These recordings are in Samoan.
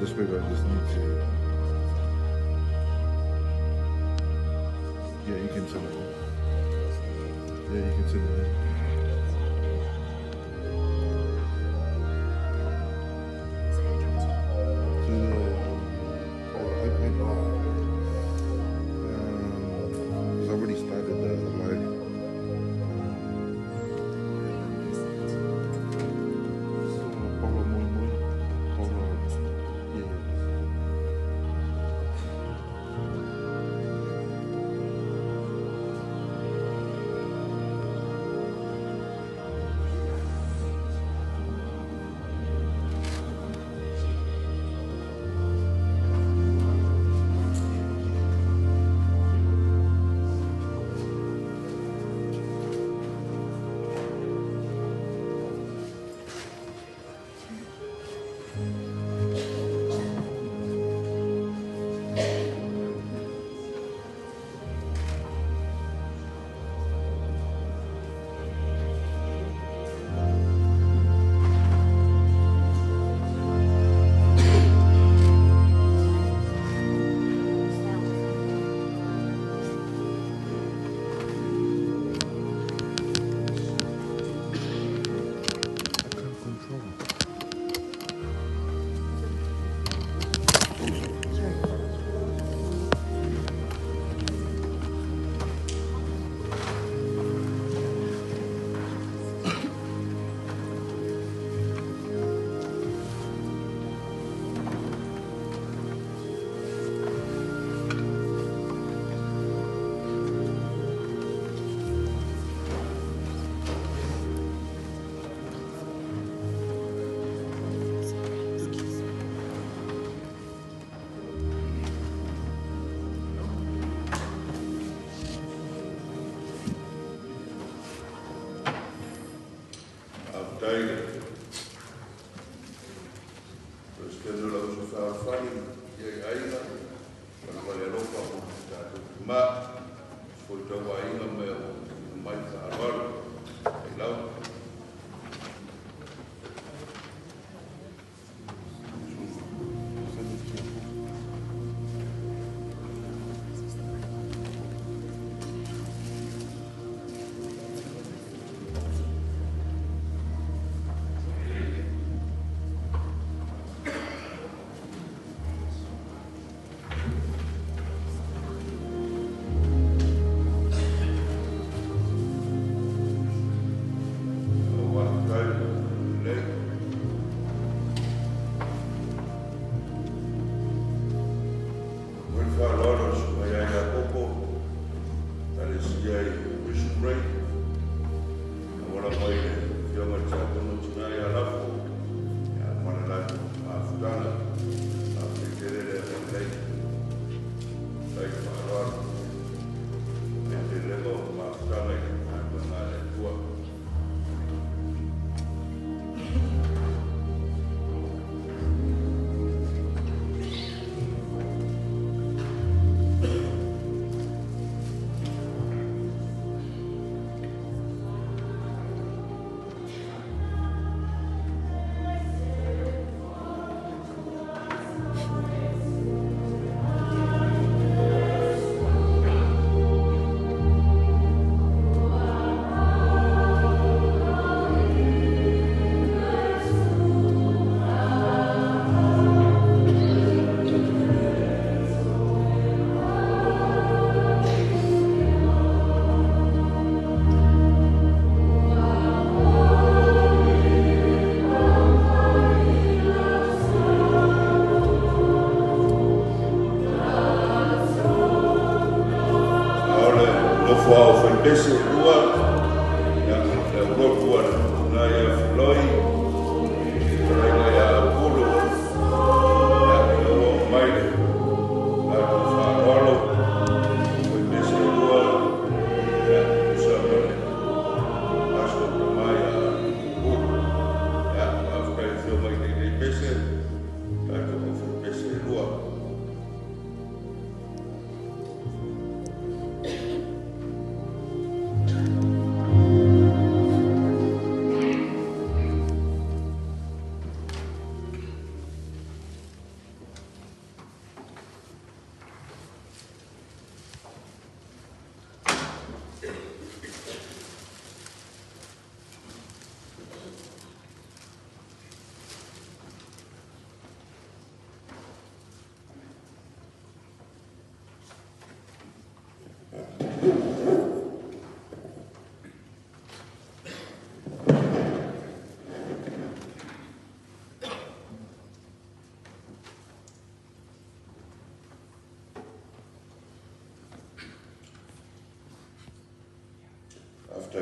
This week I just need to. Yeah, you can send it. Yeah, you can send it. To the oh, the iPad. Oh, because I already started the live. So Paula Moi Moi. Paula. Yeah.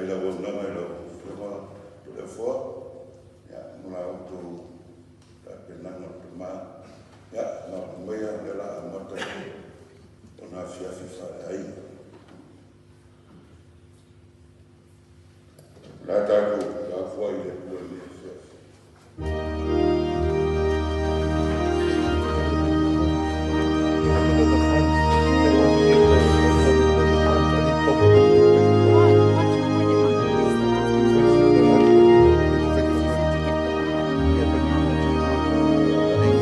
Le auaunaga i lau Afioga Toleafoa, ia, ma la outou tapenaga o le tama. Ia, mapu maia o lea o le a amata ona afiafi faaleaiga. O le a tatou tapuai i le Atua i lenei afiafi. You look at the front, they want to get the front, I need top of them to take the front. What? What's wrong with it? This the It's the ugly. It's Because the you front. said to get the wrap. Yeah, but Now what do you want? I think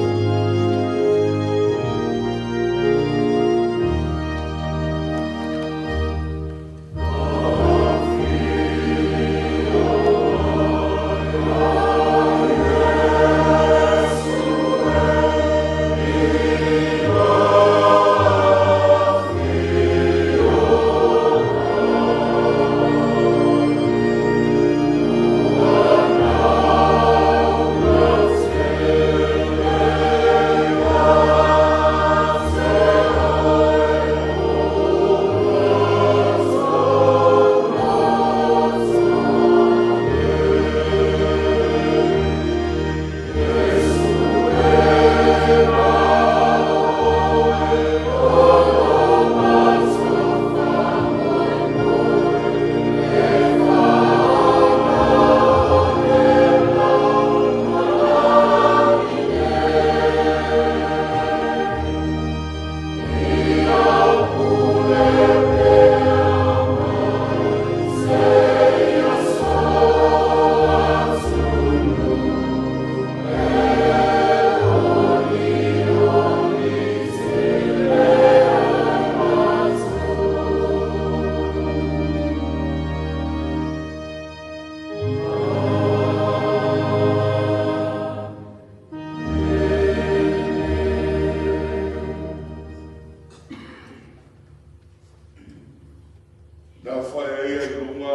Na whae ai lunga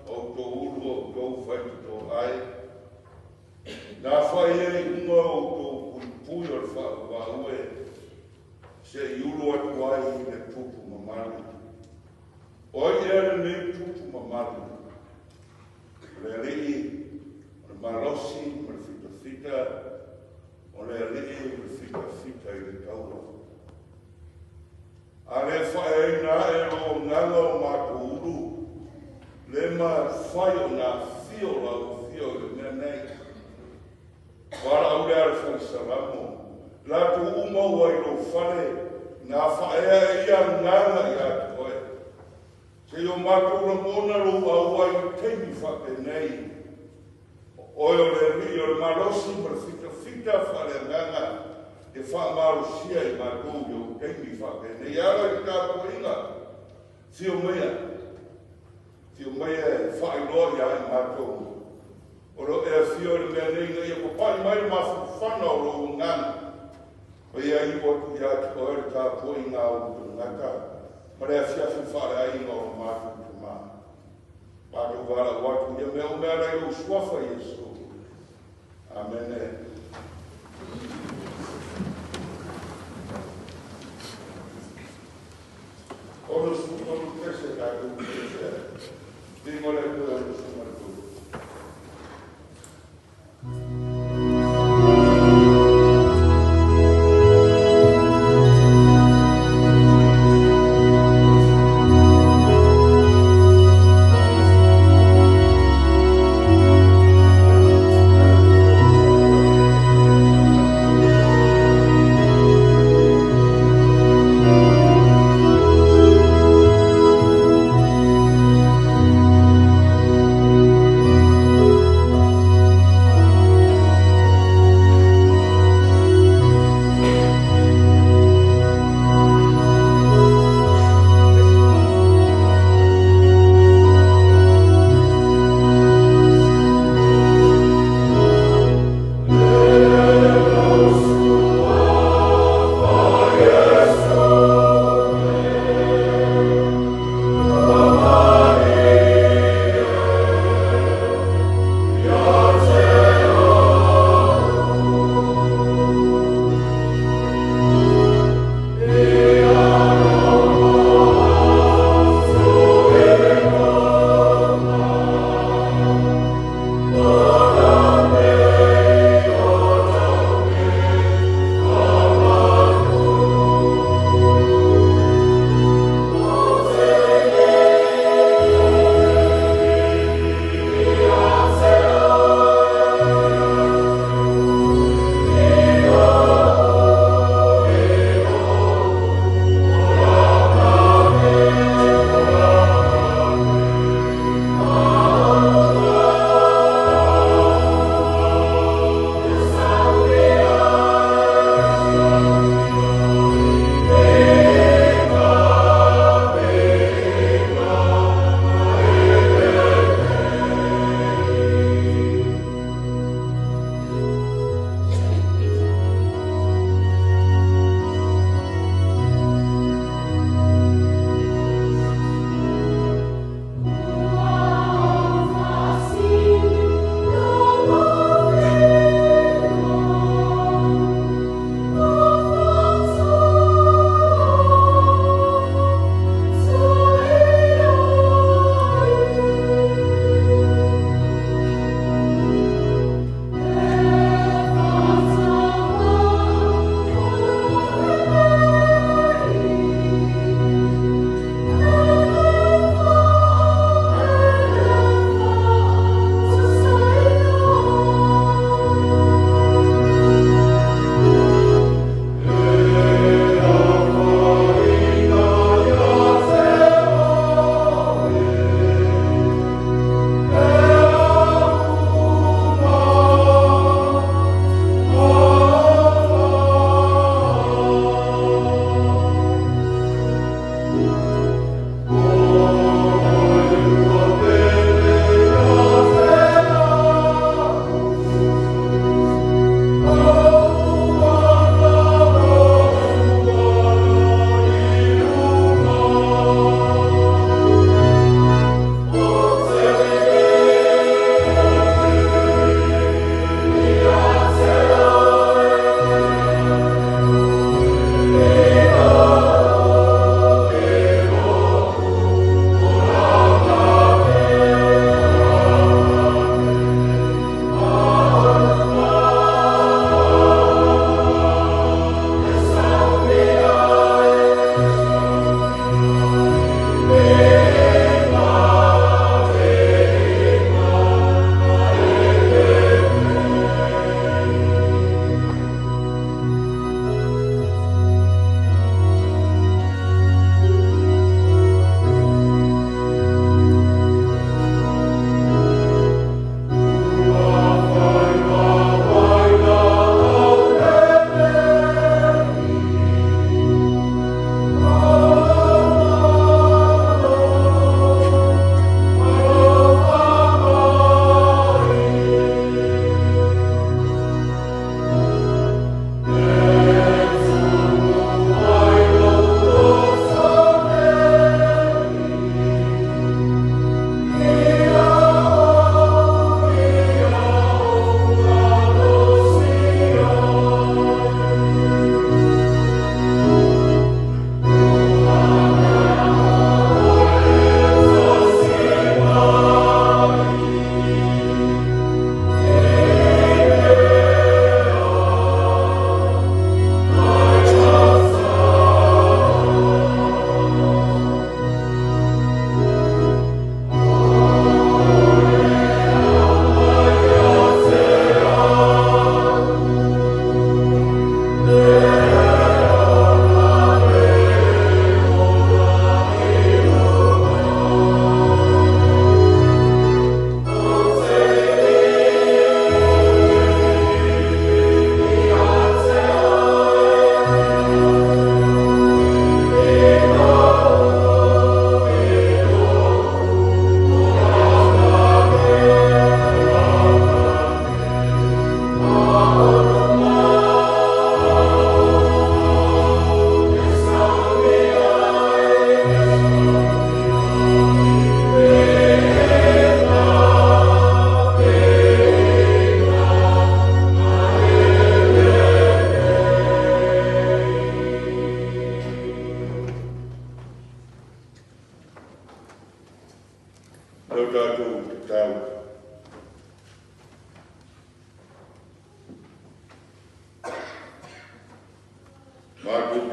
o tō ulu o tō whaitoto ai. Na whae ai unga o tō pui o le whaua se i ulu atu ai i le pupu mamalu. O ia lenei pupu mamalu. O le alii, o le malosi ma le fitafita, o le alii ma le fitafita i le taua. A le whaeina e o nganga o mātou ulu, le ma whai o ngā fio lau fio i le mea nei. Wara au le ale whai salamo, lātou uma ua i lou fale, ngā whaea e ia nganga i a te oe. Se i o mātou lagona lou aua i teimi whape nei. Oe o le alii o le malosi ma le fitafita whaale nganga, e whaamarosia i mātou i o teimi whape nei. Ala i tapuaiga, fio maia e whaailoa ia i mātou. O lo ea fio le mea nei nga ia papai mai le mafufana o lo ngana. O ia i o atu ia te oe le tapuaiga o tungata, ma le afiafi whaale aiga o lo mātou tama. Mātou wala o atu ia mea o mea lai o suafa Iesu. Amene. Ono su ono pese tātou pese. Dingo le kua o su martou.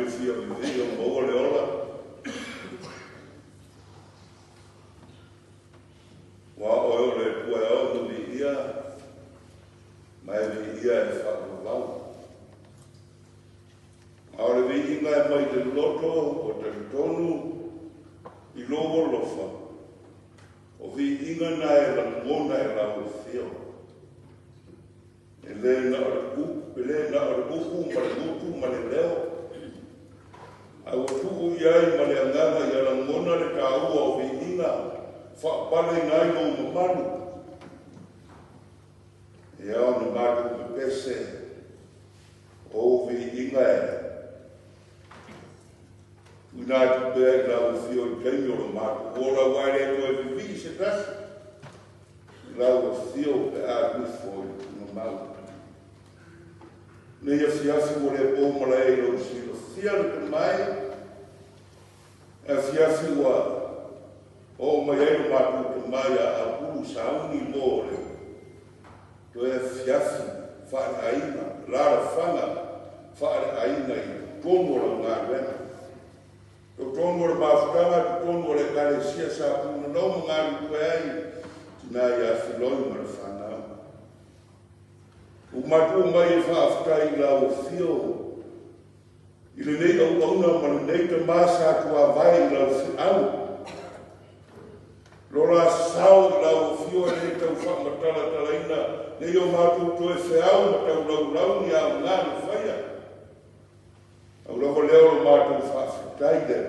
le fia vivii o maua le ola. Ua oe o le Atua e ao ona viia, ma e viia e faavavau. A o le viiga e mai le loto ua talitonu i lou alofa, o viiga na e lagona e lau afio. E le na o le upu, e le na o le upu ma le gutu ma le leo, ae ua tuu i ai ma le agaga ia lagona le taua o viiga faapaleina ai lou mamalu. E ao ona matou pepese o ou viiga e tuuina atu pea i lau afio i taimi o le matou ola, aua e le toe vivii se tasi i lau afio pe a nofo i le tugamau. Nei afiafi ua le po malae i lou silafia le tomai, e afiafi ua oo mai ai lo matou tomai a apulu sauni mo le toe afiafi faaleaiga, alaalafaga faaleaiga i totonu o lau galuega. Totonu o le mafutaga, totonu o le Ekalesia sa punanou ma galulue ai tina ia Filoi ma le fanau. Ua matou omai e faafetai i lau afio i lenei auauna ma lenei tama sa tuavae i lau feau. Lo la sao i lau afio e le tau faamatalatalaina nei o matou toe feau ma taulaulau ni aoga na faia. Au lava lea o le matou faafetai lea.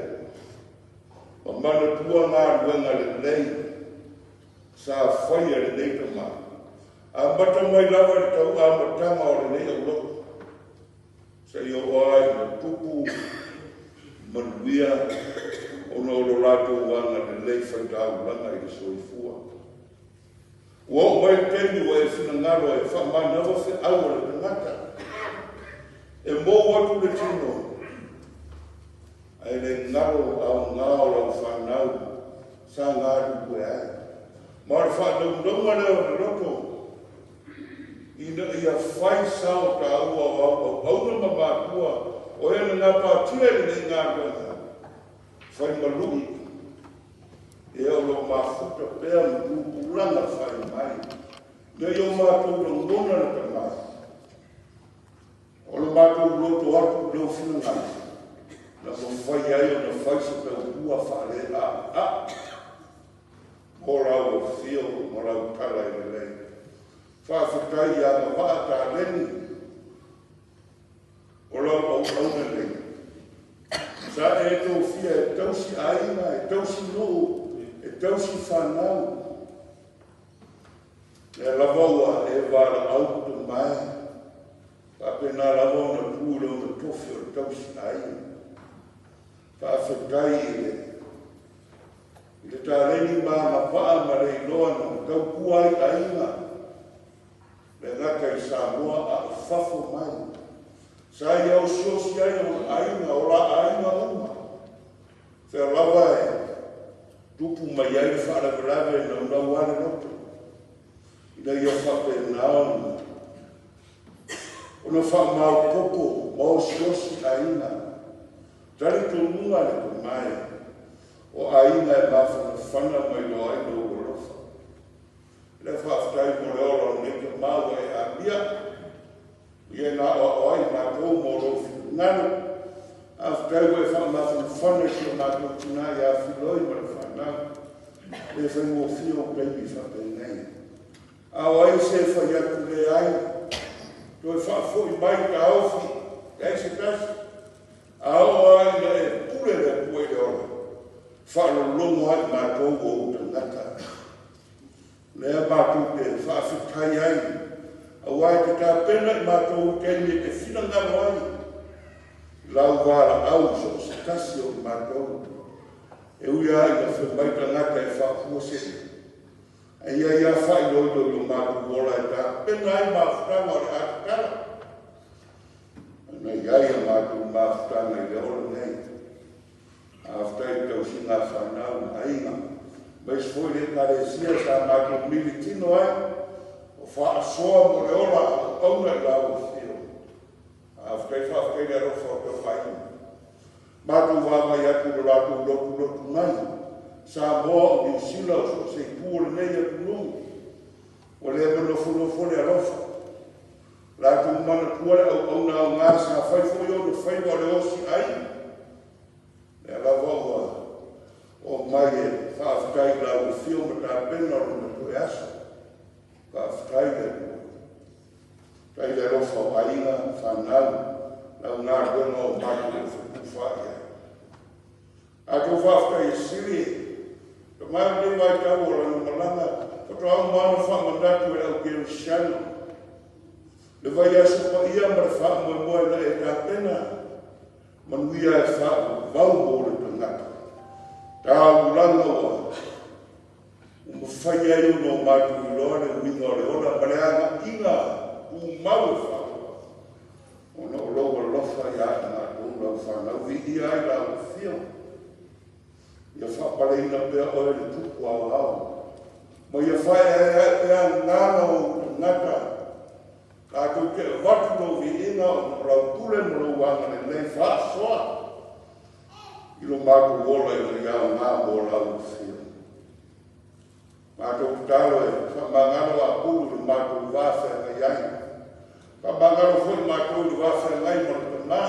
Ma manatua galuega lelei sa faia e lenei tama. Amata mai lava i le tauamataga o lenei aulotu, seia oo ai ina tupu manuia ona o lo latou agalelei faitaulaga i le soifua. Ua oo mai le taimi ua e finagalo e faamanaua feau a le tagata, e mou atu le tino, ae le galo aoga o lau fanau sa galulue ai. Ma o le faanaunauga lea o le loto, ina ia fai sao taua o au auauna ma matua o e na gapatia i lenei galuega, fai ma lui, ia o lo o mafuta pea ma tupulaga fai mai, ina ia o matou lagona le tamai, o le matou loto atu i lou finagalo, na mafai ai ona fai se tautua faalea'a mo lau afio ma lau tala i lelei. Faafetai ia agavaa taleni o lau auauna nei. Sa e tofia e tausi aiga, e tausi nuu, e tausi fanau. Lea lava ua e valaau tomai, faapena lava ona tu lona tofi o le tausi aiga. Faafetai i le taleni ma agavaa ma le iloa na tautua ai aiga, le gata i Samoa a o fafo mai. Sa ia osiosi ai ona aiga, o la aiga uma. Fea lava e tupu mai ai le faalavelave e naunau lava le loto, ina ia faapena ona faamaopoopo ma osiosi aiga. Talitonuga le tomai, o aiga e mafanafana ma iloa ai lou alofa. Le faafetai mo le ola o lenei tama ua e amia, ia na aoao ai matou mo lou finagalo. Faafetai ua e faamafanafana i si o matou tina ia Filoi ma le fanau. Le faigofie o taimi faapenei. A o ai se fai atu le ai, toe faafoi mai taofi, leai se tasi. A oo ai ina e pule le Atua i le ola, faalologo ai matou o ou tagata. Lea matou te faafetai ai, aua e te tapena i matou i taimi e te finagalo ai, lau valaau so o se tasi o i matou. E ui lava ina fai mai tagata e faafuasei, ae ia ia faailoilo i o matou ola e tapena ai mafutaga o le a tatala. Na i ai a matou mafutaga i le ola nei. Faafetai i tausiga a fanau ma aiga, aemaise foi le Ekalesia sa matou militino ai, o faasoa mo le ola a auauna i lau afio. Faafetai, faafetai le alofa o tau aiga. Matou vaavaai atu i lo latou lotulotu mai, Samoa o Niu Sila o so o se itu o lenei atunuu, ua le manofonofo le alofa. Latou manatua le auauna aoga sa fai foi ona faiva o le osiai. Lea lava ua oo mai e faafetai i lau afio ma tapena o lona toe aso. Faafetai i le Atua. Faafetai i le alofa o aiga, fanau, lau galuega o matou fetufaai ai. Atou faafetai e sili, mai o lenei vaitau o lana malaga, faatoa uma ona faamanatu e le au kerisiano le vaiaso paia ma le faamoemoe na e tapena, manuia e faavavau mo le tagata. Taulaga ua mafai ai ona o matou iloa le uiga o le ola ma le agaiga tumau e faavavau, ona o lou alofa ia i matou lau fanau, viia ai lau afio. Ia faapaleina pea oe le tupu aoao, ma ia faaeaea pea agaga o ou tagata, latou te avatu lou viiga ona o lau pule ma lou agalelei faasoa i lo matou ola ina ia aoga mo lau afio. Matou tatalo e faamagalo apulu i lo matou va feagai ai. Faamagalo foi matou i le va feagai ma le tama,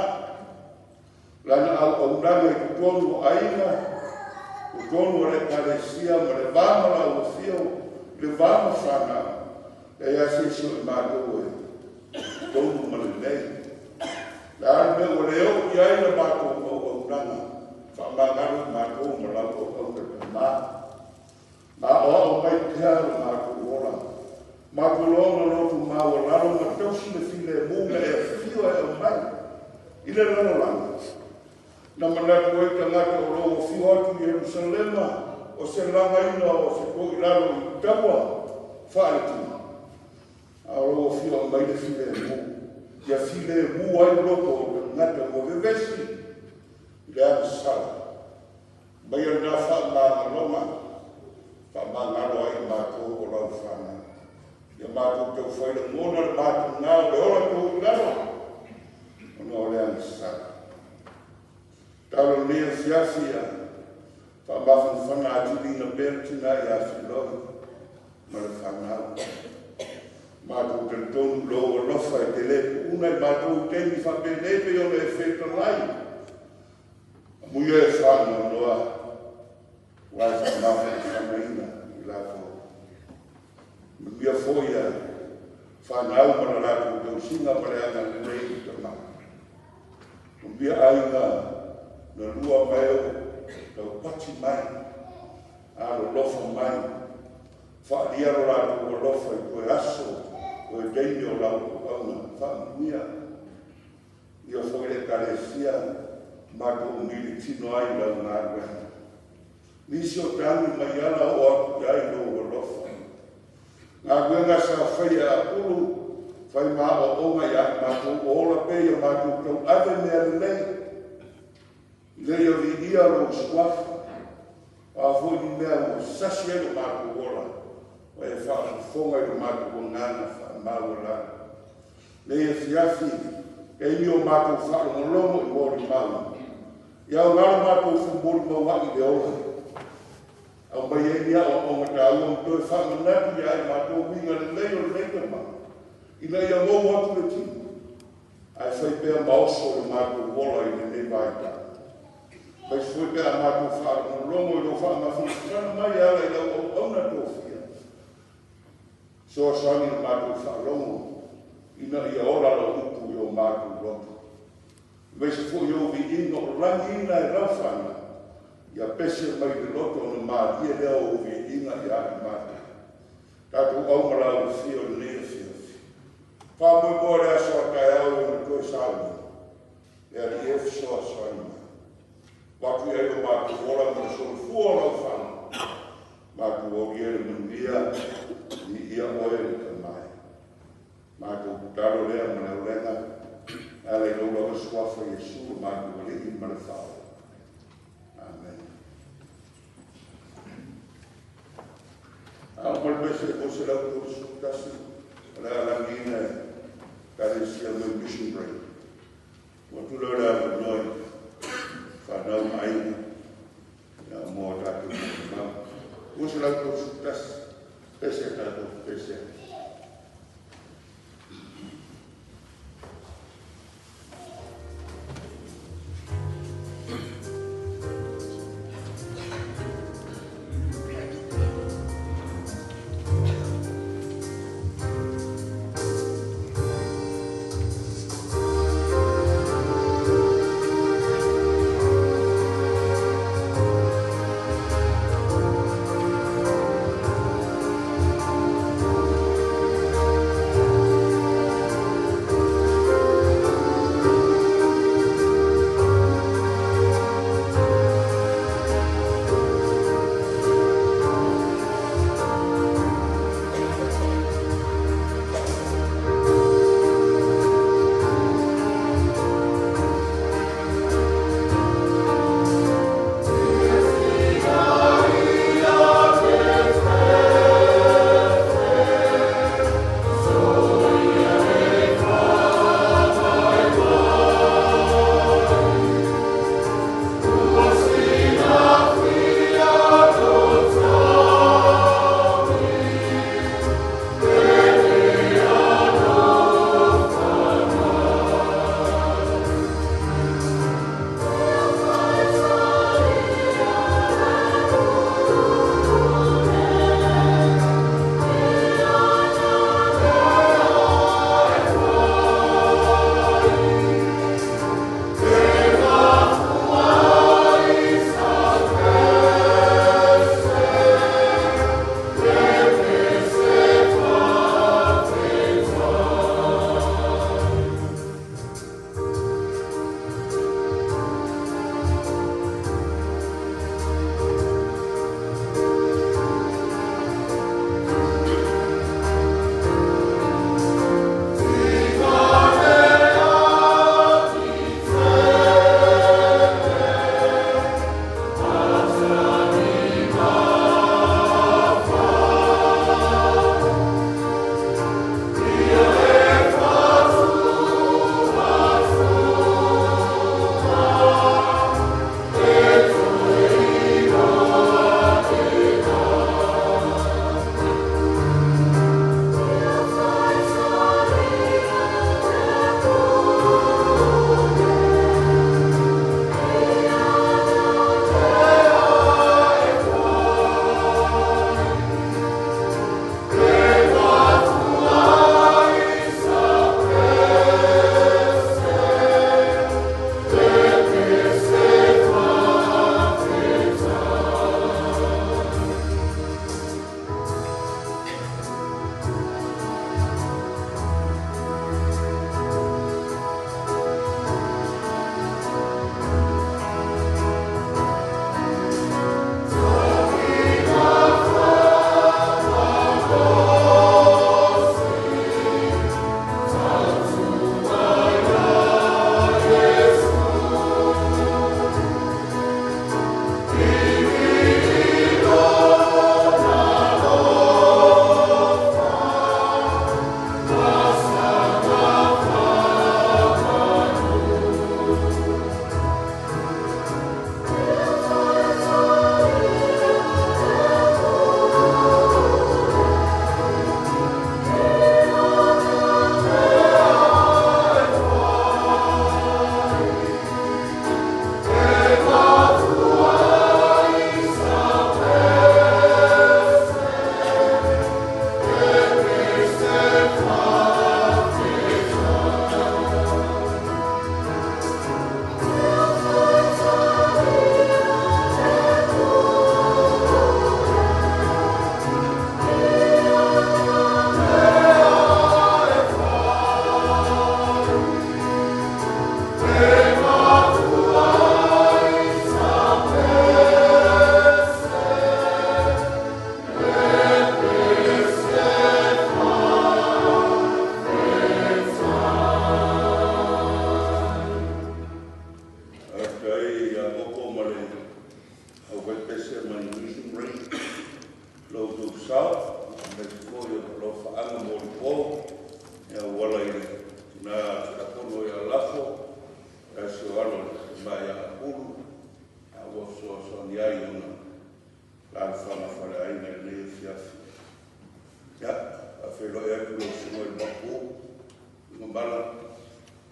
lana auaunaga i totonu o aiga, totonu o le Ekalesia ma le va ma lau afio, le va ma fanau, leai lava se isi o i matou e tonu ma lelei. Le a le mea ua le oo i ai le matou auaunaga, faamagalo i matou ma lau auauna tama. Ma aoao mai pea le matou ola. Matou loga lotu maualalo ma tausi le filemu na e afio e aumai i le lalolagi. Na manatu ai tagata o lou afio atu i Ierusalema o se lagaina o se toilalo i taua faaletino. A o lou afio mai le filemu, ia filemu ai loto o tagata ua vevesi i le agasala. Mai o lena faamagaloga, faamagalo ai i matou o lau fanau. Ia matou taufai lagona le matuga o le ola toilalo, ona o le agasala. Talo lenei afiafi ia faamafanafana atili na pea le tina ia Filoi ma le fanau. Matou talitonu lou alofa e te le puuna i matou taimi faapenei pei ona e fetalai. Amuia e faanoanoa ua e faamafanafanaina i latou. Manuia foi ia fanau ma le latou tausiga ma le agalelei i tama. Manuia aiga na lua mai o taupati mai, alolofa mai, faalia lo latou alofa i toe aso, toe taimi o lau auauna, faamanuia. Ia foi le Ekalesia, matou militino ai lau galuega. Nisi o tagi mai ala o atu i ai lou alofa. Galuega sa fai e apulu, fai maoaoga ia i matou ola pe ia matou tauave mea lelei. Ina ia viia lou suafa, o a foi ni mea ua sasi ai lo matou ola, o e faafofoga i lo matou agaga faamaualalo. Nei afiafi, taimi o matou faalogologo i molimau. Ia aoga lo matou femolimau ai i le ola. Aumai ai ni aoaoga taua ma toe faamanatu ia i matou uiga lelei o lenei tama, ina ia mou atu le tino, ae fai pea ma oso le matou ola i lenei vaitau. Mai foi pe a matou faalogologo i lou faamafanafana mai e ala i lau auauna tofia. Fesoasoani i le matou faalogo ina ia ola lau upu i o matou loto. Aemaise foi ou viiga o lagiina e lau fanau, ia pese mai le loto ona malie lea o ou viiga ia i matou. Tatou au ma lau afio i lenei afiafi. Faamoemoe le aso a taeao i ona toe sauni, le Alii e fesoasoani mai. Avatu i ai lo matou ola ma le soifua o lau fanau. Matou aulia le manuia, viia oe le Tama e. Matou tatalo lea ma le aulega, e ala i lou lava suafa Iesu lo matou Alii ma le Faaola. Amen. A o ma le pese 231, o le a lagiina e Ekalesia mai Mission Break. Ua atu lea o le avanoa i fanau.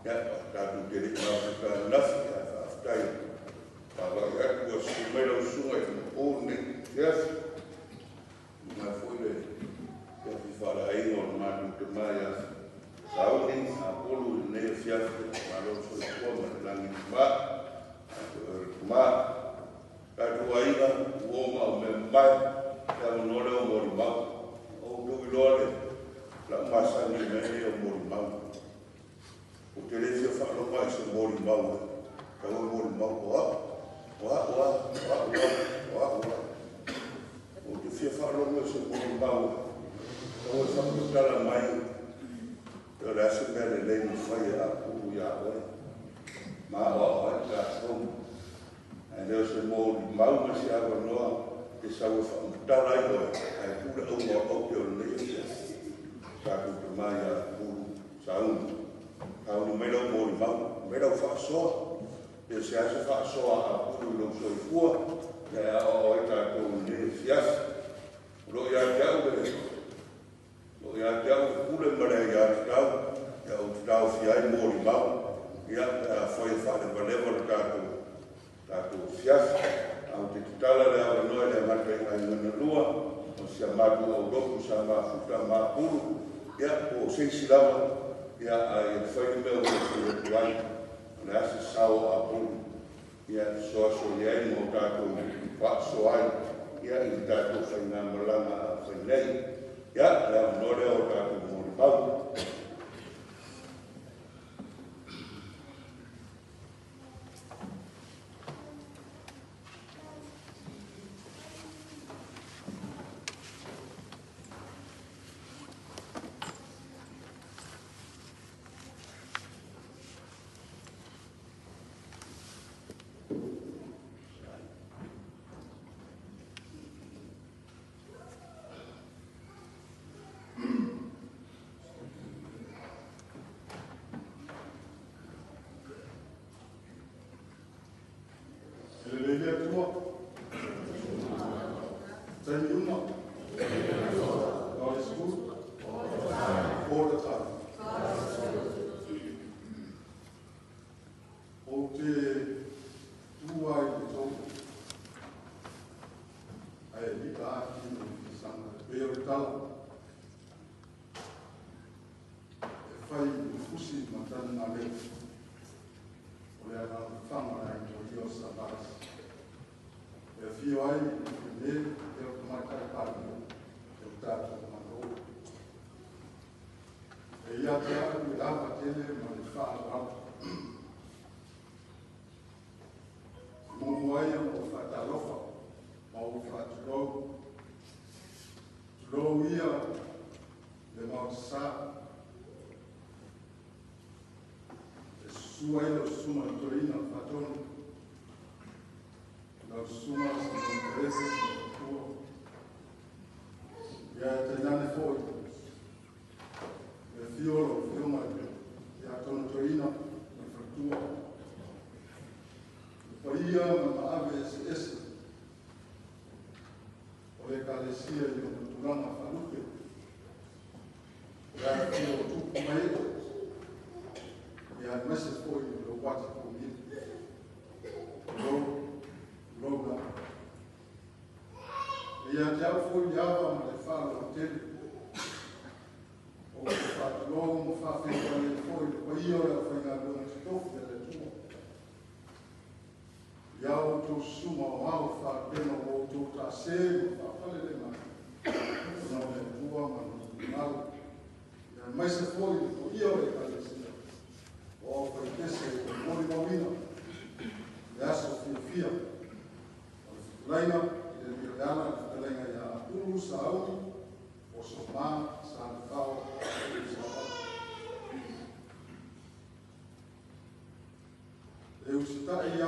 Ia, tatou te le i mafuta ananafi, ae faafetai vaavaai atu ua susu mai lau susuga i le mapu lenei afiafi. Mai foi le afiafi faaleaiga o le matou tama ia Sauni Apulu i lenei afiafi. Malo le soifua ma le lagi e mama. Tama, tatou aiga, uo ma au mea mamae, le avanoa lea o molimau. O outou iloa le lau masani i mea nei o molimau. Ou te le fia faalogo i se molimau e tau e molimau o au, o au a, o au a, o au a. Ou te fia faalogo i se molimau e tau e faamatala mai o le a se mea lelei na fai e Apulu ia oe ma aoao ai tatou. Ae le o se molimau ma se avanoa e sau e faamatala ai oe, ae tuu le auga o aute o lenei afiafi. Tatou tama ia Apulu Sauni. Sauni mai lau molimau, mai lau faasoa. Pe se a se faasoa a Apulu i lou soifua, ia e aoao ai tatou i lenei afiafi. O lo o ia te au le o ia te au le pule ma le aiatatau, ia ou te taofia ai molimau, ia pe afai e faalevaleva le tatou afiafi. Ae ou te tatala le avanoa i le amata i Aiga na Lua, o si a matou aulotu sa mafuta ma Apulu, ia po o se isi lava, ia ae ia fai le mea ua fai atu ai, o le a se sao o Apulu, ia fesoasoani ai ma o tatou faasoa ai, ia i le tatou faigamalaga a fai nei. Ia, le avanoa lea o tatou molimau. E lelei le Atua. Taimi uma. God is good. All the time. Ou te tu ai le tau. Ae lika aki no fisanga pe o le tala. E fai i fusi ma tana ngā leo. O le alalafaga o le aiga o ia o Savas. E afio ai i le e o tamaitai Palemia o le tatou Malo. E ia te au le ava tele ma le faaaloalo. Muamua ai ona ou faatalofa ma ou faatulou. Tulou ia le Maota sa. E susu ai lau susuga i le toeaina Faatonu, lau susuga Simon Perese ma le faletua. Ia e tainane foi le afio o lau Afioga ia Tonu Toeaina ma le faletua. Le paia ma maave eseese o le Ekalesia i ona tulaga faalupe. Le afifio o tupu ma ee, ia aemaise foi o le uati pomili. Tulou, tulou lava. E ia te au foi le ava ma le faaaloalo tele. Ou te faatulou ma faafeiloai ai foi le paia o le aufaigaluega totofi a le Atua. Ia outou susuga o ao faalupega ua outou taase ma faafalelemalu ona o le Atua ma lona finagalo. Ia aemaise foi le paia o le Ekalesia o aufaipese ua molimauina le aso fiafia o le fetalaiga i le alii o Leala, le fetalaiga ia Apulu Sauni o Soma Salefao Savai. E usitai a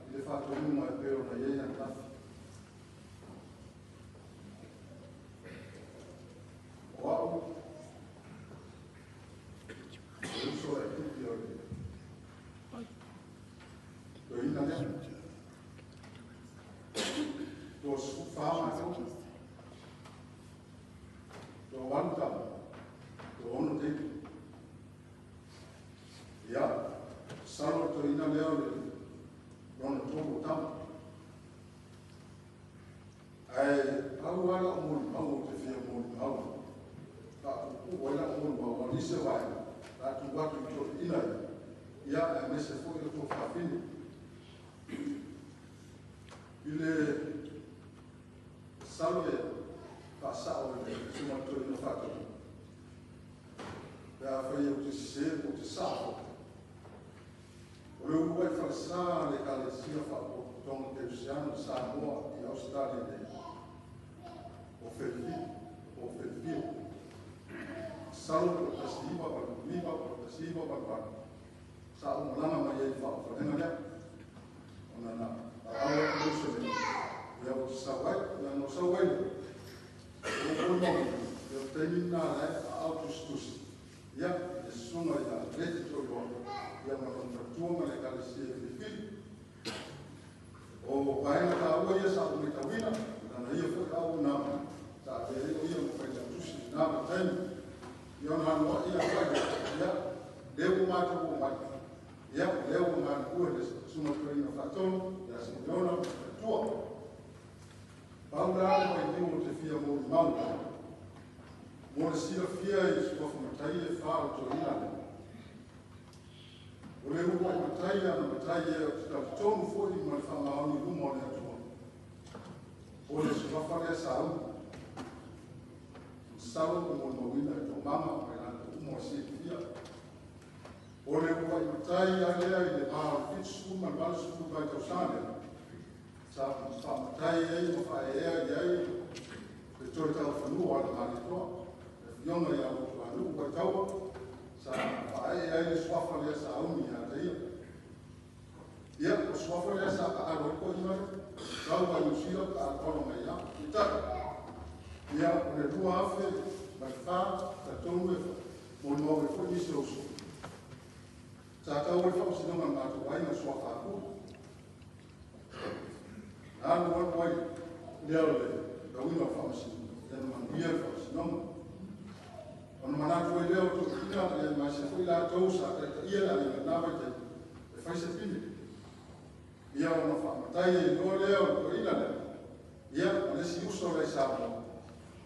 i le faatonuga e pei ona i ai ananafi. O au, le uso laitiiti o le toeaina lea. 24 matou, 28 tama, 60 teine. Ia, salo toina lea o le lona tolu o tama. Ae pau lava lau molimau ou te fia molimau, faapuupuu ai lau molimau, o nisi o vaega o le a tuu atu i toeaiina ia, ia aemaise foi o tuafafine. I le masalo e faasao e le Susuga i le Toeaina Faatonu, pe afai ou te sese po o te sao foi. O le uluai falesa a le Ekalesia Faapotopotoga Kerisiano i Samoa i Ausetalia nei, o Felifi, po o Felifio. Masalo po o le 1989 po o le 1988, sa ou malaga mai ai i le faaofalega lea, ona na valaau atu le uso lea, ia ou te sau ai, ia na ou sau ai lea, ua ou molimauina, ia o le taimi lena la e aao tusitusi, ia, le susuga ia Leti Toiloa, ia ma lona faletua ma le Ekalesia i Filifili. O vaega taua ia sa ou matauina, lana ia foi auaunaga sa avea ai o ia ma failautusi i lena vaitaimi. Ia ona alu ai alu ai lea, ia, lea ua matou oo mai, ia, lea ua galulue le Susuga i le Toeaina Faatonu ia Simeona ma le faletua. Pau la le vailiu ou te fia molimau mo le silafia i suafa matai e fa o le toeaina lea. O le uluai matai ana matai e ou te talitonu foi ma le faamaoni i luma o le Atua, o le suafa lea sa ulu. Masalo ua molimauina e toamaga ma i latou uma o le silafia. O le uluai matai lava lea i le va o le 70 ma le 80 vaitausaga lea, sa faamatai ai ma faaeaea i ai le toe taufanua a le Malietoa, le Afioga ia Luatuanuu Vaitaua, sa faaee ai le suafa lea sa umi ia te ia. Ia, o le suafa lea sa taaalo ai toeaiina lea, sau mai Niu Sila taaaloalo mai ia. Peitai, ia, o le 2004, talitonu e molimau ai foi nisi o uso, sa tau ai le faamasinoga a le matou aiga suafa Apulu. Na alu alu ai lea o le lauina o le faamasinoga, ia na manuia le faamasinoga. Ona manatu ai lea o toeaiina, ia ma se foi latou sa taitaia le aiga i lena vaitaimi, e fai se pine. Ia ona faamatai ai loa lea o le toeaina lea, ia ma le isi uso lea i Samoa,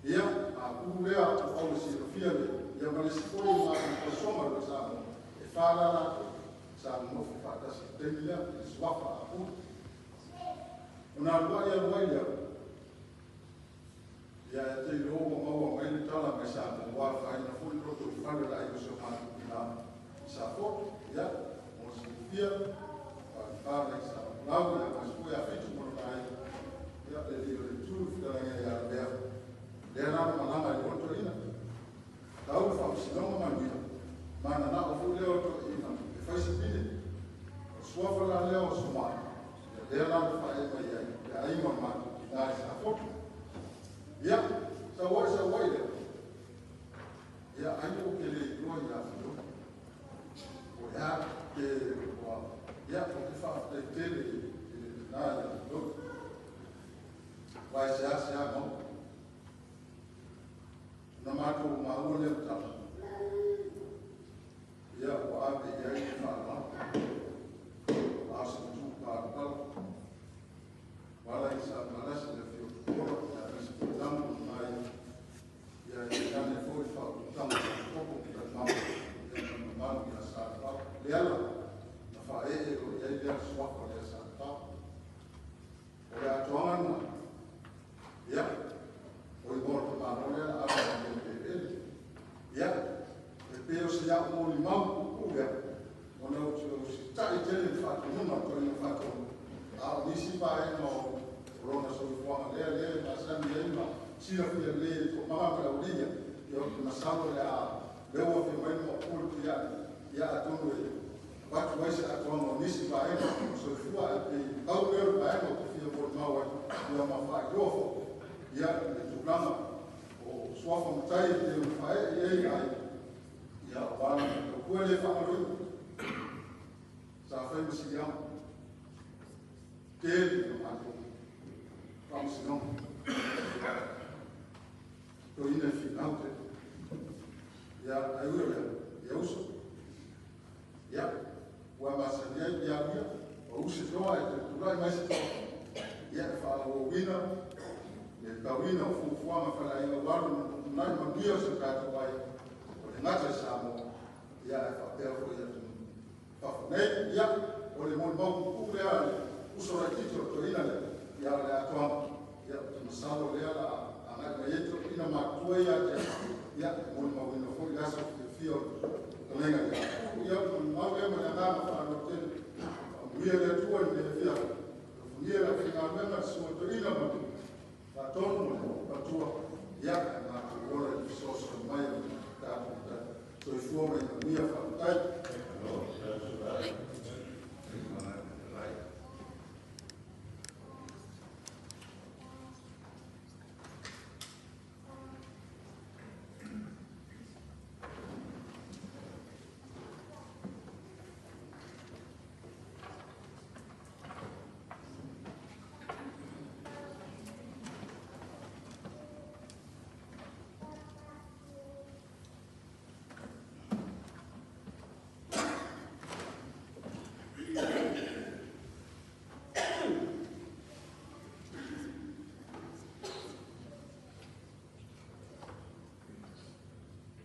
ia Apulu lea o au le silafia lea, ia ma le isi foi o matou tausoga lea i Samoa, e fa la latou sa nonofo faatasi i le taimi lea i le suafa Apulu. Ona alu ai alu ai lea, ia e te iloa ua maua mai le tala mai Samoa, ua afaina foi le lotoifale o le aiga o si o matou tina i Safotu, ia, mo le silafia, falefa i Safolau, ia ma isi foi Afitu ma lona aiga, ia, le alii o le itu, le fetalaiga ia Lavea, lea la na malaga ai loa le toeaina. Tau le faamasinoga manuia, mananao foi lea o le toeaina e fai se pine. O le suafa la lea o Somai, ia lea la na faaee mai ai le aiga o le matou tina i Safotu. Ia, sau ai sau ai lea, ia ai ou te le iloa ia Fiona. O le a ke ua, ia, ou te faafetai tele i le tina ia Fiona. Aua e seasea maua. Na matou maua lea tala, ia ua ave i ai le faaaloalo, a o se matupalapala. Ua ala i sa malasi le afio Tupuola, ia aemaise foi Lamo ma ia, ia e tainane foi le faaututaga faaopoopo ma talimama, ia ma le mamalu ia Salepau. Le ala na faaee loa i ai lea suafa lea Salepau. O le atoaga lena, ia, o igoa o le tamaloa lea na ave i le eleele. Ia, e pei o se au molimau puupuu lea, ona ou te usitai tele i le faatonuga o le toeaina faatonu, a o nisi vaega o lona soifuaga lea lea e masani ai ma silafia lelei e toamaga ma le aualii, ia ou te masalo le a lea ua afio mai le Maopu le Tuiaana, ia atonu e avatu ai se atoaga o nisi vaega o soifua, ae pei pau lea o le vaega ou te fia molimau ai, ia ma faailoa foi ia le tulaga o suafa matai e pei ona faaee i ai aiga, ia aua le tautua le faagaloina. Sa fai ma siliaga tele na matou faamasinoga. Toeaina e finau tele. Ia, ae ui o lea, ia uso. Ia, masani ai ia ia o usi toa e te tulai mai se toa ia e faaauauina le tauina o fuafuaga faleaiga ualu nai manuia o se tatou ai o le gata i Samoa ia e faapea foi atunuu fafo nei. Ia o le molimau puupuu lea a le uso laitiiti o le toeaina lea ia o le atoaga ia ou te masalo lea la agai mai ai toeaiina matutua ia te au ia e molimauina foi le aso fiafia o le fetalaiga ia. Ia o le molimau lea ma le agaga faaaloalo tele. Faamanuia le Atua i lenei afiafi. Alofagia le aufaigaluega le susuga i le toeaina ma le faatonu ma le faletua ia ae matou ola i le fesoasoani mai o le tatou Matai. Soifua ma ia manuia. Faafetai.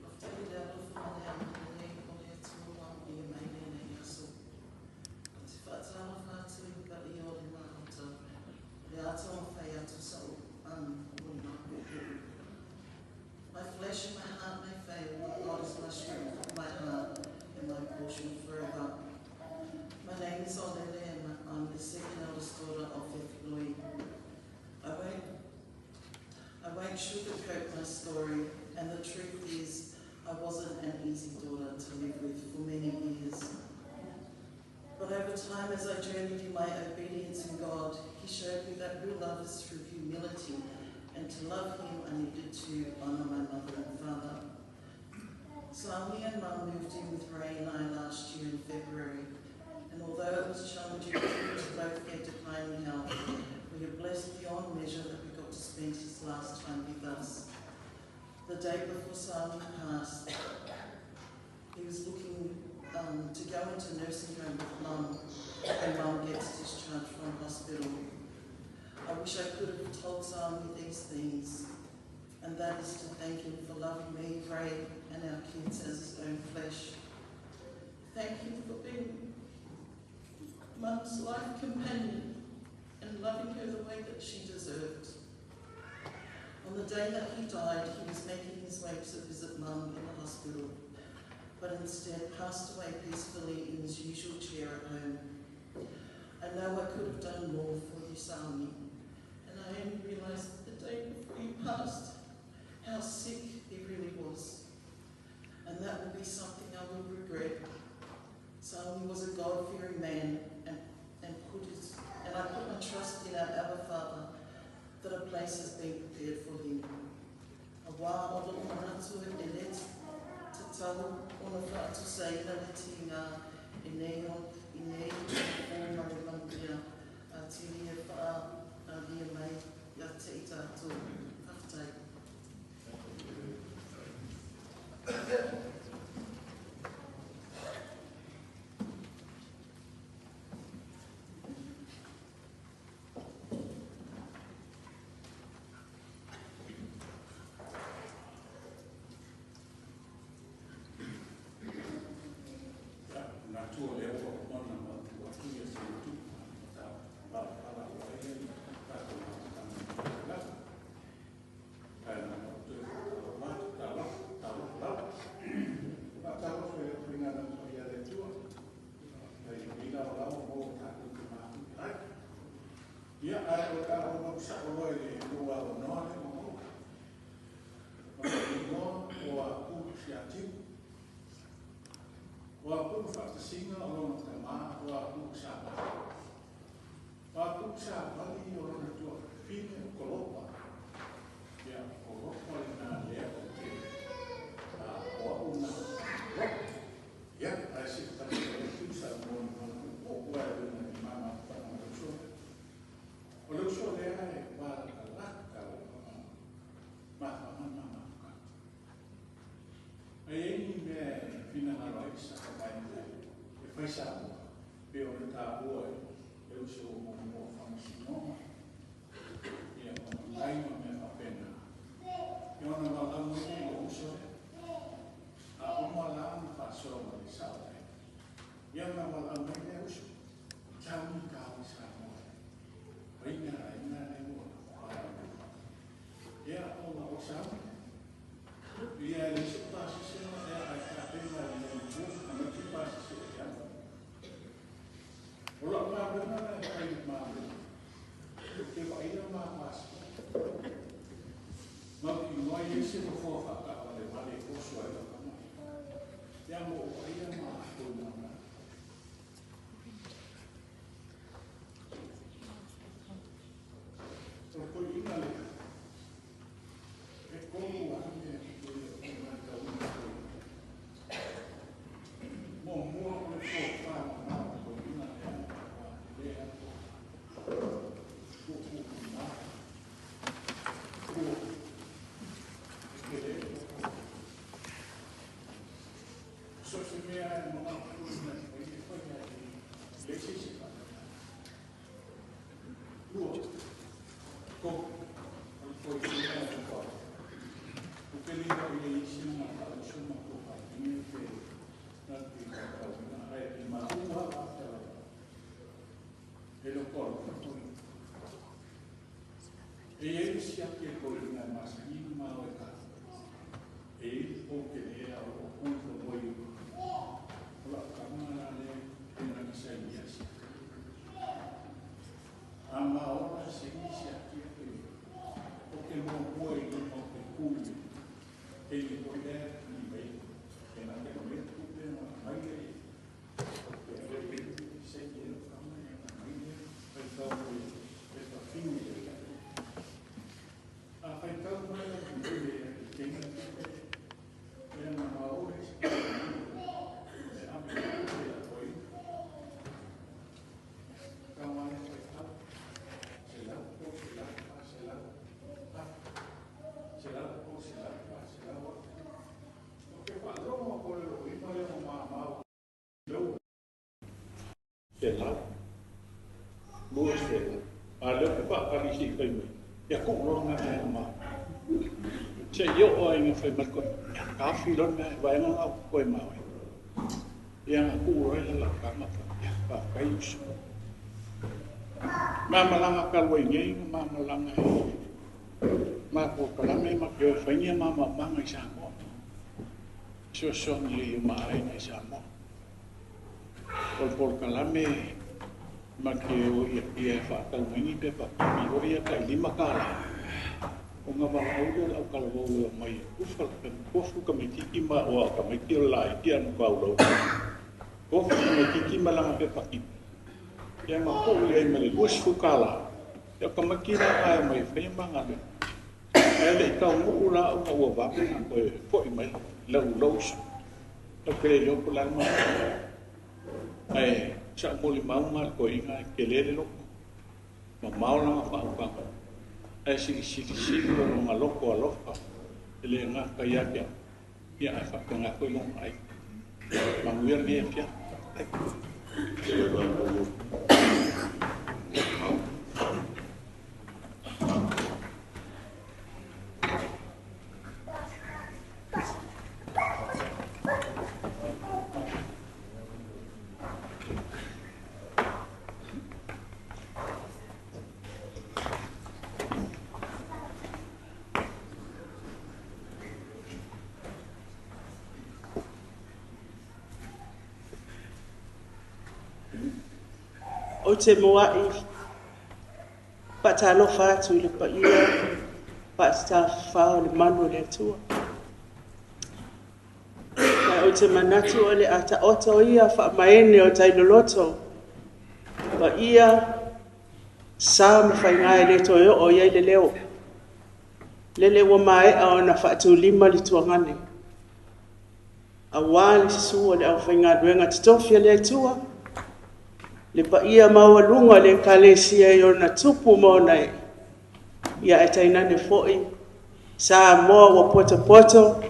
Faafetai le alofa ma le agalelei o le Atua ua mai lenei aso. Ou te faatalofa atu i le paia o le Maota, o le a taumafai atu sa'u molimau puupuu. My flesh and my heart may fail, but God is my strength, my heart, and my portion forever. My name is Olele and I'm the second eldest daughter of Vethlui. I won't sugarcoat my story, and the truth is I wasn't an easy daughter to live with for many years. But over time, as I journeyed in my obedience in God, He showed me that real love is through humility, and to love Him, I needed to honour my mother and father. Sami and Mum moved in with Ray and I last year in February, and although it was challenging due to both their declining health, we are blessed beyond measure that we got to spend his last time with us. The day before Sami passed, he was looking to go into nursing home with Mum when Mum gets discharged from hospital. I wish I could have told Sami these things, and that is to thank him for loving me, Ray, and our kids as his own flesh. Thank him for being Mum's life companion and loving her the way that she deserved. On the day that he died, he was making his way to visit Mum in the hospital, but instead passed away peacefully in his usual chair at home. I know I could have done more for you, Sami, and I only realised the day before you passed how sick he really was. And that will be something I will regret. Sami was a God-fearing man, and I put my trust in our Abba Father that a place has been prepared for him. A wā o loo manatu e le tatau ona faatusaina le tiga i nei i nei pō ma le manuia a tili e faaalia mai ia te i tatou. Faafetai. Natu o lea ua ona ma tu atu ia se tu ta ba ala o ai ta ko ta la ta na mo tu ma ta la ta la Ta ta lo fe ringa na mo ia le tua. Ai ina o lao mo ta ku te ma ai. Ia ai o ka o mo sa o le o a o no le mo. O mo o a ku si a ti. O a ku fa te singa o lona te ma o a ku sa pa. O a ku sa pa li o lona tua fine o kolopa. Ia kolopa le nā lea o te a o a una. Ia, ai se ta te tu sa mo mo o o a le na mama pa na uso. O le uso lea e pa la la ka o ma ma ma ma ma. Ai e ni me fina ngaro ai sa ka mai e fai sa mo. Pe o le taua e uso o mo faamasinoga. Ia, o matai ma mea faapena. Ia ona valaau mai lea i lou uso lea. A uma la ona faasoa ma le sao lea. Ia ona valaau mai lea uso. Tau ni tau i Samoa. Aiga aiga le ua valaau mai. Ia, ona o sauni. Ia e le se pasese ia ai ka pena i le pu, a mai te pasese ia. O lau galuega la e fai i le Malo, ou te vaaia ma pasipoti. Mautinoa e leai se nofoa faataavalevale e oso ai lau tama. Ia ma ou vaaia ma tou maumau. O le toeaina lea, e tolu lava mea e te matauina i le toeaina. Muamua o le tofa mamao o le toeaina lea, ua tele lava le tofa. Tuutuutuuma. Lua, e tele le tofa. So o se mea lava e manao le toeaina e fai, e fai lava e leai se isi e faataga. Lua, tolu, o le toeaina e toa. Ou te le iloa i ai isi na faauso ma tuafafine pe na te faitauina, ae e maua lava faatalaga. E loko alofa toeaina. E i ai le siaki a toeaina e masani ona ma o e tafa. E i ai le pou tele a o lo o tu i fanua i uta. O lau tama la lea e na te sainia siaki. A ma ola saini siaki a toeaina, ou te muamua i luma o te tu i le taimi foi lea e tali mai e na te aumai le tupe ona aumai lea i ai. Ou te ave i saini e lau tama ona aumai lea faitau mai e fafine i le A faitau mai la le teina tupe e na maole se e ave tupe a toeaina. Tama e faitau, 100, 300, 400, 1,000, 300, 400, 1,000. Ou te faalogo atu i lou lima lea ua mamao lau 100, 200. A lea ou te faatali se i fai mai. Ia tuu loa lena mea ma. Se i oo lava ina fai mai koe, ia taofi loa le mea, vaega lena ou te toe ma oe. Ia ona tuu loa lea lau tama, ia faafetai uso. Ma malaga talu ai nei ma malaga i ma polokalame ma te o e fai ni malamalamaaga i Samoa. Fesoasoani ai i o ma aiga i Samoa. O le polokalame ma te o i Apia e faatau mai ni pepa pipi foi ia tai $5. Ona valaau lea o le autalavou e omai e tufa le tofu tamaititi ma aua o tamaiti o le laiti a matua ulau. Tofu tamaititi ma lana pepa pipi. Ia ma tuu i ai ma le $20. Ia o tamaiti la na e omai e faia ma galuega. Ae le i taunuu la ona ua vave ona toe foi mai lau uso. Ou te le iloa po o le a le mafuaaga. Ae sa ou molimau ma le toeaina e tele le loto, mamao lana faautaga, ae silisilisili o lona loto alofa e le gata ia te au, ia ae faapena foi lona aiga. Manuia lenei afiafi. Faafetai. Ou te muai faatalofa atu i le paia faatatafafao o le malu o le Atua. Ae ou te manatu o le a taoto ia faamaene o tailoloto, paia, sa ma faiga e le toe oo i ai le leo. Lele ua maea ona faatulima le tuagane. Aua le susu o le aufaigaluega totofi a le Atua, le paia maualuga o le Ekalesia i ona tupu ma ona ee, ia ae tainane foi Samoa ua potopoto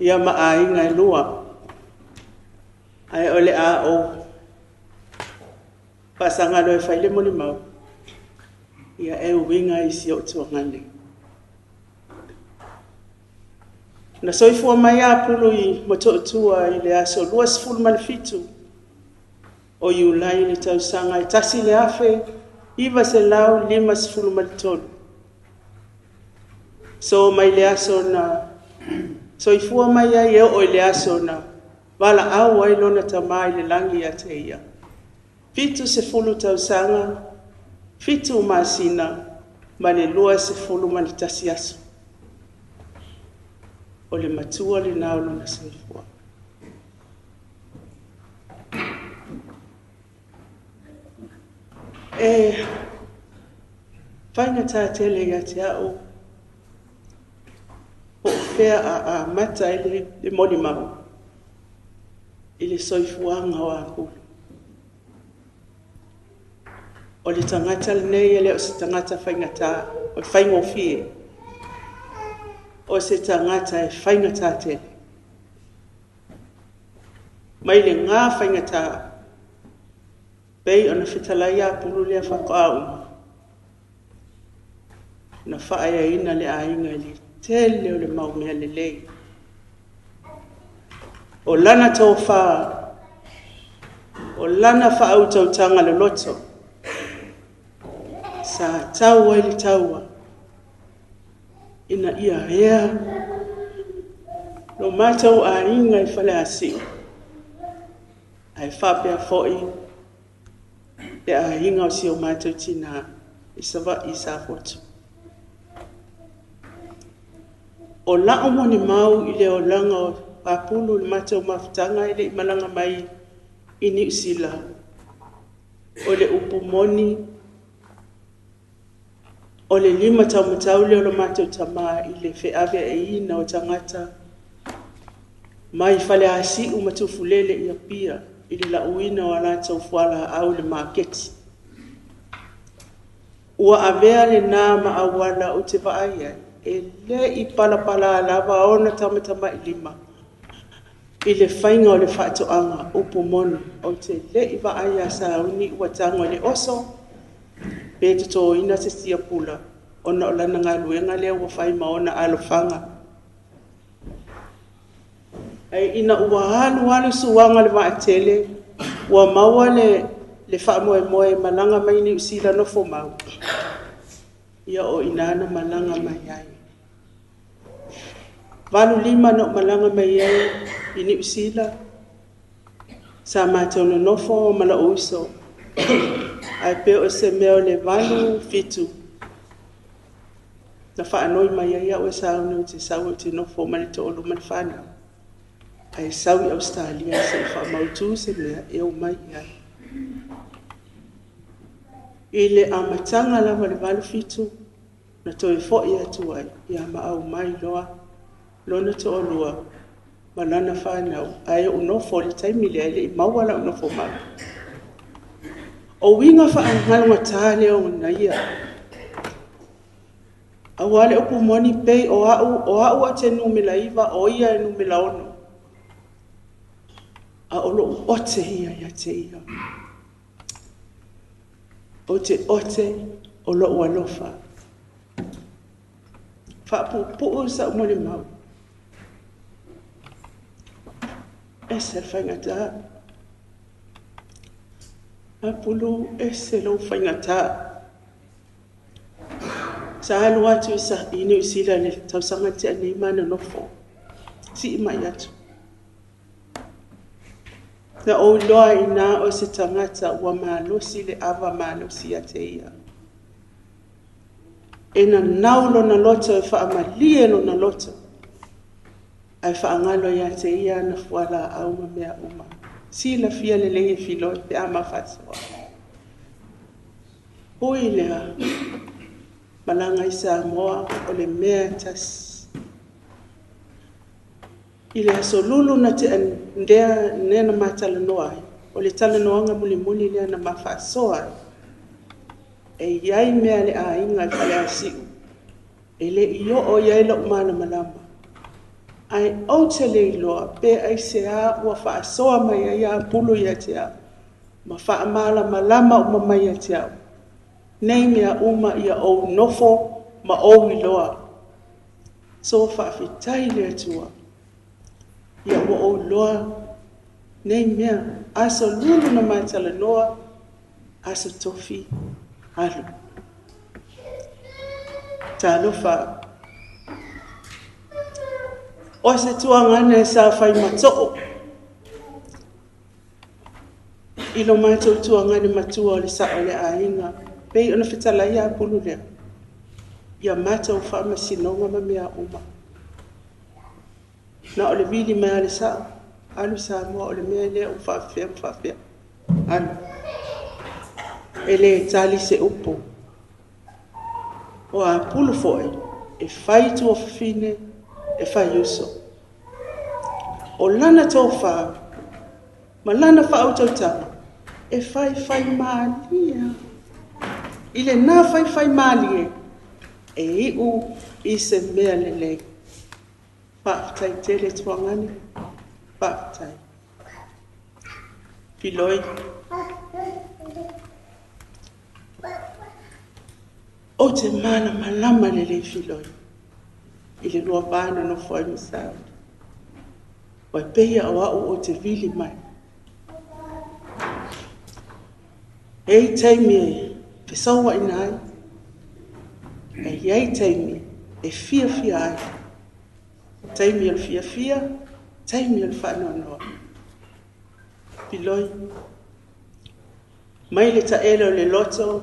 ia ma aiga e lua. Ae o le a ou Faasaga loa e fai le molimau, ia e uiga i si ou tuagane. Na soifua mai Apulu i Motootua i le aso 27 o Iulai i le tausaga e 1953. So mai le aso na soifua mai ai e oo i le aso na valaau ai lona tamā i le lagi ia te ia. 70 tausaga, 7 masina ma le 21 aso. O le matua lena o lona soifua. E faigata tele ia te au po o fea a amata ai le molimau i le soifuaga o Apulu. O le tagata lenei e le o se tagata faigata, o le faigofie. O se tagata e faigata tele. Mai le gā faigata, pei ona fetalai Apulu lea faatoa uma, na faaeaina le aiga i le tele o le mau mea lelei. O lana tofā, o lana faautautaga loloto, sa tau ai le taua, ina ia ea lo matou aiga i Faleasiu, ae faapea foi le aiga o si o matou tinā i Savaii i Safotu. O lau molimau i le olaga o Apulu i le matou mafutaga e le i malaga mai i Niu Sila, o le upu moni, o le lima taumatau lea o le matou tamā i le feaveaiina o tagata mai Faleasiu ma Tufulele i Apia i le lauina o a latou fualaau i le maketi. Ua avea lena ma auala ou te vaai ai, e le i palapala lava ona tamatamailima i le faiga o le faatoaga upu moni, ou te le i vaai ia sauni ua tago i le oso pe totoina se siapula ona o lana galuega lea ua fai ma ona alofaga. Ai ina ua alu alu suaga le vaatele, ua maua le faamoemoe malaga mai Niu Sila nofo mau, ia o ina na malaga mai ai. 85 na o malaga mai ai i Niu Sila, sa mātou nonofo ma lou uso. Ae pe o se mea o le 87, na faanoi mai ai au e sauni ou te sau ou te nofo ma le toalua ma le whanau. Ae sau i Australia se i faamautu se mea e o mai i ai. I le amataga lava le 87, na toe foi atu ai, ia ma au mai loa lona toalua ma lana whanau. Ae ou nofo le taimi lea e le i maua lau nofo mau. O uiga faaagalogata lea o na ia. Aua le upu moni pei o au a te numera 9 o ia e numera 6. A o lou ote ia ia te ia. O te ote o lou alofa. Faapupuu sa molimau. Ese le faigata. Apulu ese lou faigata. Sa alu atu i Niu Sila le tausaga tea nei ma nonofo. Sii mai atu. Na ou iloa ina o se tagata ua malosi le ava malosi ia te ia. E nanau lona loto e faamalie lona loto. Ae faagalo ia te ia na fualaau ma mea uma. Silafia lelei e filoi pe a mafaasoa. Ui lea, malaga i Samoa o le mea tasi. I le aso lulu na te andea nea na matalanoa ai, o le talanoaga mulimuli lea na mafaasoa ai. E iai mea le aiga i Faleasiu, e le i oo i ai lou malamalama. Ae ou te le iloa pe aisea ua faasoa mai ai Apulu ia te au. Ma faamalamalama uma mai ia te au. Nei mea uma ia ou nofo ma ou iloa. So faafetai le Atua. Ia ua ou iloa nei mea. Aso lulu na matalanoa, aso tofi, alu. Talofa. O se tuagane sa fai matoo. I lo matou tuagane matua o le sao o le aiga. Pei ona fetalai ia pulu lea. Ia matou faamasinoga ma mea uma. Na o le vili mai le sao. Alu Samoa o le mea lea u faafefea ma faafefea. Alu. E le tali se upu. O a pulu foi, e fai tua fafine, e fai uso. O lana tōfā, ma lana whaautautaga, e fai fai mālie. I le nā fai fai mālie, e iu i se mea lelei. Faafetai tele tuagane, faafetai. Filoi. O te malamalama lelei filoi. I le lua vāna no foi masau. Wai peia o au o te vili mai. Ei taimi e fesaua ina ai. E iai taimi e fia fia ai. Taimi o le fia fia, taimi o le whaanoanoa. Filoi. Mai le taele o le loto,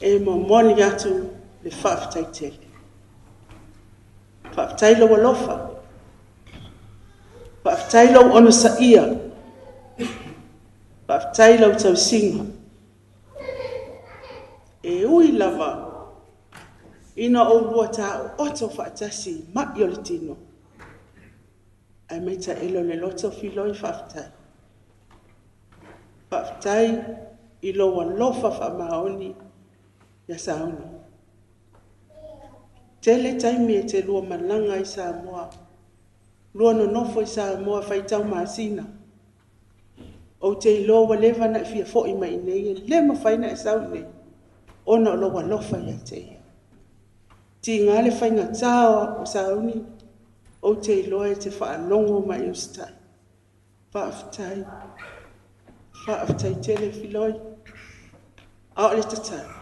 e momoli atu le faafetai tele. Faafetai lou alofa. Faafetai lou onosaia. Faafetai lau tausiga. E ui lava ina ou lua taooto faatasi mai o le tino. Ae mai taele o le loto filoi faafetai. Faafetai i lou alofa faamaoni ia Sauni. Tele taimi e te lua malaga i Samoa. Lua nonofo i Samoa faitau masina. Ou te iloa ua leva na e fia foi mai nei, e le mafai na e sau nei. Ona o lou alofa ia te ia. Tiga le faigata o Sauni, ou te iloa e te faalogo mai usitai. Faafetai. Faafetai tele filoi. A o le tatalo.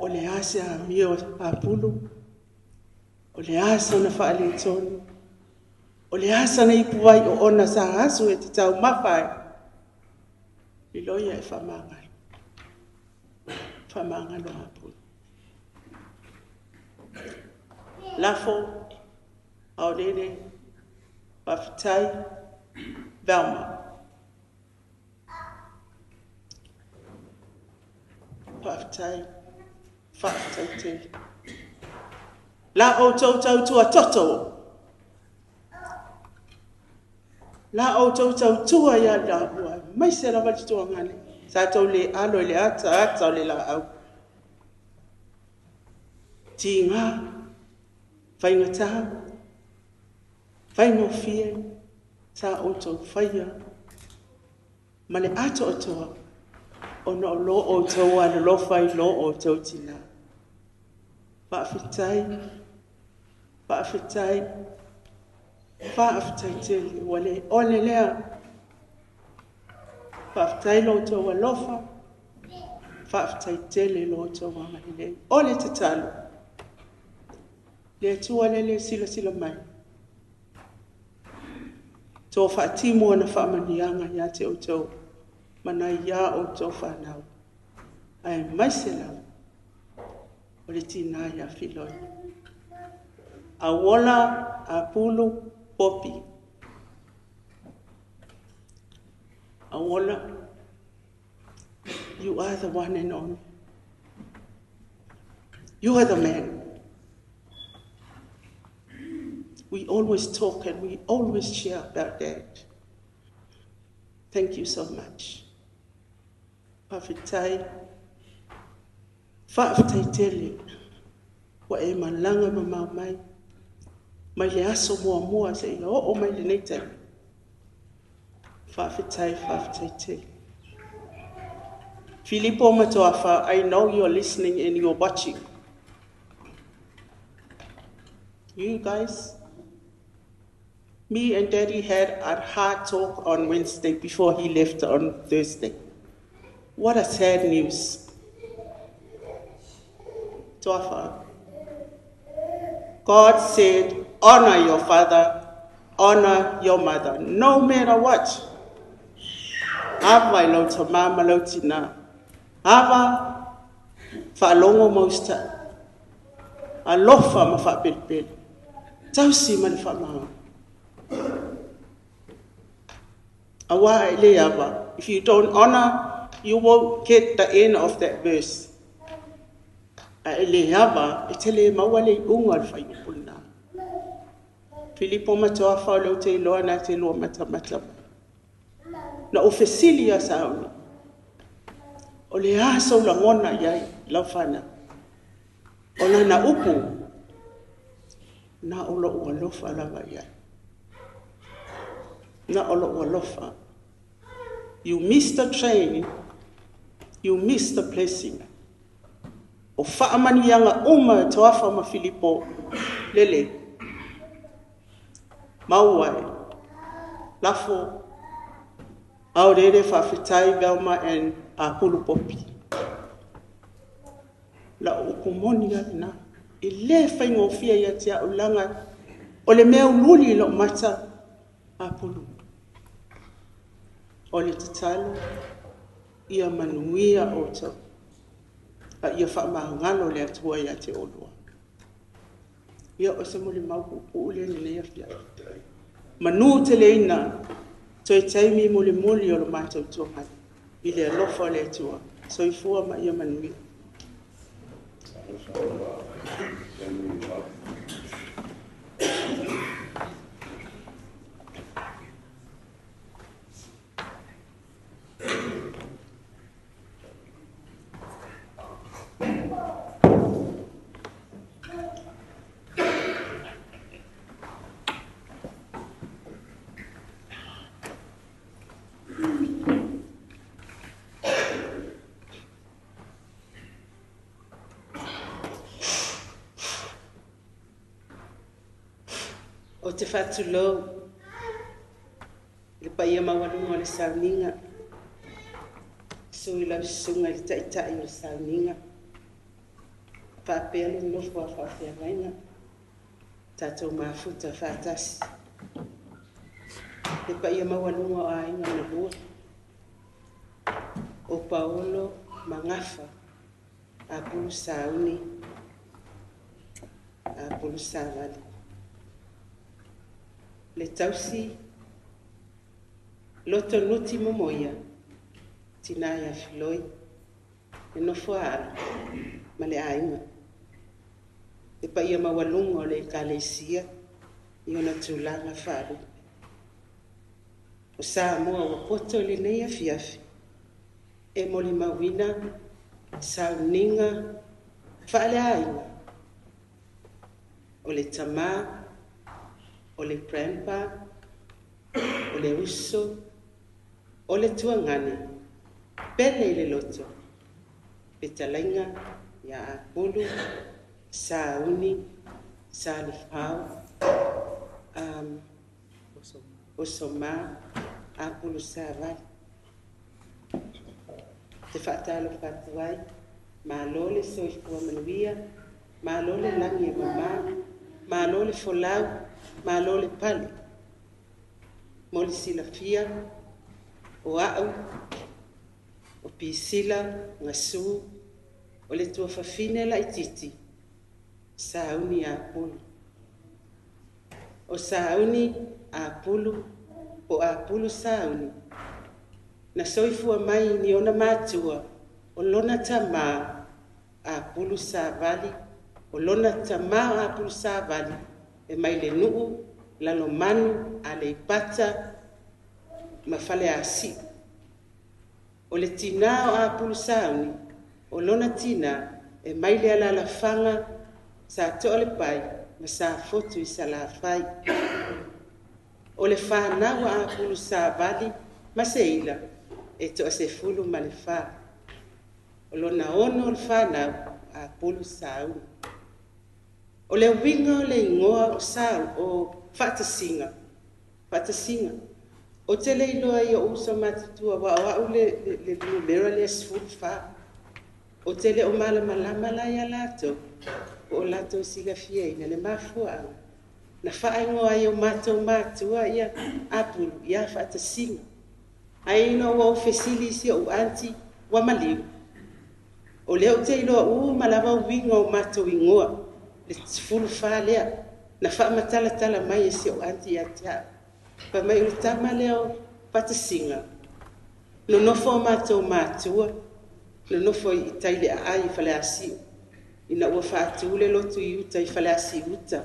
O le ase a mio a pulu. O le asa na faaletonu. O le asa na ipu ai o ona sa asu e te taumafa ai. Filoi e faamagalo. Faamagalo a pulu. Lafo, aolele, faafetai, Velma. Faafetai, faafetai tele. La outou tautua toto. La outou tautua ia la ua. Mai se lava le tuagane. Sa tou le alo i le ata ata o le laau. Tiga, faigata, faigofie, sa outou faia. Ma le atoatoa, ona o lo outou alolofa i lo outou tina. Faafetai, faafetai, faafetai tele, ua le ole lea. Faafetai lo outou alofa, faafetai tele lo outou agalelei. O le tatalo, le Atua lele silasila mai. Tō faatimu ana faamaniaga ia te outou, mana ia outou whanau. Ae mai se lava, o le tina ia filoi. Auola, apulu, popi. Auola, you are the one and only. You are the man. We always talk and we always share about that. Thank you so much. Faafetai, faafetai tele, ua e malaga mamao mai, mai le aso muamua seia oo mai lenei taimi. Faafetai, faafetai tele. Filipo Matoafa, I know you're listening and you're watching. You guys, me and Daddy had a hard talk on Wednesday before he left on Thursday. What a sad news. Toafa. God said, honor your father, honor your mother, no matter what. Ava i lau tamā ma lau tinā. Ava whaalongo mausta. Alofa ma whaapelipele. Tausi ma le whaamaha. Awa e le ava. If you don't honor, you won't get the end of that verse. A e le ava, e te le maua le unga le whai upuna. Filipo matoa whao te iloa nā te lua mata mata. Na o fesili a sauni. O le aso la ngona iai, lau whana. O lana upu, na o lo alofa lava iai. Na o lo alofa. You miss the train, you miss the blessing. O whaamanianga uma toafa ma Filipo, lele. Mauai, lafo, au rere whawhitai Velma and a Pulupopi. La upu moni ale nā. E le whaingofia ia te au langa. O le mea ululi lo mata a Pulu. O le tatalo, ia manuia o tau. A ia whaamahangalo le atua ia te olua. Ia o se mole mau pupu le nei afia. Manu te leina, toe taimi mole moli o lo mātou tuahai. I le alofa le atua. Soifua ma ia manuia. O te whātulou, le paia maualunga o le sauninga, sui lau sunga i le taitai o le sauninga, whaapea le nofo a whaafeagaina, tātou mafuta whaatasi. Le paia maualunga o aiga na lua, o Paolo Magafa, a Pulu Sauni, a Pulu Savali. Le tausi, loto nuti momoia, tina ia filoi, le nofo a ma le aiga. Le paia maualunga o le ekalesia, i ona tulaga faalupe. O Samoa ua poto i lenei afiafi, e molimauina sauniga faaleaiga. O le tamā, o le grandpa, o le uso, o le tuagane, pele i le loto, petalaiga ia Apulu, Sauni, Salifau, Osoma, Apulu Savali. Te whaatalo whatuai, malo le soifua manuia, malo le langi e mamā, malo le folau, malo le pale. Mo le silafia, o au, o pisila, ngasu, o le tuafafine la ititi, Sauni a Apulu. O Sauni a Apulu, o Apulu Sauni. Na soifua mai ni ona mātua, o lona tamā a Apulu Savali, o lona tamā a Apulu Savali, e mai le nuu, lalomanu, a le ipata, ma fale asi. O le tina o Apulu Sauni, o lona tina, e mai le alalafanga, sa toa le pai, ma sa fotu i sa lafai. O le whanau a Apulu Savali, ma Seila e 14. O lona 6 o le fanau a Apulu Sauni. O le uiga o le igoa o Sau o Faatasiga, Faatasiga. O te le iloa i o uso matutua wa o au le numera le 14. O te le o malamalama la ia latou, o latou silafia ina le mafuaaga. Na whaingoa ai o mātou mātua ia Apulu ia Faatasiga. Ai ina ua ofesili isi o anti wa maliu. O lea o te iloa u malawa uiga o mātou ingoa. Le 14 lea. Na whaamatala tala mai e si o anti ia te au. Pa mai o le tama lea o Faatasiga. Nonofo o mātou mātua. Nonofo i taile a ai i Faleasiu. Ina ua whaatule lotu i uta i Faleasi uta.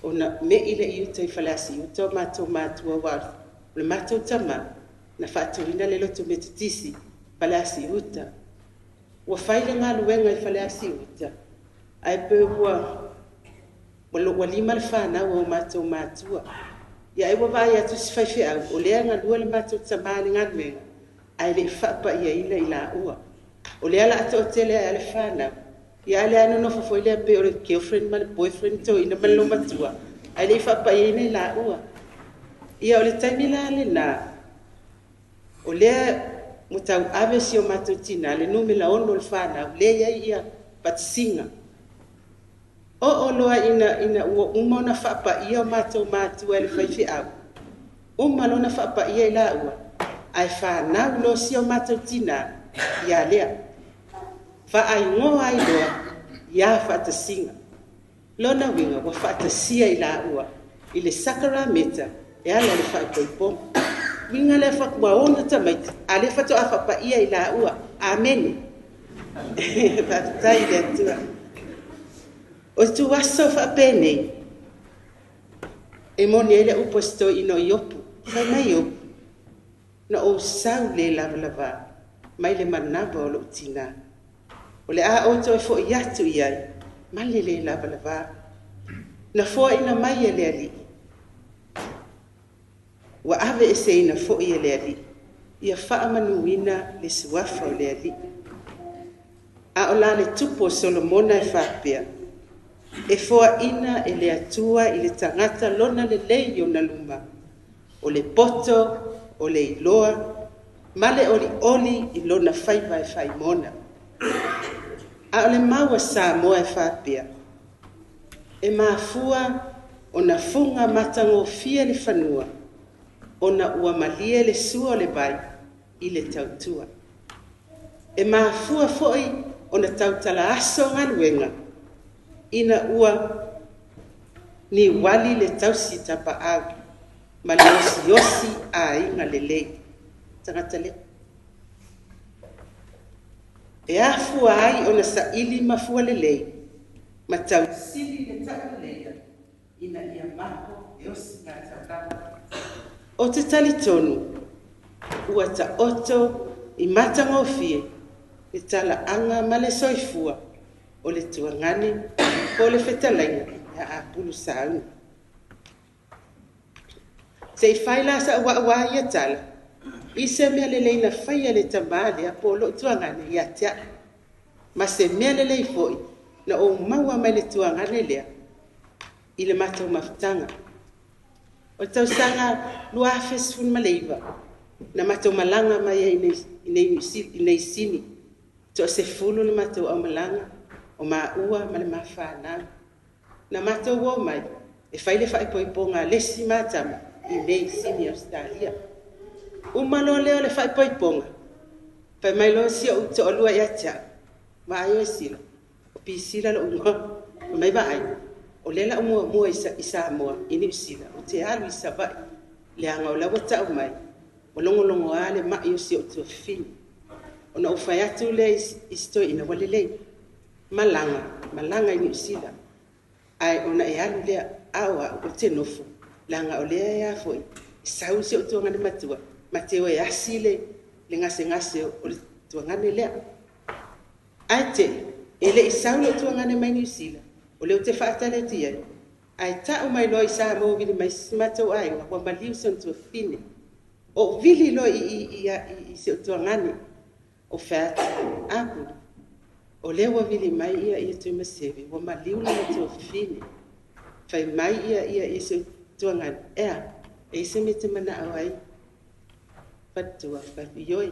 Ona me ile i uta i Faleasi uta o mātou mātua wa o le mātou tama. Na whaatuina le lotu metotisi Faleasi uta. Ua whaile ngā luenga i Faleasi uta. Ai pe ua lima le whanau o mātou mātua. Ia ai ua vai atu si whaiwhi au, o lea ngā lua le mātou tama le ngā luenga. Ai le whaapa ia ina i la ua. O lea la ato o tele ai le whanau. Ia ai le ano no fofo lea pe o le girlfriend ma le boyfriend to ina ma le matua. Ai le whaapa ia ina i la ua. Ia o le taimi la le nā. O lea mutau ave si o mātou tina le numela 6 o le whanau. Lea ia ia Faatasiga. O loa ina ua uma ona whaapa ia o mātou mātua e le whaiwhi au. Uma lona whaapa ia i la ua. Ai whanau lo si o mātou tina ia lea. Whaaingoa ai loa ia Faatasiga. Lona winga ua whaatasia i la ua. I le sakarameta e ala le whaipoiponga. Winga le whakua ona tamaiti. A le whato a whapa ia i la ua. Amene. Whaatai le atua. O tu aso whaapene. E moni ele uposto ino iopu. Whai mai iopu. Na o sau le lava lava. Mai le manava o lo tina. O le a oto e fo i atu iai. Male le lava lava. Na foa ina mai e le ali. Ua ave e se ina fo i e le ali. Ia whaamanuina le suafa o le ali. A o la le tupu o Solomona e whapea. E foa ina e le atua i le tangata lona le lei o na luma. O le poto, o le iloa, ma le oli oli i lona faiva e whaimona. A o le maua Samoa e whapea. E mafua o na funga matangofia le fanua. O na ua malie le sua o le vai i le tautua. E mafua foi o na tautala aso ngaluenga. Ina ua ni wali le tausi tapa au. Ma le osi osi a inga le lei. Tangata le. E afua ai o na saili mafua le lei. Ma tausili le tau leia. Ina ia mako e osi ngā taulama. O te talitonu, ua ta oto i matangofie, le tala anga ma le soifua, o le tuangane, po le whetalainga, ia Apulu Sauni. Se i whai la sa ua ua ia tala, i se mea le leina whaia le tamale a po lo tuangane ia tea. Ma se mea le lei foi, na o maua mai le tuangane lea, i le mātou mafutanga. O tausanga 2019, na mātou malanga mai e i nei sini. To se fulu le mātou au malanga, o maua ma le mawhanau. Na mātou o mai, e whai le whaipoiponga lesi mātama i nei sini Australia. Uma loa lea o le whaipoiponga, whai mai loa si o uto o lua ia tia, ma ai o e sila, o pisila lo ungoa, o mai vaai. O lela o mua mua i Samoa, i Niu Sila, o te alu i Savai, le anga o lawa tau mai, o longo longo a le mai o si o tuafini. O na o whai atu le i stoi ina wale lei. Malanga, malanga i Niu Sila. Ai o na e alu lea au au o te nofo, le anga o lea e a foi, sau si o tuangane matua, ma te o e asi le ngase ngase o le tuangane lea. Ai te, e le i sau le tuangane mai Niu Sila, o leo te whaatale tia. Ai tau mai loa i Samoa wili mai si mātou ai, ua maliu son tuafine. Ou vili loa i si ou tuagane o fai atu, Apulu, o lea ua vili mai ia Tuimaseve, ua maliu lona tuafafine. Fai mai ia si ou tuagane, e a, e i ai se mea e te manao ai? Faletua, fai atu, ioe,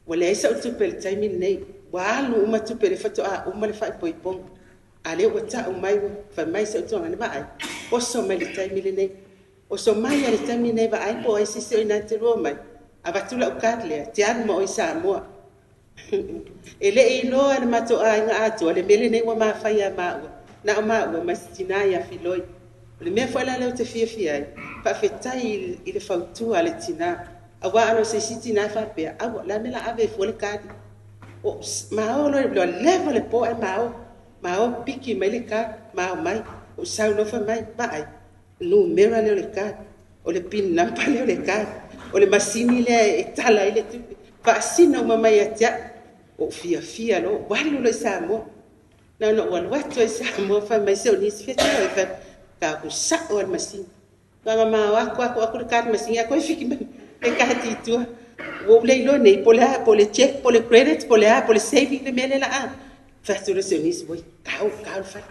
ua leai sau tupe i le taimi lenei, ua alu uma tupe o lea faatoa uma le faaipoipoga. A lea ua tau mai, fai mai si ou tuagane, vaai, oso mai i le taimi lenei. Oso mai lava i le taimi lenei vaai po o ai se isi o i ina e te lua omai, avatu lau card lea, e te alu ma oe i Samoa. E le i iloa e le matou aiga atoa le mea lenei ua ma faia ia maua, na o maua ma si tina ia Filoi. O le mea foi la lea ou te fiafia ai, faafetai i le fautua a le tina. Aua a na o se isi tina e faapea, aua, o le a le mea o le a ave ai fua le card? Ma o loa, ua leva le po ae ma o. Ma o piki mai le card, ma omai. Ou sau loa fai mai, vaai, numera lea o le card, o le pin number lea o le card, o le masini lea e tala ai le tupe. Faasino uma mai ia te au. Ou fiafia loa, ou alu loa i Samoa. Na ona ou alu atu lava i Samoa, fai mai si ou niece, fia te oe? Fai atu, ta o sao lava i le masini. Na ona ma o atu atu atu le card i le masini ae toe fiki mai le card i tua. Ua ou le iloa nei po o le a, po o le cheque, po o le credit, po o le a, po o le saving le mea lea o le a. Fai atu loa si ou niece, oi, tau, tau le fale.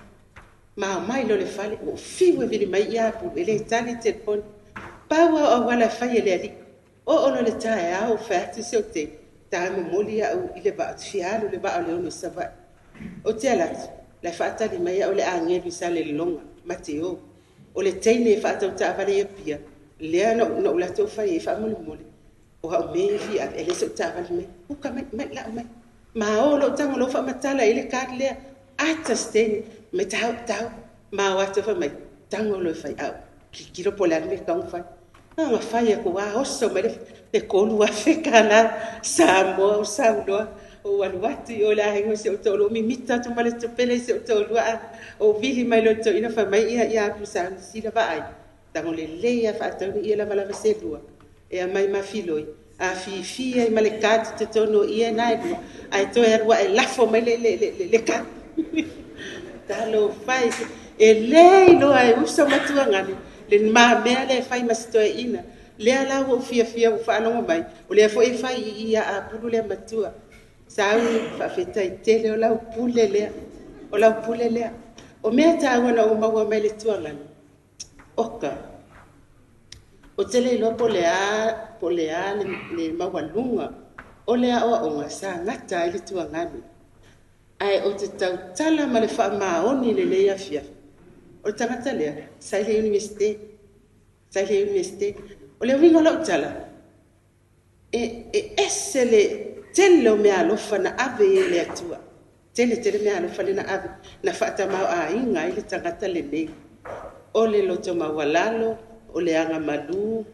Ma omai loa i le fale, ua ou fiu e vili mai ia Apulu, e le tali le telefoni. Pau lava o auala e fai e le alii. Oo loa i le taeao ua fai atu si ou teine, ta momoli au i le vaa, ou te fia alu i le vaa o Leolo i Savaii. Ou te alu atu, o la e faatali mai au e le agelu i Salelologa, ma te o. O le teine e faatau taavale i Apia, lea na ou alu atu ou fai i ai, faamolemole, o au mea ia e fia ave, e leai sau taavale mai, uka mai, mai, lau mai. Ma o loa ou tago loa faamatala i ai le card lea, ata se teine, mai tau, tau, ma o atu fai mai, tago loa e fai au, tilotilo po o le a le mea e tatau ona fai. Na ona fai atu lava, oso mai le $3,000 Samoa, ou sau loa, ou alu atu i o i le aiga o si ou toalua, ou mimita atu ma le tupe lea i si ou toalua, ou vili mai loa i le toeaina, fai mai, ia Apu Samasila, vaai, tago lelei lava faatau ia lavalava se lua, e aumai ma filoi, afifi ai ma le card i totonu o ie na e lua, ae toe alu ae lafo mai le card. Talofa e, e le iloa e uso ma tuagane le mamea lea e fai ma si toeaina. Lea la ua ou fiafia ua faalogo mai, o lea foi e fai i i ia Apulu lea matua. Sauni, faafetai tele, o lau pule lea, o lau pule lea. O mea taua na ou maua mai le tuagane, oka, ou te le iloa po o le a, po o le a le maualuga o le aoaoga sa gata ai le tuagane. Ae ou te tautala ma le faamaoni i lenei afiafi, o le tagata lea, sa i le Iunivesite, sa i le Iunivesite. O le uiga o lau tala, e ese le tele o meaalofa na ave i ai e le Atua. Tele tele meaalofa lea na ave, na faatamao-aiga ai le tagata lenei. O le loto maualalo, o le agamalu,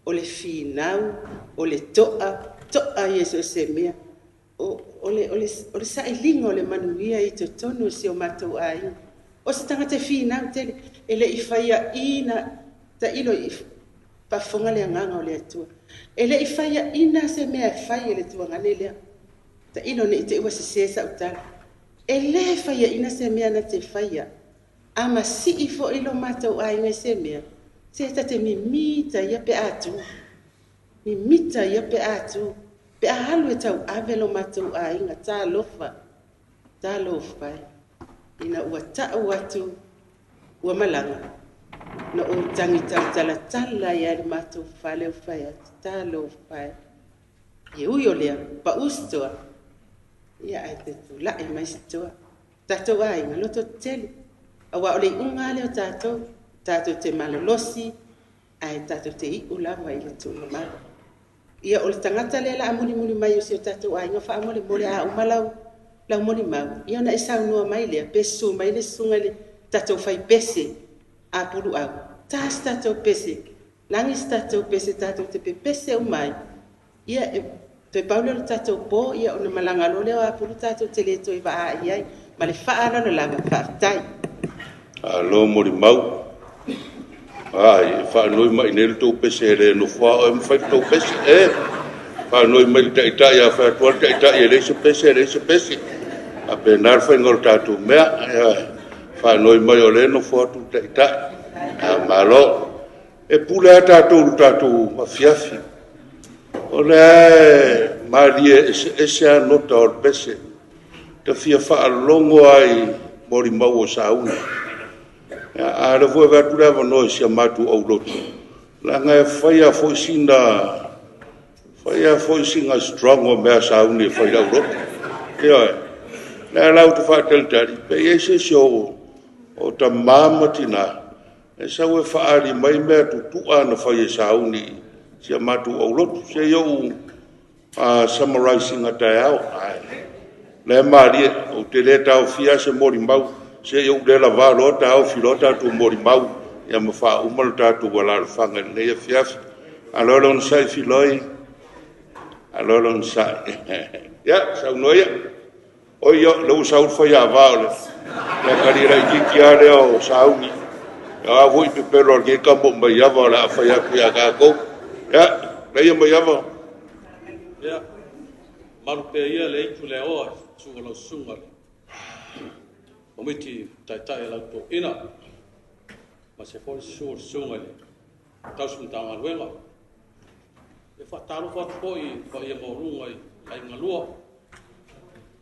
o le finau, o le to'a, to'a ia i so o se mea. O le sailiga o le manuia i totonu o si o matou aiga. O se tagata e finau tele, e le i faiaina, tailo i faafofoga le agaga o le Atua. E le i faiaina se mea e fai e le tuagane lea. Tailo ne i te i ua sese sau tala. E le faiaina se mea na te faia. A masii foi lo matou aiga i se mea, se ta te mimita ia pe a tu. Mimita ia pe a tu. Pe a alu e tauave lo matou aiga, talofa, talofa e. Ina ua tau atu ua malaga, na ou tagi tautalatala ai lava i le matou fale o fai atu, talofa e. E ui o lea, pau se toa, ia ae toe tulai mai se toa. Tatou aiga, loto tetele, aua o le iuga lava lea o tatou, tatou te malolosi, ae tatou te iu lava i le tuugamalo. Ia o le tagata lea o le a mulimuli mai o si o tatou aiga, faamolemole a uma lau molimau, ia ona e saunoa mai lea, pe susu mai le susuga i le tatou faipese a Puluau, ta se tatou pese, lagi se tatou pese tatou te pepese uma ai, ia e toe pau lea o le tatou po, ia ona malaga loa lea o Apulu tatou te le toe vaai ai. Ma le faaaloalo lava, faafetai. Malo molimau. Ai, e faanoi mai i inei le tou pese, e le nofo lava oe ma fai le tou pese. E faanoi mai i le Taitai, a fai atu lava le Taitai e leai se pese, e leai se pese. E faapena le faiga o le tatou mea. Ioe. Faanoi mai o lea e nofo atu le Taitai. A malo. E pule lava tatou i le tatou afiafi. O le malie eseese a nota o le pese. Ta fia faalogo ai molimau o sauni. Ia, a le foi avatu le avanoa i si a matou aulotu, leaga e faia foi sina strong o mea a sauni e fai i le aulotu. Ioe. O lea la ou te faatalitali, pe i ai se isi o tama ma tina e sau e faaali mai mea tutu'a na fai e sauni i si a matou aulotu. Se i ou summarize ina taeao. Ae o lea e malie, ou te le taofia se molimau, se i ou le lavā loa taofi loa tatou molimau, ia ma faauma le tatou alaalafaga i lenei afiafi. Malo le onosai Filoi, malo le onosai. Ia, saunoa ia. Oi, o lea ua sau le faiava o le talie laitiiti lava lea o sauni. O a foi pepelo a lenei tama o Maiava o le a fai atu ia tatou. Ia, leia Maiava. Ia, malu pea ia le aitu le aoa su'a lau susuga le komiti taitai a lau toeaina, ma se foi susu o le susuga i le tausi Matagaluega. E faatalofa atu foi i le paia maualuga i aiga lua,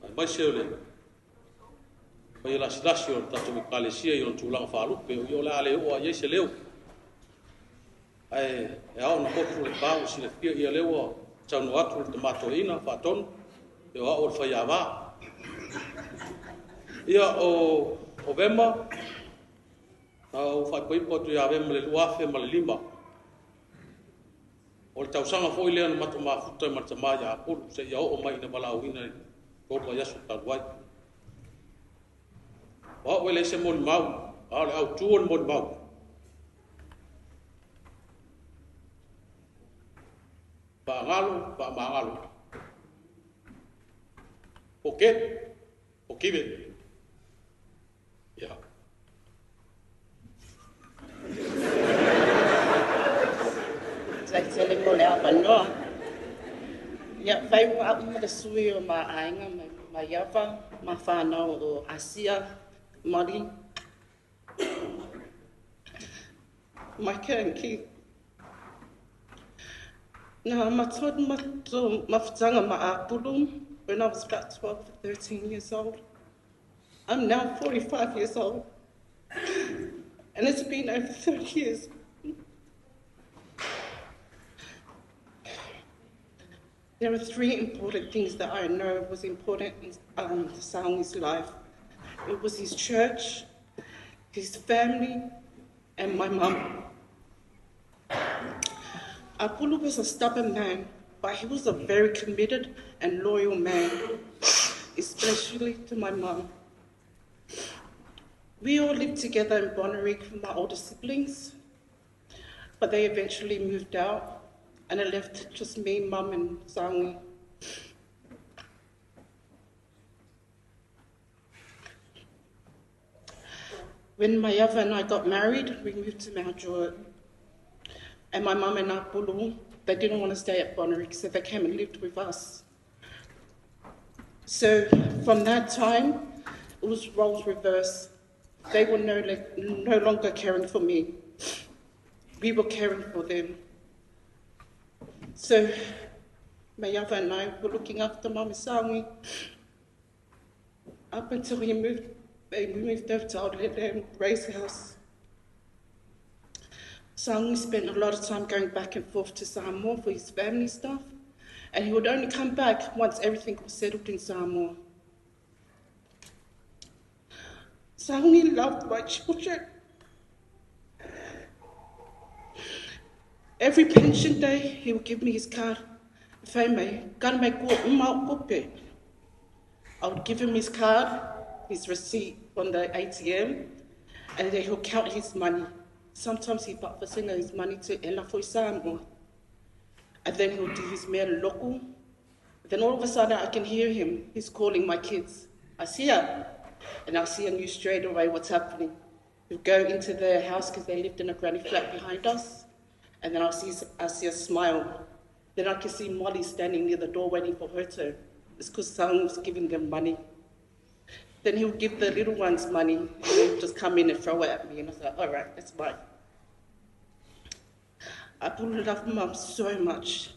aemaise o le paia lasilasi o le tatou Ekalesia i ona tulaga faalupe, o ia o le a le oo lava i ai se leo. Ae e ao ona motu le pa ua silafia ia lea ua saunoa atu le tama toeaina faatonu, e o au o le faiava. Ia, o Vema, na ou faaipoipo atu ia Vema i le 2005. O le tausaga foi lea na matou mafuta ma le tama ia Apulu, seia oo mai ina valaauina i 3 vaiaso talu ai. O au e leai se molimau, a o le autu o le molimau. Faagalo, faamagalo. Forget, forgive it. Yeah. Tele mo le avanoa. Ia, fai ua au ma le sui o ma aiga Maiava, ma whānau o Asia, Mari, Micah and Keith. Nā, matua mafutanga ma Apulu when I was about 12 or 13 years old. I'm now 45 years old, and it's been over 30 years. There are 3 important things that I know was important in Sauni's life. It was his church, his family, and my mum. Apulu was a stubborn man, but he was a very committed and loyal man, especially to my mum. We all lived together in Bonnyrigg with my older siblings, but they eventually moved out, and it left just me, Mum, and Sauni. When Maiava and I got married, we moved to Mount Druitt. And my mum and Apulu, they didn't want to stay at Bonnyrigg, so they came and lived with us. So from that time, it was roles reversed. They were no longer caring for me. We were caring for them. So Maiava and I were looking after Mum and Sauni up until we moved over to Aotearoa and Ray's house. Sauni spent a lot of time going back and forth to Samoa for his family stuff, and he would only come back once everything was settled in Samoa. Sauni loved my children. Every pension day, he would give me his card. I would give him his card, his receipt from the ATM, and then he'll count his money. Sometimes he'd put his money to Ela foi Samoa. And then he'll do his mea loko. Then all of a sudden I can hear him. He's calling my kids. I see her. And I see I knew straight away what's happening. He'll go into their house because they lived in a granny flat behind us. And then I see a smile. Then I can see Molly standing near the door waiting for her turn. It's because someone was giving them money. Then he'll give the little ones money, and they'll just come in and throw it at me. And I was like, all right, that's mine. I loved Mum so much.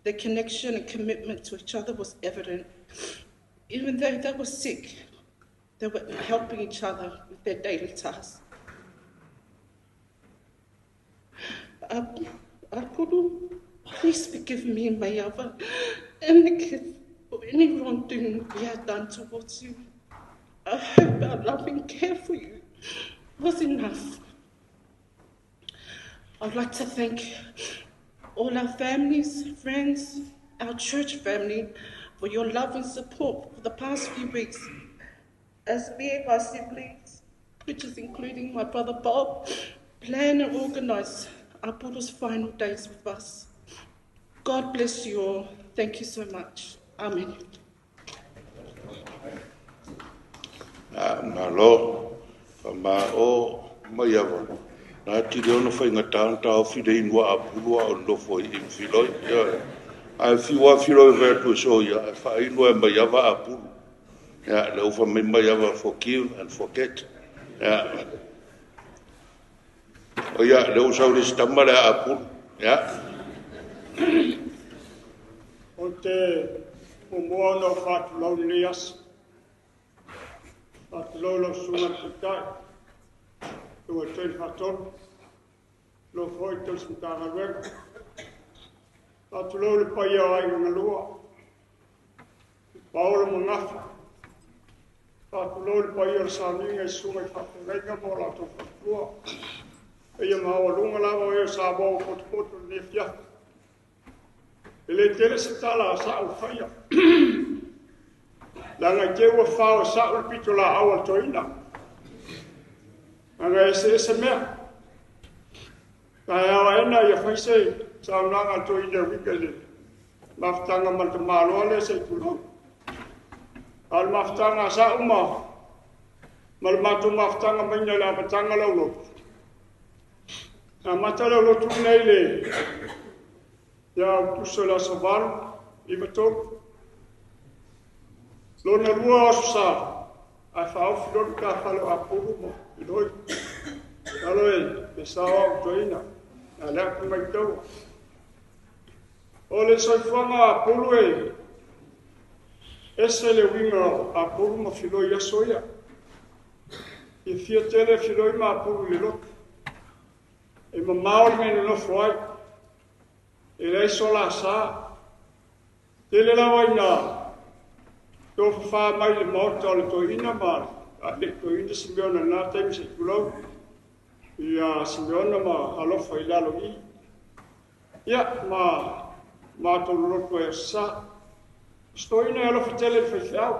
Their connection and commitment to each other was evident. Even though they were sick, they were helping each other with their daily tasks. Apulu, please forgive me and Maiava and the kids for any wrongdoing we have done towards you. I hope our loving care for you was enough. I'd like to thank all our families, friends, our church family for your love and support for the past few weeks as me and my siblings, which is including my brother Bob, plan and organise Apulu's final days with us. God bless you all. Thank you so much. Amen. Malo, ma o Maiava. Nā tiri ona whainga tāna ofi le inua a pulua o nofo i filoi. Ia, ai fiwa filoi vai atu so ia, ai wha inua e Maiava a pulu. Ia, le ufa mai Maiava forgive and forget. Ia, o ia, le usau le sitama le a pulu. Ia. O te momoa ona o whātulau nei asa. Whātulau lau sunga te tai. Ua tei whātolu. Lo foi tau sintanga luega. Whātulau le pai o ai ngā lua. Paolo mangafa. Whātulau le pai o le sāninga i sunga i whāwhengainga mo la tō whātua. Eia maua lunga lava o eo sa mō potopoto le fiafi. E le tele se tala a sa u whaia. Langa i te ua whao sa u le pito la awa toina. Anga ese ese mea. Ka awa ena ia whaise sa unanga toina wika le. Mafutanga malta maloa le se tulo. Al mafutanga sa uma. Mal matu mafutanga maina le apatanga lau lotu. A mata lau lotu nei le. Ia utuso la savalu, i matolu. Lona lua aso sa, ai whaofi lona ka whalo a puru mo, i loi. Alo e, e sao au toina, a lea ku mai taua. O le soifuaga a pulu e, ese le winga a pulu ma filoi aso ia. I fia tele filoi ma a pulu le lotu. E mamao le mea nofo ai. E lei sola sa. Tele lawa ina tō whawha mai le maota o le toina ma a le toina Simeona nā taimi se kulau. Ia Simeona ma alofa i lalo i. Ia ma mātou lotu e sa. Stoina e alofa tele le whaiwhiau.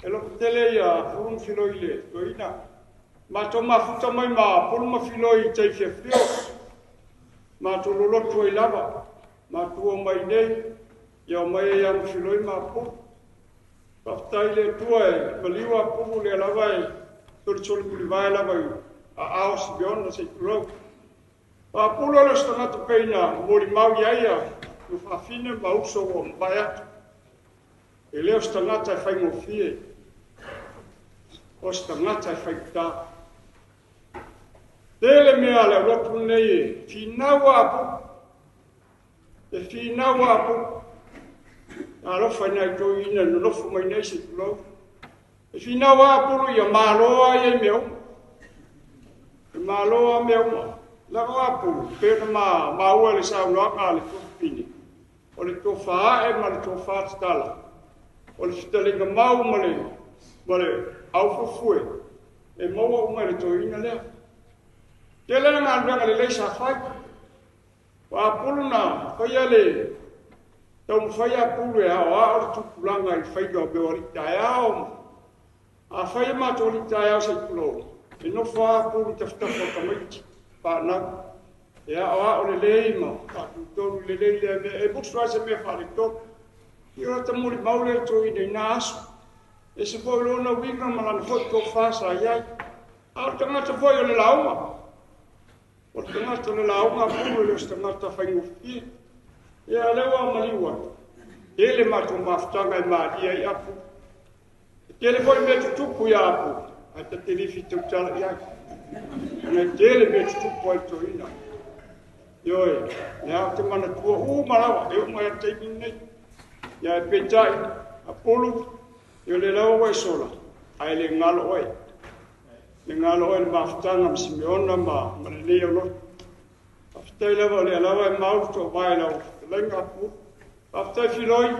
E alofa tele ia puru filoi le toina. Mātou mafuta mai ma puru ma filoi i tei fiafio. Mātou lolotu ai lava. Mātua mai nei. Ia mai e ia filoi ma puru. Whaftai le tua e maliwa puru le lava e torisoli mulivae lava i a ao Simeona se kurau. A pulu le stangata peina mori mau ia ia no whawhine ma uso o mbae atu. E leo stangata e whaingofie. O stangata e whaikuta. Tele mea le rotu nei e whinaua apu. E whinaua apu. Alofa nei tō ina no nofo mai nei se tulau. E whinaua apulu ia māloa ia i mea uma. E māloa mea uma. Lako apulu, pēna maua le saunoaga a le tōpine. O le tō whaae ma le tō whātatala. O le whitalenga mau ma le aufufue. E maua uma le tō ina lea. Te lena ngā luanga le leisa whai. Wa apulu nā, whaia le tau mwhaia apulu e hao a o le tupulanga i whainga o meo alita e ao. A whaia mātou alita e ao sa i pulo. E nofo a apulu tawhitafa o tamaiti. Whānau. E ao a o le lei ma whātūtonu le lei lea mea. E mutu ai se mea whaare tō. I ora tamuri maule tō ina i nā aso. E se foi lona winga ma lana foi tō whāsa i ai. A o tangata foi o le launga. O tangata o le launga pulu le o tangata whaingofie. Ia lewa maliua. Tele mātou mafutanga e maalia i apu. E tele foi mea tutupu ia apu. Ai ta te rifi tau tala i ai. Ana tele mea tutupu ai toina. Ioe, lea ou te manatua uma lava, e oo mai lava i le taimi lenei. Ia ae peitai, Apulu, ia o lea lava ua e sola, ae le galo oe. Le galo oe i le mafutaga ma Simeona ma lenei aulotu. Faafetai lava o lea lava e mau le toovae i lau fetalaiga Apulu. Faafetai Filoi,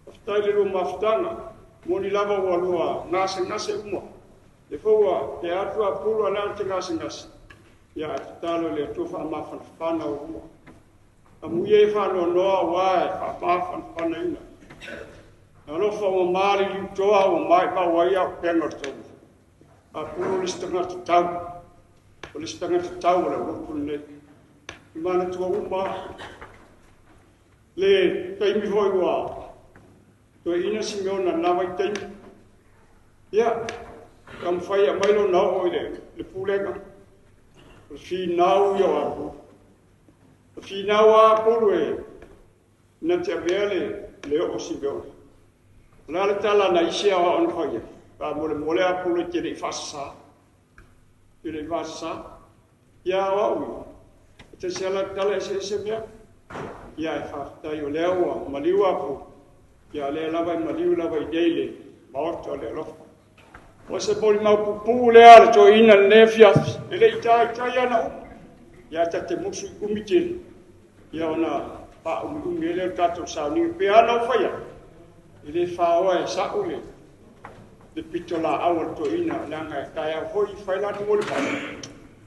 faafetai i le lua mafutaga. Moni lava ua lua gasegase uma. Lea foi ua pea atu Apulu a o lea ou te gasegase. Ia ae tatalo i le Atua faamafanafana oulua. Amuia ia faanoanoa aua e faamafanafanaina. Alofa ua maliliu toa ua maimau ai auupega o le taulaga. Apulu o le isi tagata tau. O le isi tagata tau o le aulotu lenei. I manatua uma le taimi foi ua toeaina Simeona i lena vaitaimi. Ia, taumafai e aumai lona oo i le pulega. O le finau ia o Apulu. O le finau a Apulu e na te avea le oo o Simeona. O le a le tala na isi ao ona fai ai? Faamolemole Apulu e te le i faasasā. Te le i faasasā. Ia o au ia. E te se ala tala eseese mea. Ia e faafetai o lea ua maliu Apulu. Ia o lea lava e maliu lava i nei le maota o le alofa. O se molimau pupuu lea a le toeaina lenei afiafi, e le i taitai ana uma. Ia ta te musu i umi tele, ia ona faaumiumi ai lea o le tatou sauniga. Pe a na ou fai atu, e le faoa e sa'u le pitolaau a le toeaina, leaga e taeao foi i fai lana molimau.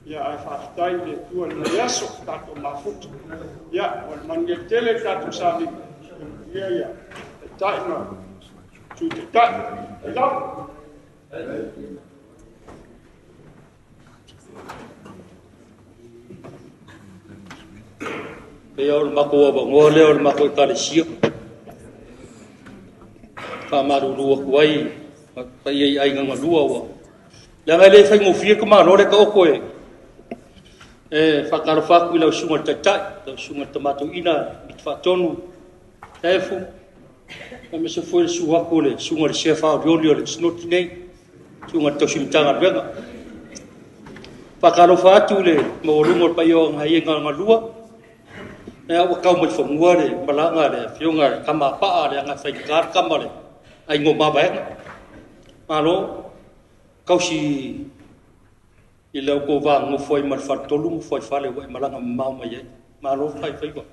Ia ae faafetai i le Atua i lenei aso, tatou mafuta. Ia, o le manuia tele le tatou sauniga. Ia, ia, taitai ma Sui Taitai. Ai lava. Pei o le matou avanoa lea o le matou Ekalesia. Faamalulu atu ai paia i aiga galua ua. Leaga e le faigofie le tamaloa le taoto e faatalofa atu i lau susuga i le Taitai, lau susuga i le Tama Toeaina, Miti Faatonu, Taefu, aemaise foi le susu atu o le susuga i le Sefa Olioli o le Sinoti nei, susuga i le Tausi Matagaluega. Faatalofa atu i le maualuga o le paia o aiga galua, ua tau mai fanua le malaga le afioga le tama paa le aga faigata le tama le aiga o Mavaega. Malo, tausi i lau tou vanonofo ai ma le faletolu ma fuaifale ua e malaga mamao mai ai. Malo faifaiva.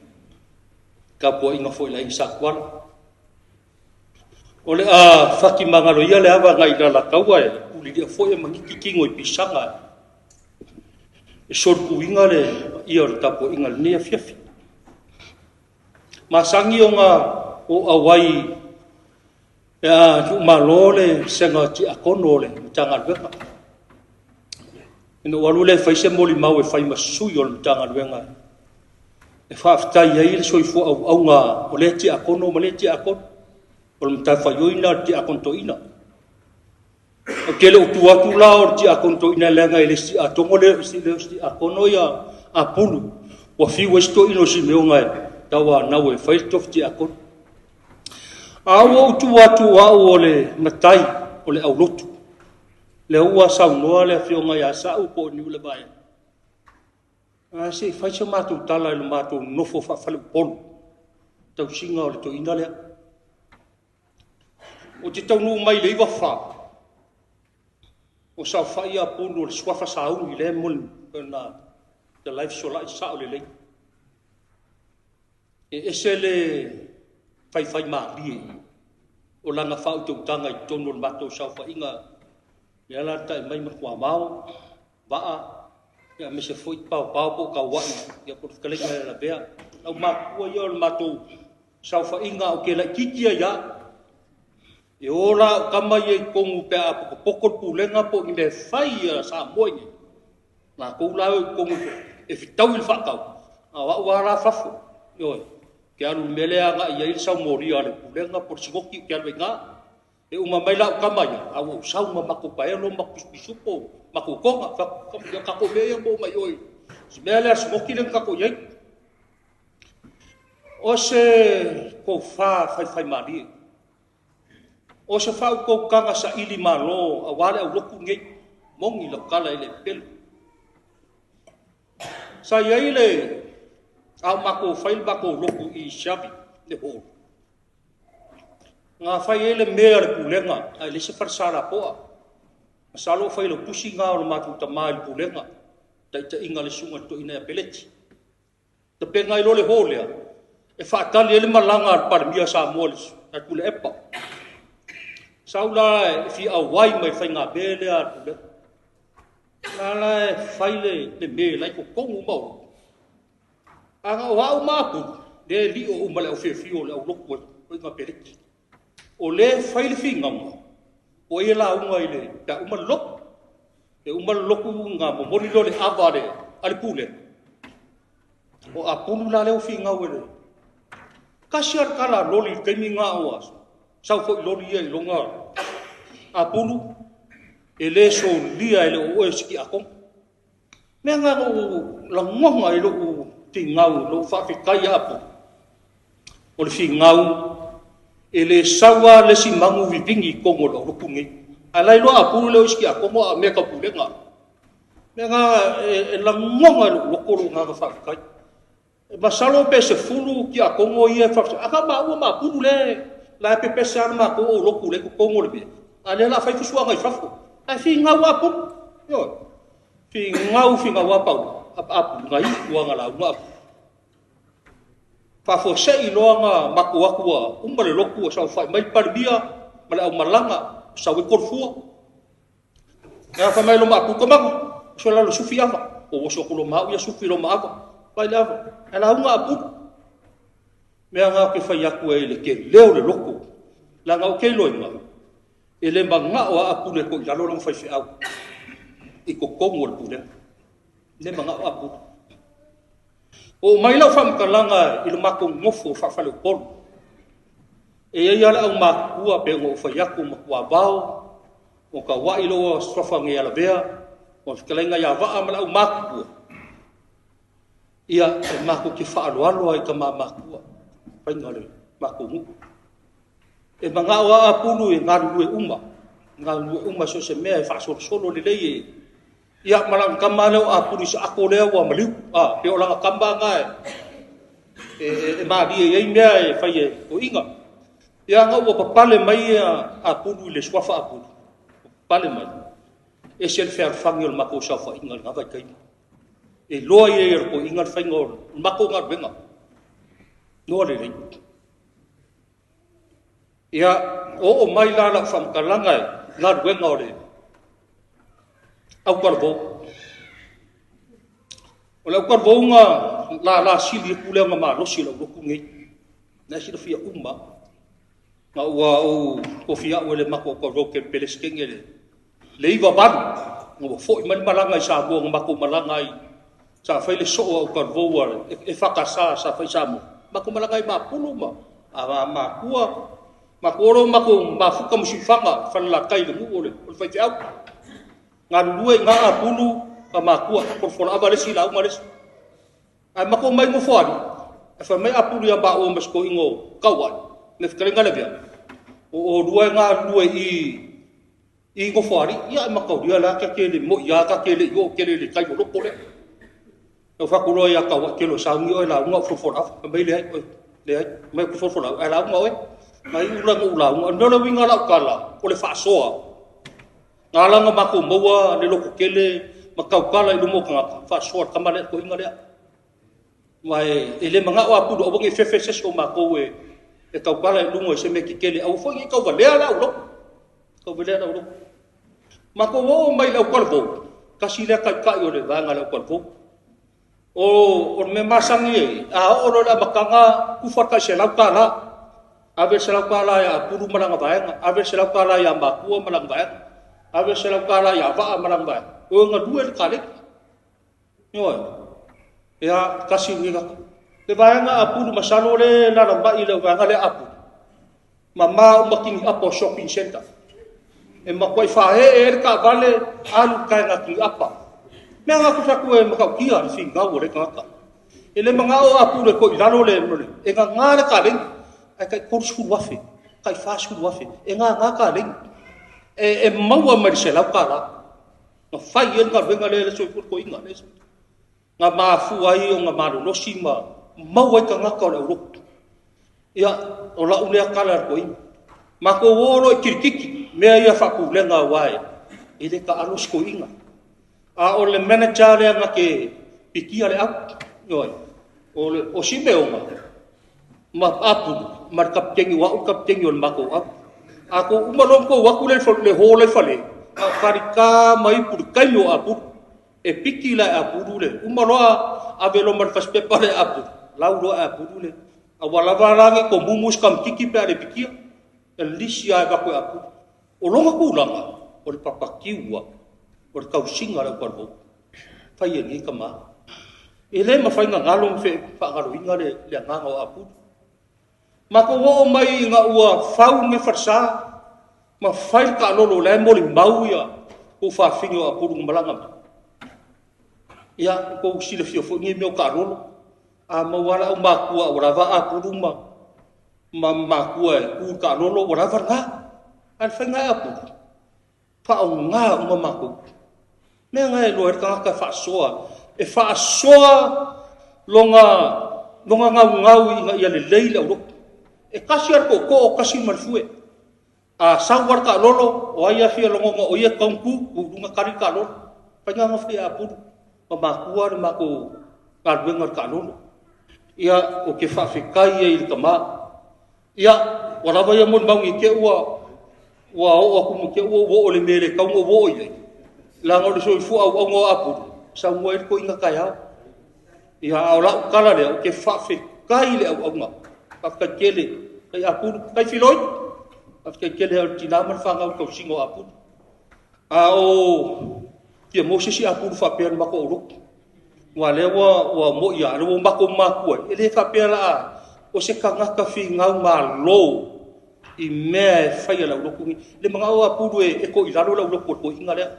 Tapuaiga foi le aiga Satuala. O le a fati magalo ia le ava ngai Lalataua e ulilia foi e maniti tino i pisaga. E solituiga le ia o le tapuaiga lenei afiafi. Masani ona o auai e a tuumalo le sega tiakono o le Matagaluega. Ina ua alu le fai se molimau e fai ma sui o le Matagaluega. E faafetai ai le soifua auauga o le tiakono ma le tiakono. O le matafaioi o le tiakono toeaina. O te le o tu atu la o le tiakono toeaina leaga e le si atogo le si tiakono ia Apulu. Ua fiu ai se toeaina o Simeona e tau anau e fai le tofi tiakono. A ua ou tu atu au o le matai o le aulotu. Le ua saunoa le afioga ia Sa'u po o Niu le Vaea. A se i fai se matou tala i le matou nofo faafaleupolu. Tausiga o le toeaina lea. O te taunuu mai le 94. O saofai Apulu o le suafa sauni le moni na te life solai sao lelei. E ese le faifai malie o lana faautautaga i totonu o le matou saofaiga. Le ala tai mai ma tuamao, vaa, ia aemaise foi paopao po o tauai, ia po o le fetalaiga e lavea. Lau matua ia o le matou saofaiga o ke laititi ai ia. E ola o kama ia i tonu pe a potopoto le pulega po o ni mea fai ia Samoa i nei. Latou la o i tonu e fitaui le faatau, a o au lava la fafo. Ioe, ke alu le mea lea agai ai le saumolia a le pulega po o le sinoti ke alu ai ngā. E uma mai la o kama ia, a ua sau ma matou paelo, ma pisupisupo, matou toga, ia kakou mea ia mo mai oi. Si mea lea sinoti lea na kakou i ai. O se tofa faifai malie. O se faautautaga saili malo aua le aulotu nei, moni lau tala e le pelu. Sa i ai le a o matou fai le matou lotu i Siavi, le hall. Na fai ai le mea a le pulega, ae leai se fale lapoa. Masalo o failautusi na o le matou tama i le pulega, taitaiga a le susuga i le toeaina ia Peleti. Tapena ai loa le hall lea, e faatali ai le malaga a le Palemia o Samoa ia Tuilaepa. Sau la e fia auai mai i le faigamea lea a le pulega. La la e fai le me la e i totonu uma o. A na o au ma Apulu, lea e lio uma e le aufiofio o le aulotu a le Peleti. O lea e fai le finauga, o ai e lauga i le, pe a uma le lotu. E uma le lotu ona momoli lea o le ava a le pulega. O Apulu la lea ua finau e le... Tasi lava le tala a loli i le taimi lena ua sau foi loli ia i lona... Apulu, e le solia e le o oe se tiakono. Mea na ou lagona i lou finau, lou faafetai ia Apulu, o le finau e le sau lava le isi manu vivini i totonu o le aulotu lenei. Ae la iloa Apulu le o isi tiakono a o mea tau pulega. Mea na e lagona e lou loto lou agaga faafetai. E masalo pe 10 tiakono ia e faafetai. A na maua ma Apulu le la e pepese lava le matou aulotu le totonu o le mea. A lea la fai fusuaga i fafo. Ae finau Apulu. Ioe. Finau, finau a Paulo. Apulu, na iu lava na lauga Apulu. Faafuasei loa na matou atu ua uma le lotu ua saofai mai le Palemia ma le aumalaga, sau ai Kolofua. Ia fai mai lo matou tamaga, so la lo sufi ava. O oso atu lo mau ia sufi lo maava. Vai le ava. E lauga Apulu. Mea nga ke fai atu e le ke leo le lotu. La nga o ke loinga. E le mangao a Apulu e ko i lalo langa fai feau. I kokongo o le pulega. Le mangao Apulu. O mai lau whamkalanga i le matou ngofo whawhale o polu. E ia le au makua pe ngo whai aku makua vao, o ka wai loa swafa nge alavea, o whikalenga ia waa ma le au makua. Ia e mako ki whaaloalo ai ka ma makua, whainga le mako ngu. E mangao a Apulu e ngalulue uma, ngalulue uma so se mea e whaasolosolo le lei e. Ia malang kama leo Apulu sa ako lea ua maliu. A pe o langa kama nga e malie i mea e fai e o inga. Ia nga ua papale mai Apulu i le suafa Apulu. Papale mai. E se le fealfangi o le mako sa fa inga le ngava i kai. E loa ia i ko inga le whainga o le mako ngā ruenga. Noa le lei. Ia o o mai la lau whamkalanga e ngā ruenga o le au kalvou. O le au kalvou ngā la la sili e kule ngā malosi lau loku ngei. Nā sila fia uma. Ngā ua o kofia ue le mako au kalvou ke peleskenge le. Le iwa walu. Ngā ua foi mani malanga i Samoa ngā mako malanga i. Sa whai le soo au kalvou a e whakasa sa whai Samoa. Mako malanga i mapulu ma. A makua. Mako oro mako mafuka musiwhanga whanala kai le ngu o le whai te au. Ngā lulue ngā Apulu ka makua, korofora awa lesi la uma lesi. Ai mako mai ngofoari, e whai mai Apulu ia mā o masko ingo kauai, me whikarenga le vea. O lua ngā lulue i ngofoari, ia e makauria la ka kele mo ia ka kele i o kele le kai o loko le. E whakuroa ia kauai kelo saungi oe la unga o forofora awa, mai le ai, le ai, mai o forofora awa, ai la unga oe. Mai ula ngo ula unga, nole winga lau kala, o le whaasoa. Ngā langa mako maua le loko kele, ma kaukala i lumo kangata, whaasoa kama lea ko inga lea. Mai e le manga o Apulu, awangi fefe sesi o mako e kaukala i lumo e se meki kele, au whangi i kauvalea la ulo. Kauvalea la ulo. Mako o mai lau kalvou, kasi lea kai kai o le vanga lau kalvou. O me masangi e, a o lo la makanga kufa kai se lau kala. Ave se lau kala ia Apulu malanga vaenga, ave se lau kala ia makua malanga vaenga. Ave se lau kala ia waa malanga vaenga. O ngā lue le kale. Ioe. Ia kasi ngi ka. Le vaenga Apulu masalo le lala mai le vaenga le Apulu. Ma ma umakini apo shopping center. E makuai whae e le ka vale alu kai ngā kini apa. Mea ngā kusaku e makau kia le whingau o le kangata. E le manga o Apulu e ko i lalo le mole. E ngā ngā le kalengi. E kai 30 afe. Kai 40 afe. E ngā ngā kalengi. E maua mai se lau kala. Nga whai e ngā wenga le le soifur ko inga le. Nga mafua ai o nga malolosi ma maua ai tagata o le aulotu. Ia, o lau lea tala a le toeaina. Matou o loa i kirikiti, mea ia faapulega aua e le taalo si toeaina. A o le manager lea na te pikia le au, ioe, o Simeona ma Apulu ma le kapiteni, o au le kapiteni o le matou au. A tou uma loa ona tou o atu lea i le hall la e i fale, a o talita ma ipu i le taimi o Apulu. E piki la e Apulu le, uma loa ave loa ma le fasipepa lea e Apulu, lau loa e Apulu le, aua lava la ne i tomumu se tamaitiiti pe a le pikia, e lisi lava e avatu e Apulu. O lona tulaga, o le papatiu lava, o le tausiga o le autalavou, fai e lenei tama. E le mafai ona galo ma faagaloina le agaga o Apulu. Matou oo mai ina ua fau lenei falesa, ma fai le taalolo o la e molimau ia tuafafine o Apulu na malaga mai. Ia, ua outou silafia foi nei mea o taalolo. A maua lava le aumatua ua lava Apulu ma matua e tu i le taalolo, ua lava lena. A o le faiga e Apulu, faaaoga uma matou. Mea na e iloa ai le tagata e faasoa. E faasoa lona gaugau ina ia lelei le aulotu. E tasi lava le tootoo, tasi ma le fue. A sau lava le taalolo, o ai e fia lagona o ia e tatau ona tu, tu i luga tali le taalolo. Faiga na fai e Apulu ma matua le matou galuega o le taalolo. Ia, ou te faafetai ai i le tama. Ia, ua lava ia molimau ne i te i ua oo atu ne i te i ua ou oo i le mea e le tatau ona ou oo i ai, leaga o le soifua auauna o Apulu, e saunoa ai le toeaina taeao. Ia, a o lau tala lea, ou te faafetai i le auauna, faafetai tele. Faafetai Apulu, faafetai Filoi, faafetai tele i le tina ma le fanau i le tausiga o Apulu. A o fia maua se isi Apulu faapea i le matou aulotu. Aua o lea ua moni lava, o lea ua matou matutua ai, e le faapea o le a, o se tagata finau malo i mea e fai a le aulotu lenei. Le manao o Apulu e toilalo le aulotu a le toeaina lea.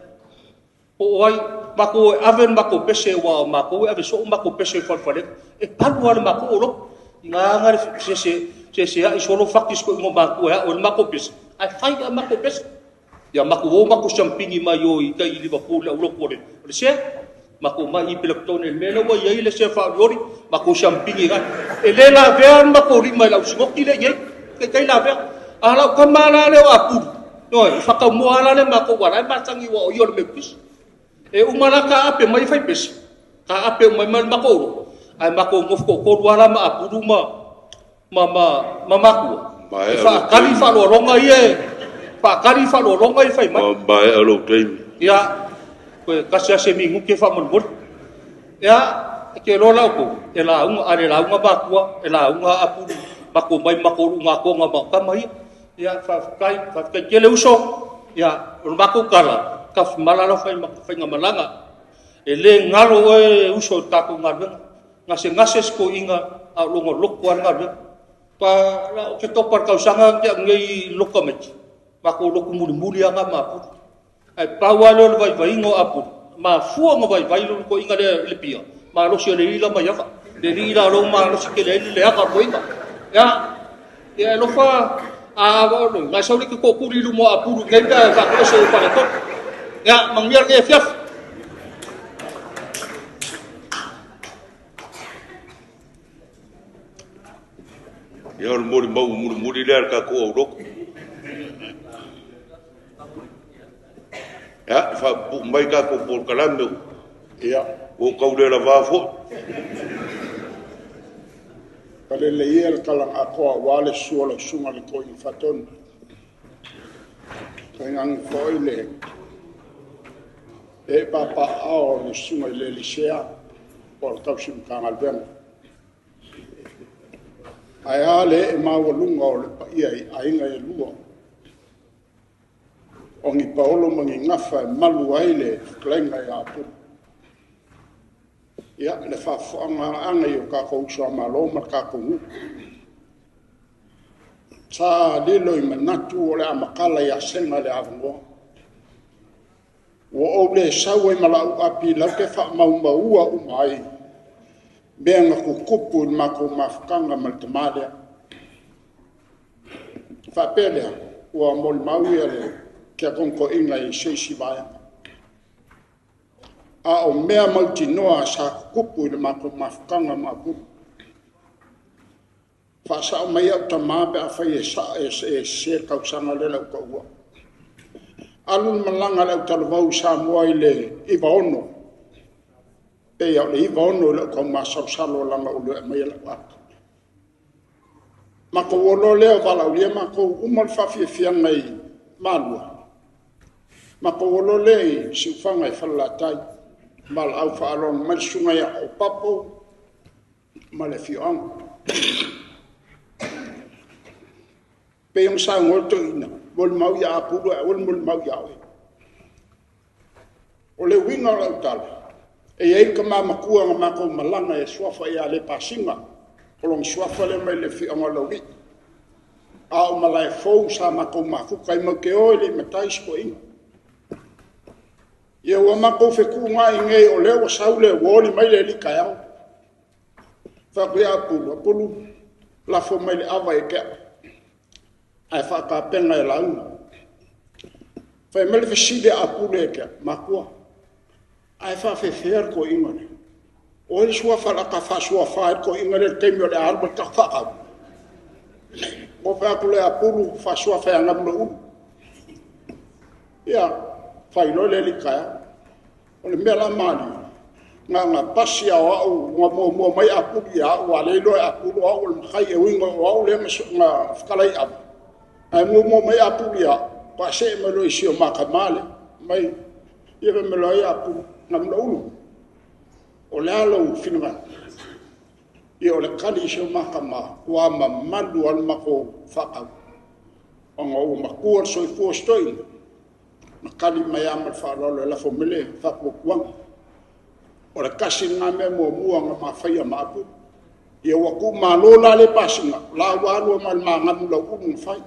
Po o ai, matou e ave le matou pese, aua o matou e ave soo matou pese i falefalega. E palu lava i le matou aulotu. Tiga na seseai solo fati si toeaina o matua e ao ai le matou pese, ae fai lava matou pese. Ia matou o matou siamupini mai o i tai i Liverpool i le aulotu o le sea. Matou omai i Peletetone i le mea lea ua i ai le sea faaolioli, matou siamupini ai. E le lavea le matou lima i le ausinoti lea e i ai, taitai lavea. A o lau tama la lea o Apulu, ioe, e faataumua lava la le matou aua o la e masani aua o ia o le Metotisi. E uma la taape mai fai pese, taape uma mai le matou aulotu, ae matou nofo toatolu lava la ma Apulu ma matua, e faatali faaaloaloga ia, faatali faaaloaloga ia fai mai. Ua maea lou taimi. Ia, toe tasi lava se minute faamolemole. Ia, e te iloa la outou, e lauga, a le lauga matua, e lauga Apulu, matou omai matou lugatona ma tama ia. Ia, faafetai, faafetai tele uso. Ia, o le matou tala, tafimala lau faigamalaga. E le galo oe uso i le tatou galuega. Gasegase si toeaina, a o lona loto lava le galuega. Pa, la, Oketopa i le tausaga na tea nei i le lotu tamaiti, matou lotu mulimuli lava na ma Apulu. Ae pau lava lea o le vaivaiga o Apulu, mafua ona vaivai le toeaina lea i Apia, malosi e le ila mai afa. Le alii la o lea ua malosi tele ai le leaga o le toeaina. Ia, ia e alofa, a na e sau le tootuli i luma o Apulu nei pe a faatoese i Faletolu. Ia, manuia lenei afiafi. Ia, o le molimau mulimuli lea a le tatou aulotu. Ia, faapupuu mai tatou polokalame. Ia. Ua tau le lavā foi. Palele ia le talaga atoa aua le susu o lau susuga i le Toeaina Faatonu. Tainane foi le eepapaao o le susuga i le Elisea po o le tausi Matagaluega. Ae a le ee maualuga o le paia i aiga e lua, o ni paolo ma ni gafa e malu ai le fetalaiga ia Apulu. Ia, le faafofogaaga i o tatou uso a Malo ma le tatou nuu. Sa lilo i manatu o le a matala ia sega le avanoa. Ua ou le sau ai ma lau api latou te faamaumaua uma ai mea na tutupu i le matou mafutaga ma le tama lea. Faapea lea, ua molimau ia le tiakono toeaina i se isi vaega. A o mea mautinoa sa tutupu i le matou mafutaga ma Apulu. Faasao mai au tamā pe afai e sese le tausaga lea o le a ou taua. Alu le malaga a le autalavou i Samoa i le 96, pei lava o le 96 i lou taumasalosalo leaga ua le aumaia lau api. Matou o loa lea o valaaulia matou, uma le faafiafiaga i Malua, matou o loa lea i Siufaga i Falelatai, valaau faaaloalo mai le susuga ia Opapo ma le afioaga. Pei ona saunoa le toeaina, molimau ia Apulu ae aua le molimau ia oe. O le uiga o lau tala, e i ai le tama matua na matou malaga e suafa ia Lepasina, o lona suafa lea mai le afioaga o Laulii, a o Malaefou sa matou mafuta ai, matou te o e le i matai si toeaina. Ia ua matou fetuunai nei o lea ua sau le, ua oli mai le alii taeao. Fai atu ia Apulu, Apulu, lafo mai le ava ia te au, ae faatapena e lauga. Fai mai le fesili a Apulu ia te au, matua, ae faapefea le toeaina lea? O ai le suafa o le a ta faasuafa ai le toeaina lea i le taimi o le a alu ai le tatou faatau? Ona ou fai atu lea, Apulu, faasuafa ia Gamulauulu. Ia, fai loa le alii taeao. O le mea la malie, na ona pasi lava o au, na muamua mai Apulu ia au, aua o lea e iloa e Apulu o au o le matai, e ui o au lea na fetalai i ava, ae muamua mai Apulu ia au, faatoa see mai loa i si o ma tama lea. Fai mai loa, ai Apulu, Gamulauulu, o le a lou finagalo? Ia o le tali a si o ma tama, ua mamalu lava le matou faatau, ona ua matua le soifua o si toeaina, na tali mai lava ma le faaaloalo e lafo mai le faatuatuaga. O le tasi lena mea muamua na ma faia ma Apulu. Ia ua tuumalo la Lepasina, o la ua alu lava ma le ma Gamulauulu na fai.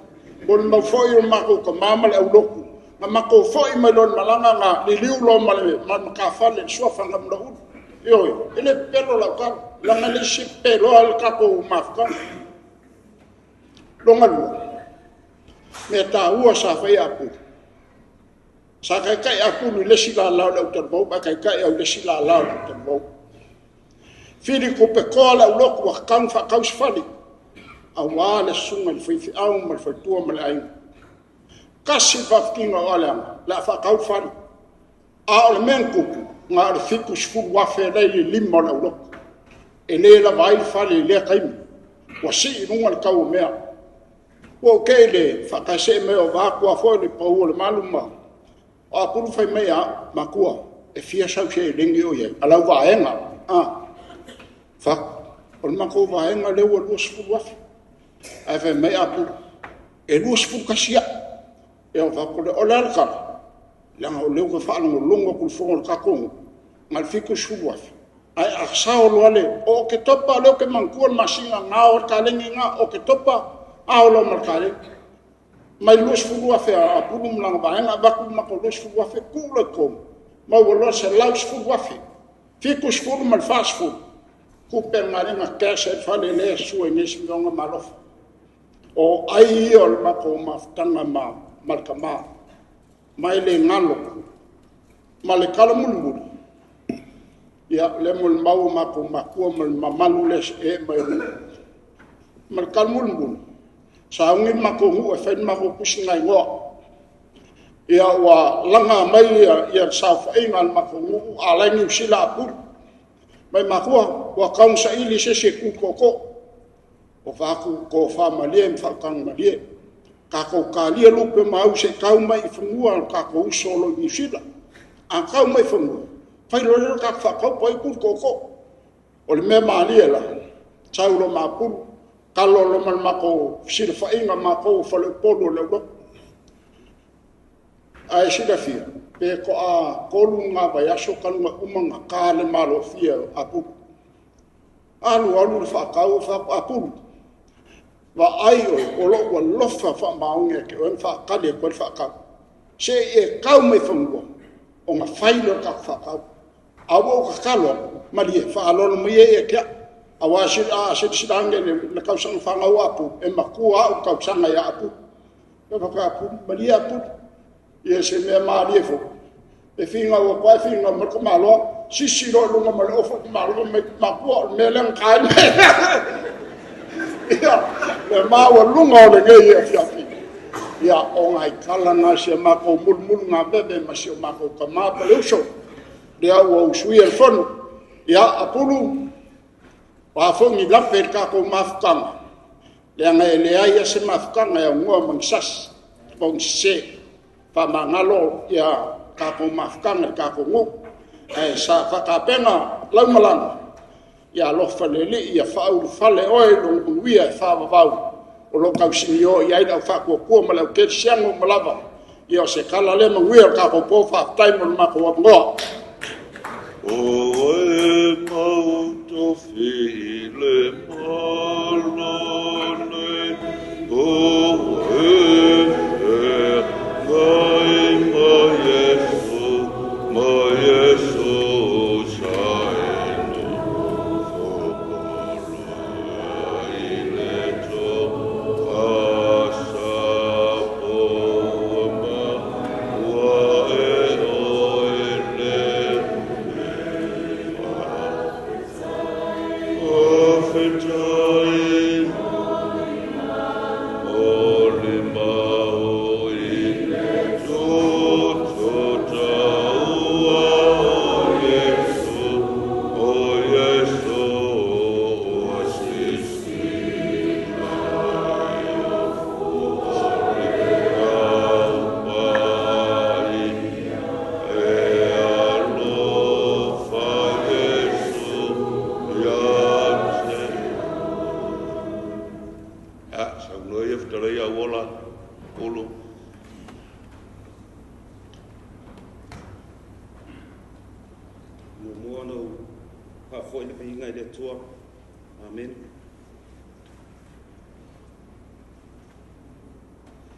Molimau foi o le matou tama ma le aulotu, na matou foi mai loa i le malaga na liliu loa ma le matafale i le suafa Gamulauulu. Ioe, e le pepelo lau tala, leaga e leai se isi e pepeloa le tatou mafutaga. Lona lua, mea taua sa fai e Apulu, sa taitai Apulu i le isi lala o le autalavou ae taitai au i le isi lala o le autalavou. Fili tupetoa le aulotu ua tatau ona faatau se fale, aua le susuga i le faifeau ma le faletua ma le aiga. Tasi le faafitiga o Aleaga, o le a faatau le fale. A o le mea na tupu, na o le $70,000 la e i le lima o le aulotu, e le lava ai le fale i lea taimi, ua sii i luga le tau o mea. Ua ou te'i i le faataesee mai o vaeatu lava foi le pau o le malu ma o Apulu fai mai ia au, matua, e fia sau seleni o i ai a lau vaega? Fai atu, o le matou vaega lea ua $20,000. Ae fai mai Apulu, e 21 au. Ia ou fai atu lea, o le a le tala? Leaga o lea ou te faalogologo atu i le fono a le tatou nuu, na o le $70,000, ae a sao loa le… O Oketopa lea ou te manatua le masina na ao ai le kaleni lena, o Oketopa ao loa ma le kaleni. Mai le $20,000 a Apulu ma lana vaega avatu le matou $20,000 tuu loa i totonu, maua loa le $110,000. 70 ma le 40, tupe na lea na cash ai le fale lea e susu ai nei Simeona ma Alofa. O ai ia o le matou mafutaga ma le tama, ma e le galo. Ma le tala mulimuli, ia o lea e molimau o matou matua ma le mamalu lea e ee mai o le nuu. Ma le tala mulimuli, sauni le matou nuu e fai le matou tusigaigoa. Ia ua laga mai le saofaiga a le matou nuu a o la e i Niu Sila Apulu. Fai mai matua, ua tatau ona saili se isi e tu i le tootoo. Ua fai atu, tofa malie ma faautaga malie. Tatou talia lupe ma au se i tau mai i fanua lo tatou uso o lo o i Niu Sila. A tau mai i fanua, fai loa lea o le tatou faatau po o ai e tu i le tootoo. O le mea malie la, sau loa ma Apulu, talo loa ma le matou fesilafaiga matou o faleupolu o le aulotu. Ae silafia, pe toa 3 na vaiaso talu ona uma ona ta le malofie o Apulu. Alu alu le faatau, ou fai atu, Apulu, vaai oe, o lou alofa faamaoni ia te oe na faatali atu ai le faatau. Se i e tau mai fanua, ona fai lea o le tatou faatau. A ua ou tatalo atu, malie, faaaloalo mai ia ia te au. Aua a silasila ane i le tausaga fanau a Apulu, e matua au i le tausaga ia Apulu. Ou fai atu, malie Apulu, ia se mea malie foi. E finga ua kwa finga ma ko malo sisi lo lunga ma le ofo malo me makua o le mea lea na kai ia le maua lunga o le nei e afiafi ia o ngai kala na si o makou mulumulu ngā meme ma si o makou kamā pa le uso lea ua usuia le fono ia apulu o a foi ni lape i le tatou mafutaga leaga e leai a se mafutaga e aunoa ma ni sasi po o ni sese faamagalo ia tatou mafutaga i le tatou nuu ae sa faatapena laumalaga ia alofa le Alii ia faaulufale oe i lona manuia e faavavau o lo o tausinio i ai le au faatuatua ma le au kerisiano uma lava. Ia o se tala lea manuia o le tatou po, faafetai mo le matou avanoa. O e mau tofi i le malo nei, o e feagai ma Iesu, ma Iesu sa e nofo poloa i le toasa poua ma ua e oe le Faafetai o le mau i le toto taua o Iesu, o Iesu ua sisina ai o le aupai. E alofa Iesu ia te. Ia, saunoa ia fetalai auola, Ulu. Muamua ona ou faafoi le viiga i le Atua. Amen.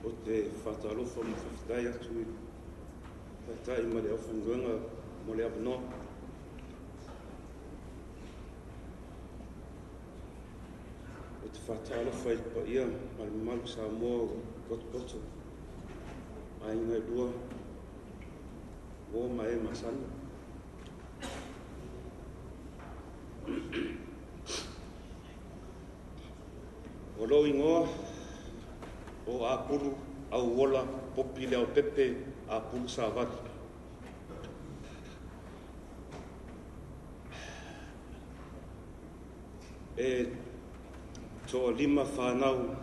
O te faatalofa ma faafetai atu i taitai ma le aufaigaluega mo le avanoa. O te faatalofa i le paia ma le mamalu Samoa ua potopoto, aiga e lua, uo ma e masani. O lou igoa o Apulu Auola Popi Leaupepe Apulu Savali. E toalima whānau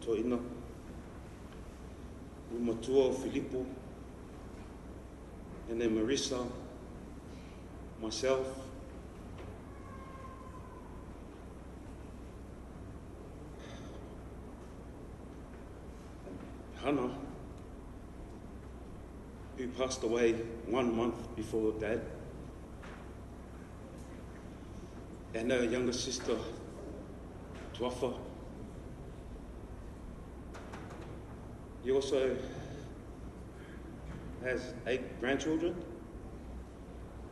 toina o matua o Filipo and then Marissa, myself, Hannah, who passed away 1 month before Dad, and her younger sister, Tuafa. He also has 8 grandchildren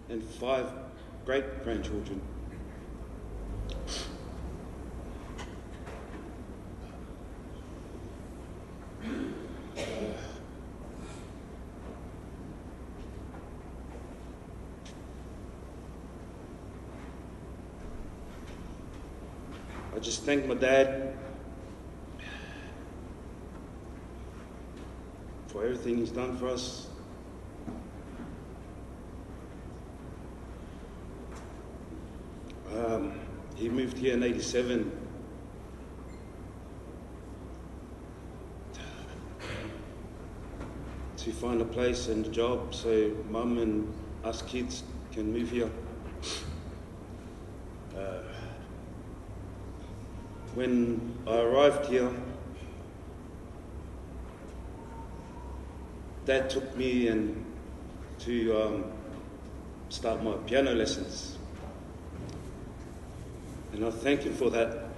and 5 great-grandchildren. I just thank my dad for everything he's done for us. He moved here in 87 to find a place and a job so Mum and us kids can move here. When I arrived here, Dad took me and to start my piano lessons. And I thank him for that.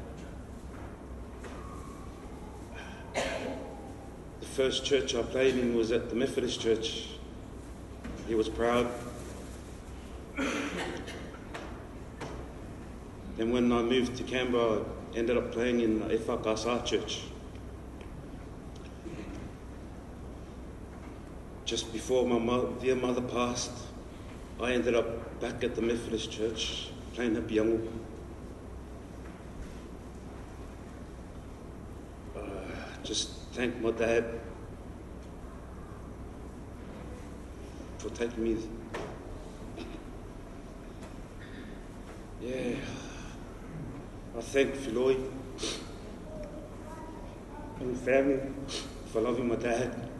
The first church I played in was at the Methodist Church. He was proud. Then when I moved to Canberra, I ended up playing in the Efakasa Church. Just before my dear mother passed, I ended up back at the Methodist church playing the piano. Just thank my dad for taking me. Yeah, I thank Filoi and family for loving my dad.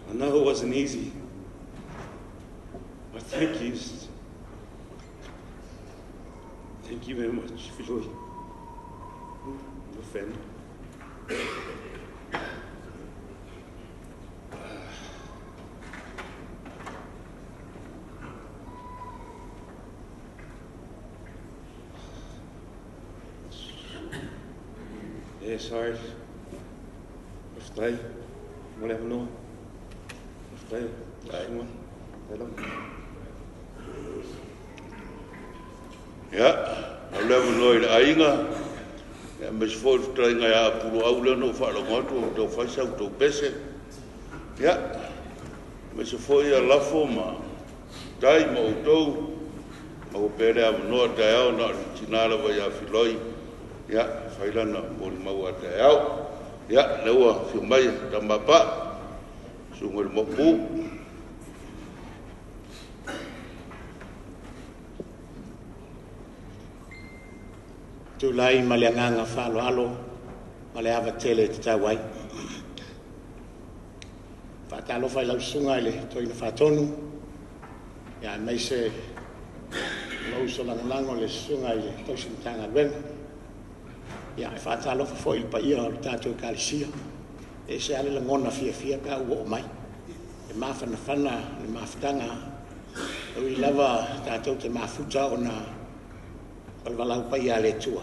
I know it wasn't easy. But thank you. Thank you very much, Filoi. Your family. Yeah, sorry. Faafetai mo le avanoa. Faafetai. Faafetai lava. Ia, au le avanoa i le aiga, ia aemaise foi le fetalaiga ia Apulu lea na ou faalogo atu o tau fai sa outou pese. Ia, aemaise foi ia Lafo ma Tai ma outou, maua pea le avanoa taeao na o le tina lava ia Filoi, ia, fai lana molimau a taeao. Ia, lea ua afio mai Tamapaa, susuga i le Maopu. Tulai ma le agaga faaaloalo ma le ava tele e tatau ai. Faatalofa i lau susuga i le Toeaina Faatonu, ia aemaise lou uso lagolago le susuga i le Tausi Matagaluega. Ia, e faatalofa foi i le paia o le tatou Ekalesia. E ese lava le lagona fiafia pe a ou oo mai. E mafanafana le mafutaga, e ui lava tatou te mafuta ona o le valaau paia a le Atua.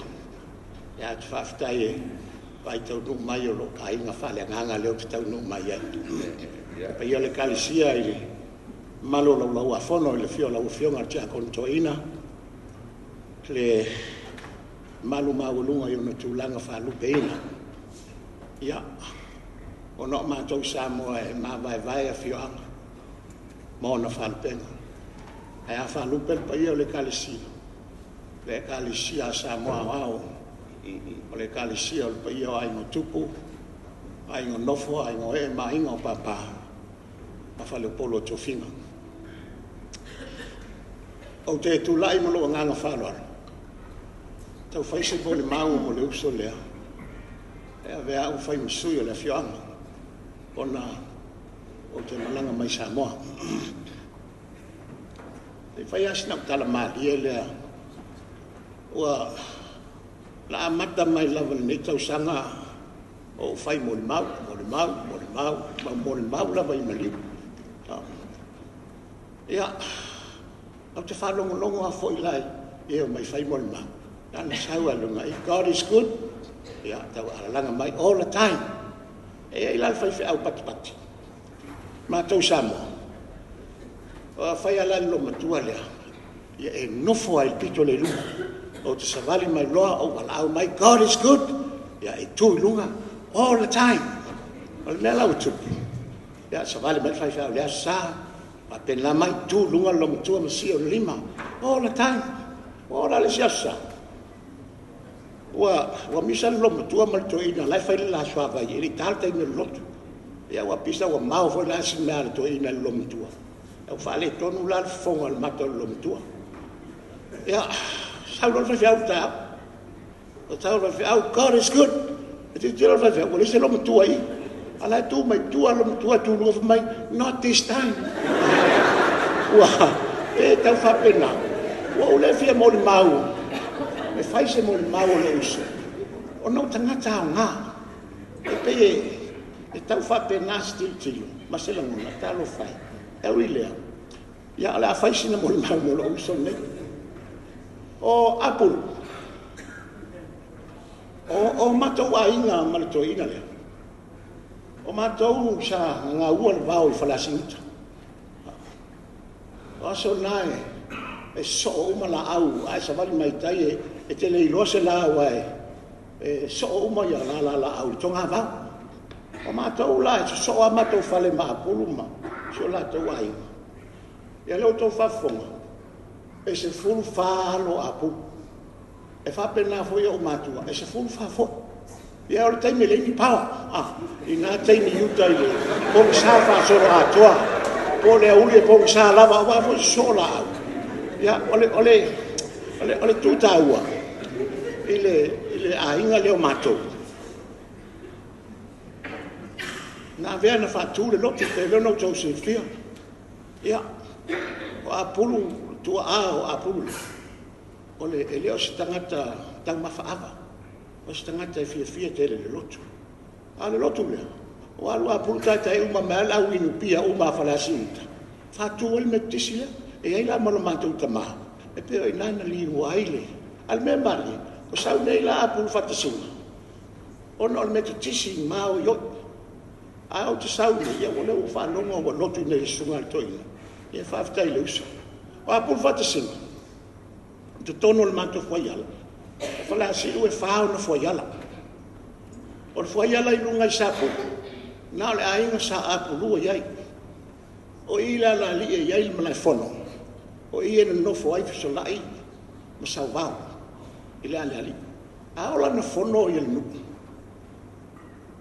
Ia, ou te faafetai e vaitaunuu mai o lou aiga faaleagaga lea ou te taunuu mai ai. Le paia o le Ekalesia i le mamalu o Laulau-a-Fono i le afio o lau Afioga i le Tiakono Toeaina, le mamalu maualuga i ona tulaga faalupeina. Ia, ona o matou Samoa e mavaevae afioaga ma ona faalupega. Ae a faalupe le paia o le Ekalesia, le Ekalesia a Samoa Aoao, o le Ekalesia o le paia o Aiga o Tupu, Aiga o Nofo, Aiga o Ee ma Aiga o Papa, ma Faleupolu o Tofiga. Ou te tulai ma lou agaga faaaloalo, tau fai se molimau mo le uso lea, e avea au fai ma sui o le afioaga, ona ou te malaga mai Samoa. E fai lava sina au tala malie lea, ua la amata mai lava i lenei tausaga o ou fai molimau, molimau, molimau, ma molimau lava i maliu. Ia, ou te faalogologo lava foi la i e o mai fai molimau. Na sau lava i luga, God is good, ia, tau alalaga mai all the time. E i ai la le faifeau patipati, matou Samoa, o fai lava la le loomatua lea, ia e nofo lava i le pito lea i luga. Ou te savali mai loa, ou valaau mai, God is good, ia e tu i luga, all the time. O le mea la ua tupu, ia savali mai le faifeau i le Aso Sa, faapena mai, tu i luga le loomatua ma sii o le lima, all the time. Ua oo la le isi Aso Sa, ua misa le loomatua ma le toeaina la e fai le la suavai, e le i ta le taimi o le lotu. Ia ua pisa ua mao foi la si mea a le toeaina i le loomatua. Ua faaletonu la le fofoga o le mata o le loomatua. Ia, sau loa le faifeau i le taeao. O sau le faifeau, God is good. E tilotilo le faifeau, ua leai se loomatua i i. A la e tu mai tua le loomatua tu i luga fai mai, not this time. Ua, e tau faapena. Ua ou le fia molimau, e fai se molimau o le uso, ona o tagata aoga. E pei e tau faapena se tilotilo ma se lagona, talofa e. E ui lea, ia o le a fai sina molimau mo lou uso lenei. O Apulu, o matou aiga ma le toeaina lea, o matou sa gagaua le vao i Faleasiuta. O aso na e soo uma laau, ae savali mai tai e te le iloa se la aua e soo uma ia la laau i le togavao. O matou la, e sosoo lava matou fale ma Apulu ma si o latou aiga. Ia lea ua outou faafofoga, e 14 alo o Apulu. E faapena foi ou matua, e 14 foi. Ia o le taimi e leai ni power, i na taimi i uta i le pogisa faasoloatoa, po o le aoauli e pogisa lava aua foi e sosoo laau. Ia o le itu taua i le aiga lea o matou, na avea na faatu le lotu, pei ona outou silafia. Ia, o Apulu, o tuaa o Apulu lea, e le o se tagata taumafa ava, o se tagata e fiafia tele i le lotu. A o le lotu lea, ua alu Apulu taetae uma mai lava le au inu pia uma a Faleasiu-uta, faatu ai le Metotisi lea. E i ai la ma lo matou tama, e pei o i ina na liua ai le... A o le mea malie, o sau nei la Apulu Faatasina, ona o le Metotisi i maoioi. Ae ou te sau nei, ia o lea ua faalogo ua lotu nei i le susuga a le toeaina, ia faafetai i le uso. O Apulu Faatasina, i totonu o le matou fuaiala, o Faleasiu e 4 ona fuaiala. O le fuaiala i luga i Sapulu, na o le aiga Sa Apulu e i ai. O i le alalii e i ai le malaefono, o i e nonofo ai Fesolai ma Sauvao i le alealii. A oo la ina fono le nuu,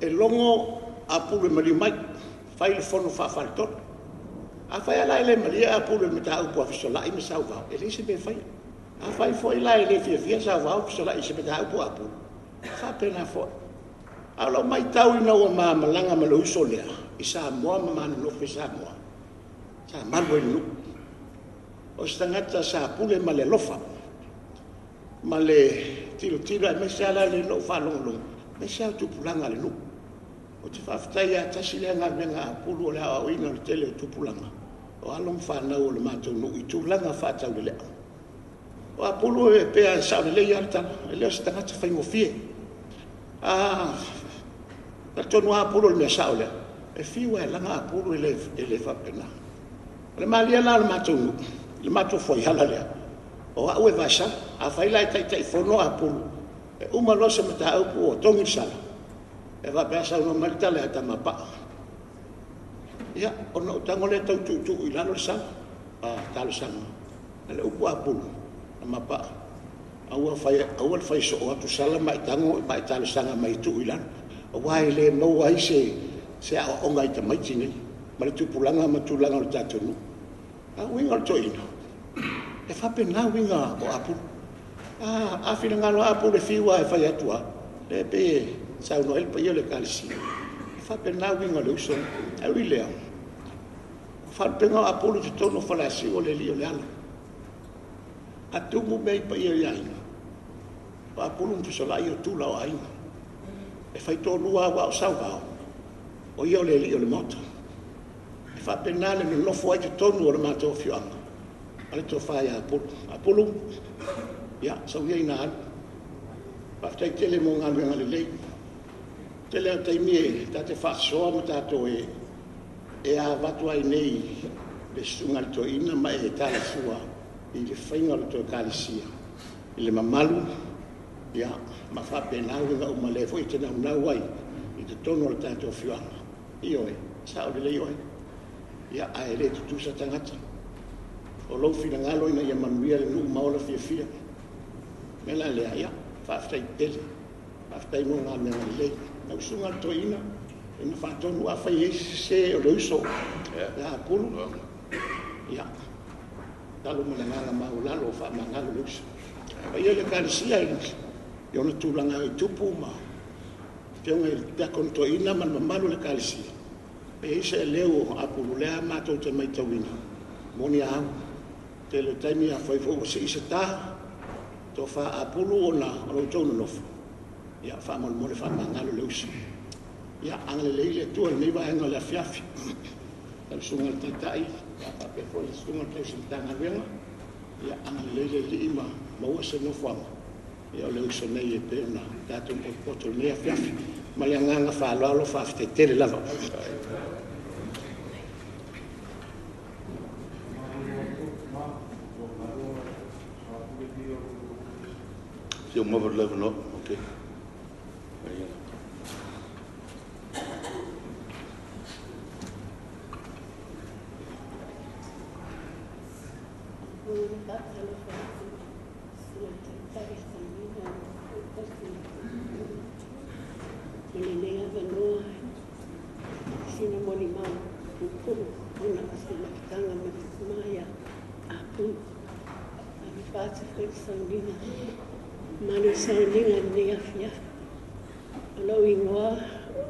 e logo Apulu e maliu mai, fai le fono faa-Faletolu. Afai lava la e le malie Apulu i le mataupu a Fesolai ma Sauvao, e leai se mea e faia. Afai foi la e le fiafia Sauvao ma Fesolai i se mataupu a Apulu, e faapena foi. A o lau matau ina ua ma malaga ma le uso lea i Samoa ma ma nonofo i Samoa, sa malu ai le nuu. O se tagata sa pule ma le alofa, ma le tilotilo, aemaise lava la lea na ou faalogologo, aemaise lava o tupulaga a le nuu. Ou te faafetai lava, tasi lea galuega a Apulu o le aoaoina o le tele o tupulaga, o alo ma fanau o le matou nuu i tulaga faataulelea. O Apulu e pei e sao lelei lava le tala, e le o se tagata faigofie. Talitonu lava Apulu o le mea sao lea, e fiu lava e laga Apulu e le faapena. O le malie la o le matou nuu, le matou fuaiala lea, o au e vaesala. Afai la e Taitaifono Apulu, e uma loa se mataupu ua togi le sala, e faapea, saunoa mai le tala ia Tamapaa. Ia, ona ou tago lea tau tuutuu i lalo le sala, talosaga. A o le upu a Apulu, Tamapaa, aua le fai soo atu sala ma e tago ma e talosaga mai e tuu i lalo. Aua e le maua ai se aoaoga i tamaiti nei, ma le tupulaga ma tulaga o le tatou nuu. A o uiga o le toeaina, e faapena uiga o Apulu. A finagalo lava Apulu e fiu lava e fai atu lava, e pei e saunoa ai le paia o le Ekalesia, e faapena uiga o le uso. Ae ui i lea, o faalupega o Apulu i totonu o Faleasiu o le alii o le ala. A tumu mea i paia i aiga, o Apulu ma Fesolai o tula o aiga. E faitoalua lava o Sauvao, o ia o le alii o le maota. E faapena le nonofo ai totonu o le matou afioaga, ma le tofa ia Apulu. Apulu, ia, sau ia ina alu. Faafetai tele mo galuega lelei. Tele lava taimi e ta te faasoa ma tatou e avatu ai nei le susuga i le toeaina ma e talasua i le faiga o le toe Ekalesia, i le mamalu, ia, ma faapena uiga uma lea foi e te naunau ai i totonu o le tatou afioaga. Ioe, sao lelei oe. Ia, ae le tutusa tagata. O lou finagalo ina ia manuia le nuu ma ola fiafia. O le mea la lea, ia, faafetai tele. Faafetai mo galuega lelei. Lau susuga i le toeaina, ina faatonu afai e i ai se sese o le uso ia Apulu, ia, talo ma le agaga maualalo o faamagalo le uso. Paia i le Ekalesia i ona tulaga i tupu ma afioga i le Tiakono Toeaina ma le mamalu o le Ekalesia. E i ai se aleu o Apulu lea matou te matauina, moni a au. Tele o taimi a fai foi ua sii se ta, tofa Apulu ona o lo outou nonofo, ia faamolemole faamagalo le uso. Ia, agalelei le Atua i lenei vaega o le afiafi. Lau susuga i le Taitai, ia faapea foi le susuga i le tausi Matagaluega, ia agalelei le Alii ma maua se nofoaga, ia o le uso nei e pei ona tatou potopoto i lenei afiafi. Ma le agaga faaaloalo, faafetai tele lava. Si o mawa le no, okay. Faatalofa atu i le Taitai Sauniga o lenei avanoa sina molimau puupuu ona o se mafutaga ma le tamā ia Apu. Alofa atu foi i le sauniga ma le sauniga i lenei afiafi. O lou igoa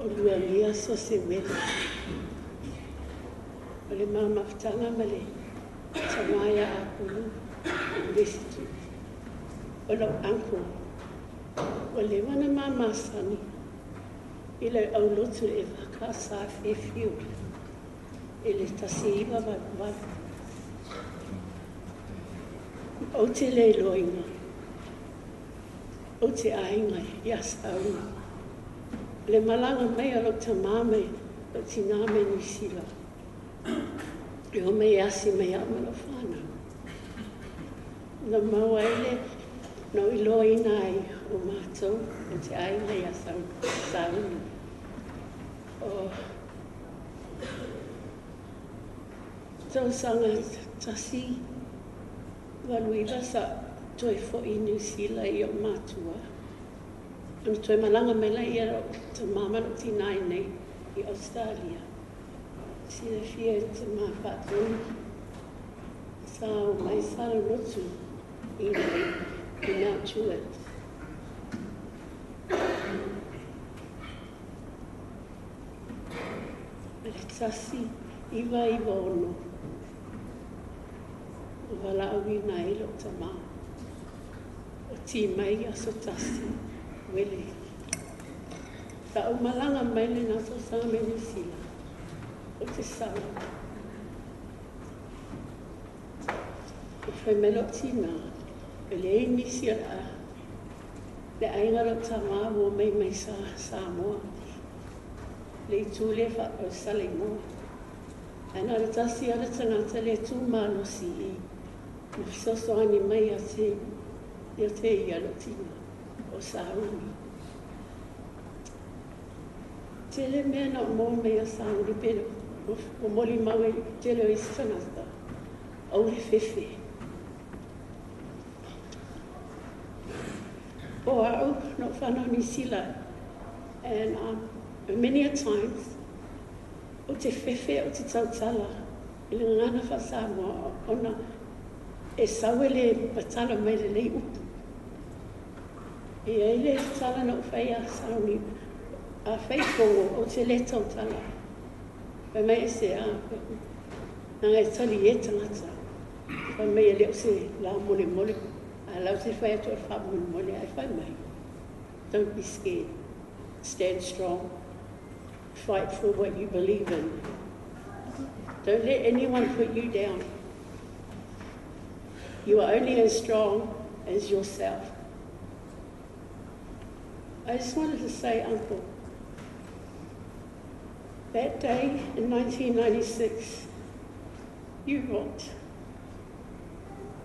o Lualia Soseuele. O le ma mafutaga ma le tamā ia Apulu University. O lou uncle, ua leva ona ma masani i le aulotu le EFKS Fairfield i le 1988. Ou te le iloaina, ou te aiga ia Sauni. Le malaga mai a lou tamā mai lou tinā mai Niu Sila. E o mai e asi mai au ma lau fanau. Na maua ai le na ou iloaina ai o matou o te aiga ia Sauni. O tausaga 189 sa toe foi i Niu Sila i ou matua. Ona toe malaga mai laia o lou tamā ma lou tinā iinei i Ausetalia. Silafia e tamā faatonu sa omai sa lolotu iinei i Mount Druitt. I le 1996 na valaauina ai lou tamā o ti mai i aso tasi uele. Sa ou malaga mai lena tausaga mai Niu Sila ou te sau. E fai mai lou tinā, e leai nisi o le a le aiga o lou tamā ua omai mai sa Samoa. Le itu lea o Saleimoa. Ae na o le tasi lava le tagata lea e tu malosi i ma fesoasoani mai ia te ia te ia lou tinā, o Sauni. Tele mea na ou maua mai ia Sauni pe ua molimau ai tele o isi tagata, aua le fefe. O au, na ou fanau i Niu Sila, and many a times, ou te fefe ou te tautala i le gagana faa-Samoa ona e sau e le patala mai lelei upu. E i ai le tala na ou fai ia Sauni, a fai fogo, ou te le tautala. Fai mai e se a, leaga e talie tagata. Fai mai e le o se la molemole, a o la ou te fai atu o le faamolemole, ae fai mai, don't be scared, stand strong, fight for what you believe in. Don't let anyone put you down. You are only as strong as yourself. I just wanted to say, Uncle, that day in 1996, you rocked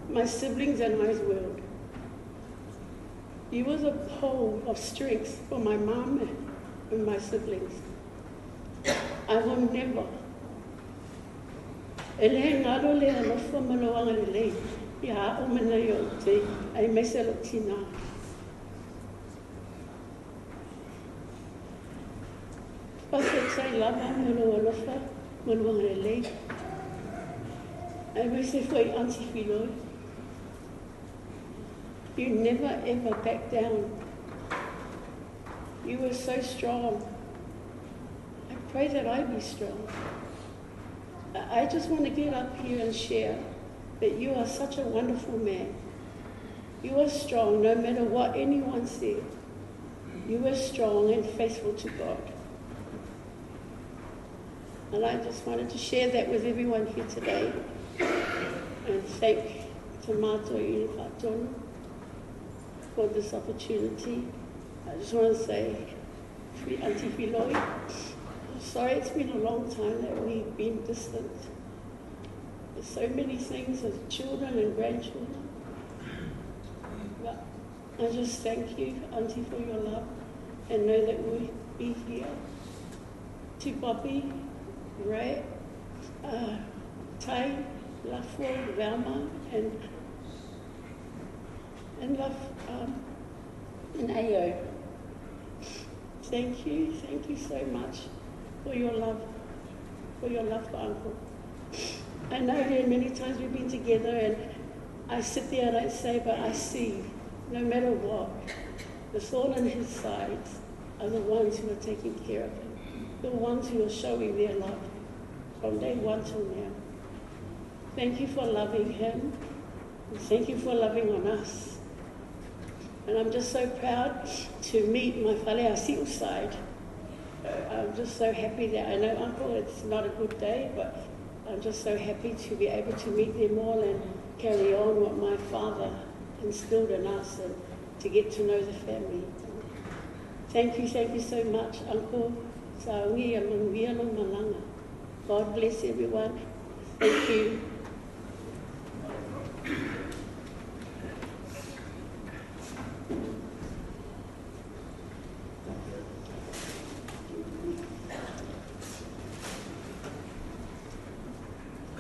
my siblings and I's world. You were the pole of strength for my mum and my siblings. I will never. E le galo le alofa ma lou agalelei ia au ma nai ou te aemaise lou tinā. Faafetai lava mo lou alofa ma lou agalelei aemaise foi Aunty Filoi. You never ever back down. You were so strong. I pray that I be strong. I just want to get up here and share that you are such a wonderful man. You are strong no matter what anyone said. You were strong and faithful to God. And I just wanted to share that with everyone here today. And thank Tomato Inifatonu for this opportunity. I just want to say, Auntie Filoi, sorry it's been a long time that we've been distant. There's so many things as children and grandchildren. But I just thank you, Auntie, for your love and know that we'll be here. To Bobby, Ray, Tai, Lafo, Velma, and and love in AO. Thank you so much for your love, for Uncle. I know there are many times we've been together and I sit there and I don't say, but I see, no matter what, the thorn in his sides are the ones who are taking care of him, the ones who are showing their love from day one till now. Thank you for loving him, and thank you for loving on us. And I'm just so proud to meet my Faleasiu side. I'm just so happy that I know, Uncle, it's not a good day, but I'm just so happy to be able to meet them all and carry on what my father instilled in us and to get to know the family. Thank you so much, Uncle. God bless everyone. Thank you.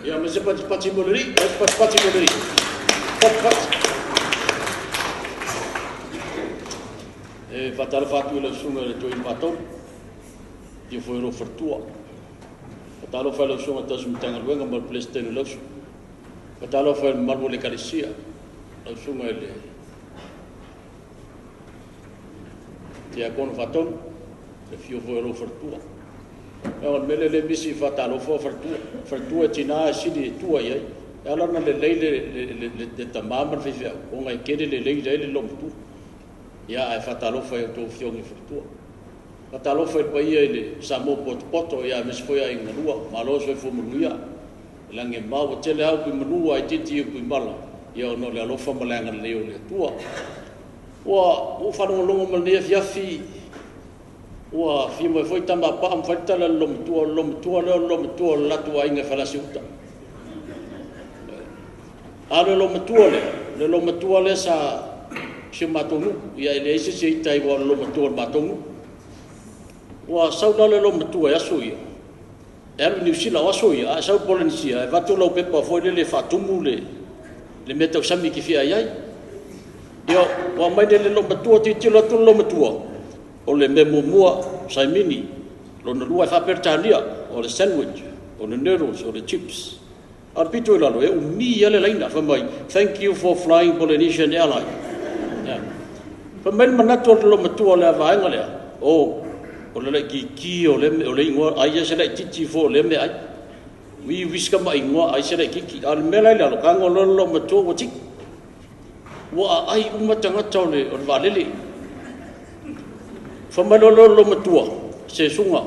Ia, ma se pati pati mo le pati pati mo le pati pati. E whatara whātu i lau sunga le toi mātou, tia foi ro whartua. Whatara whai lau sunga tausu mtanga luenga ma le plestenu lausu. Whatara whai malu le kalesia, lau sunga i le tia kono whātonu, le fio foi ro whartua. Ea o mele le misi whatalofa whartua, whartua tina e sili e tua iai. E ala na le lei le tamama le whiwhea, o ngai kere le lei le le lomatua. Ia ai whatalofa i o tō whiongi whartua. Whatalofa i paia i le Samoa potopoto, ia mesi foi ai ngalua, malo soi fo manuia. Lange mau tele au kui manua ai titi i kui mala, ia ono le alofa malanga le o le atua. Ua whalongolongo malnea fiafi, ua fia mai foi tama pa am fai tala lomatua leo lomatua le latu ainga falasi uta. A le lomatua le, le lomatua le sa si matonu, ia ele ese se itai ua lomatua le matonu. Ua saula le lomatua e aso ia. E alu Niu Sila o aso ia, a sau Polynesia, e vatu lau pepa foi le faatumu le mea tausami ki fia ai. Ia, ua mai le lomatua, titilo atu le lomatua. O le mea muamua, saimini, lona lua e faaperetania, o le sandwich, o le noodles, o le chips. A le pito i lalo, e umi ia le laina, fai mai, thank you for flying Polynesian Airlines. Fai mai le manatu o le lomatua le avaenga lea, o le lai kiki o le ingoa, ai ia se lai titi fo o le mea ai. Ui wiska ma ingoa, ai se lai kiki. A le mea lai lalo, kango lo le lomatua ua tiki. Ua ai uma tangata o le valele. Fai mai lo lo matua, se sunga.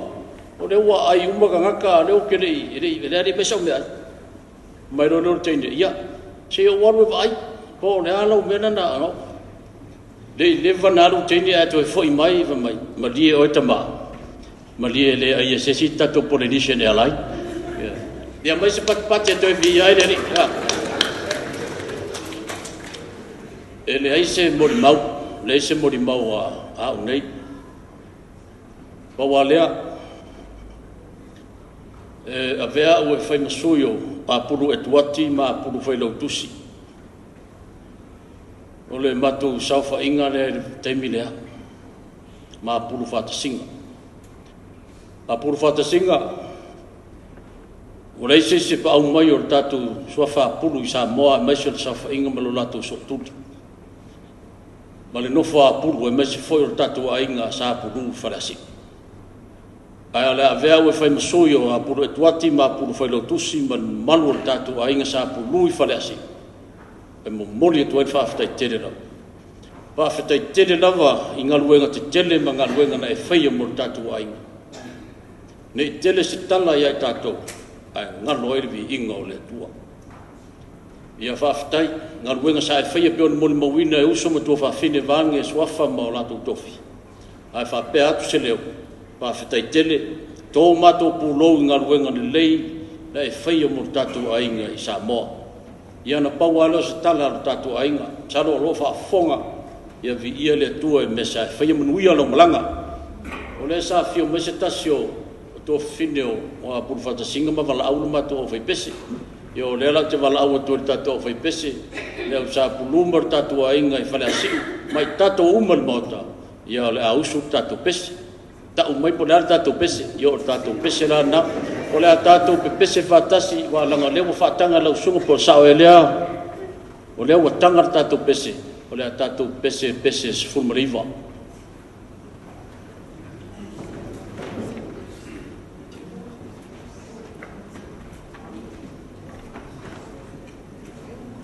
O le ua ai uma kangaka, le o kele i, le ari pesa o mea ai. Mai lo lo teine, ia, se o waru e vaai, po o le ala o mea nana, no. Le i leva na alu teine a toe foi mai, fai mai, malie oe tama. Malie le ai e sesi tato Polynesian Airline. Ia mai se patipati e toe fi ai le ari. E le ai se morimau, le ai se morimau a au nei. Paua lea, e avea ua e whai masui o apulu e tuati ma apulu whai lautusi. O le matou saufainga lea i le taimi lea, ma apulu whatasinga. Apulu whatasinga, o leise se pa au mai o le tātou suafa apulu i Samoa e maise o le saufainga ma lo latou sootuli. Ma le nofo apulu e maise foi o le tātou ainga sa apulu i. Ai o le avea ua whai masui o apulu e tuati ma apulu whai lautusi ma malu o le tātou ainga sa apulu i faleasi. E momoli e tuai whaafetai tere lava. Whaafetai tere lava i ngaluenga te tele ma ngaluenga na e whaia mo le tātou ainga. Nei tele se tala ia i tātou, ai ngalo ai le viinga o le atua. Ia whaafetai, ngaluenga sa e whaia pe o le moli mauina e uso ma tua whaafine vange e suafa ma o lātou tofi. Ai whaapea atu se leo. Whaafetai tele, tō mātou pūlou i ngaluenga le lei, na e whaia mo le tātou ainga i Samoa. Ia na paua leo se tala le tātou ainga, salo o lo whaafonga, ia vi ia le atua e mesa e whaia manuia lau malanga. O le sa whio mai se tasi o tō whine o apulu whatasinga ma wala aulu mātou o whaipese. Ia o lea la ou te valaau atu ai i le tatou aufaipese, le au sapulu ma le tatou aiga i Faleasiu, ma i tatou uma i le Maota, ia o le a usu le tatou pese. Tau mai po o le a le tatou pese, ia o le tatou pese la lena. O le a tatou pepese faatasi, aua leaga o lea ua faataga e lau susuga po o le sao ea lea, o lea ua taga le tatou pese, o le a tatou pese i le pese 19.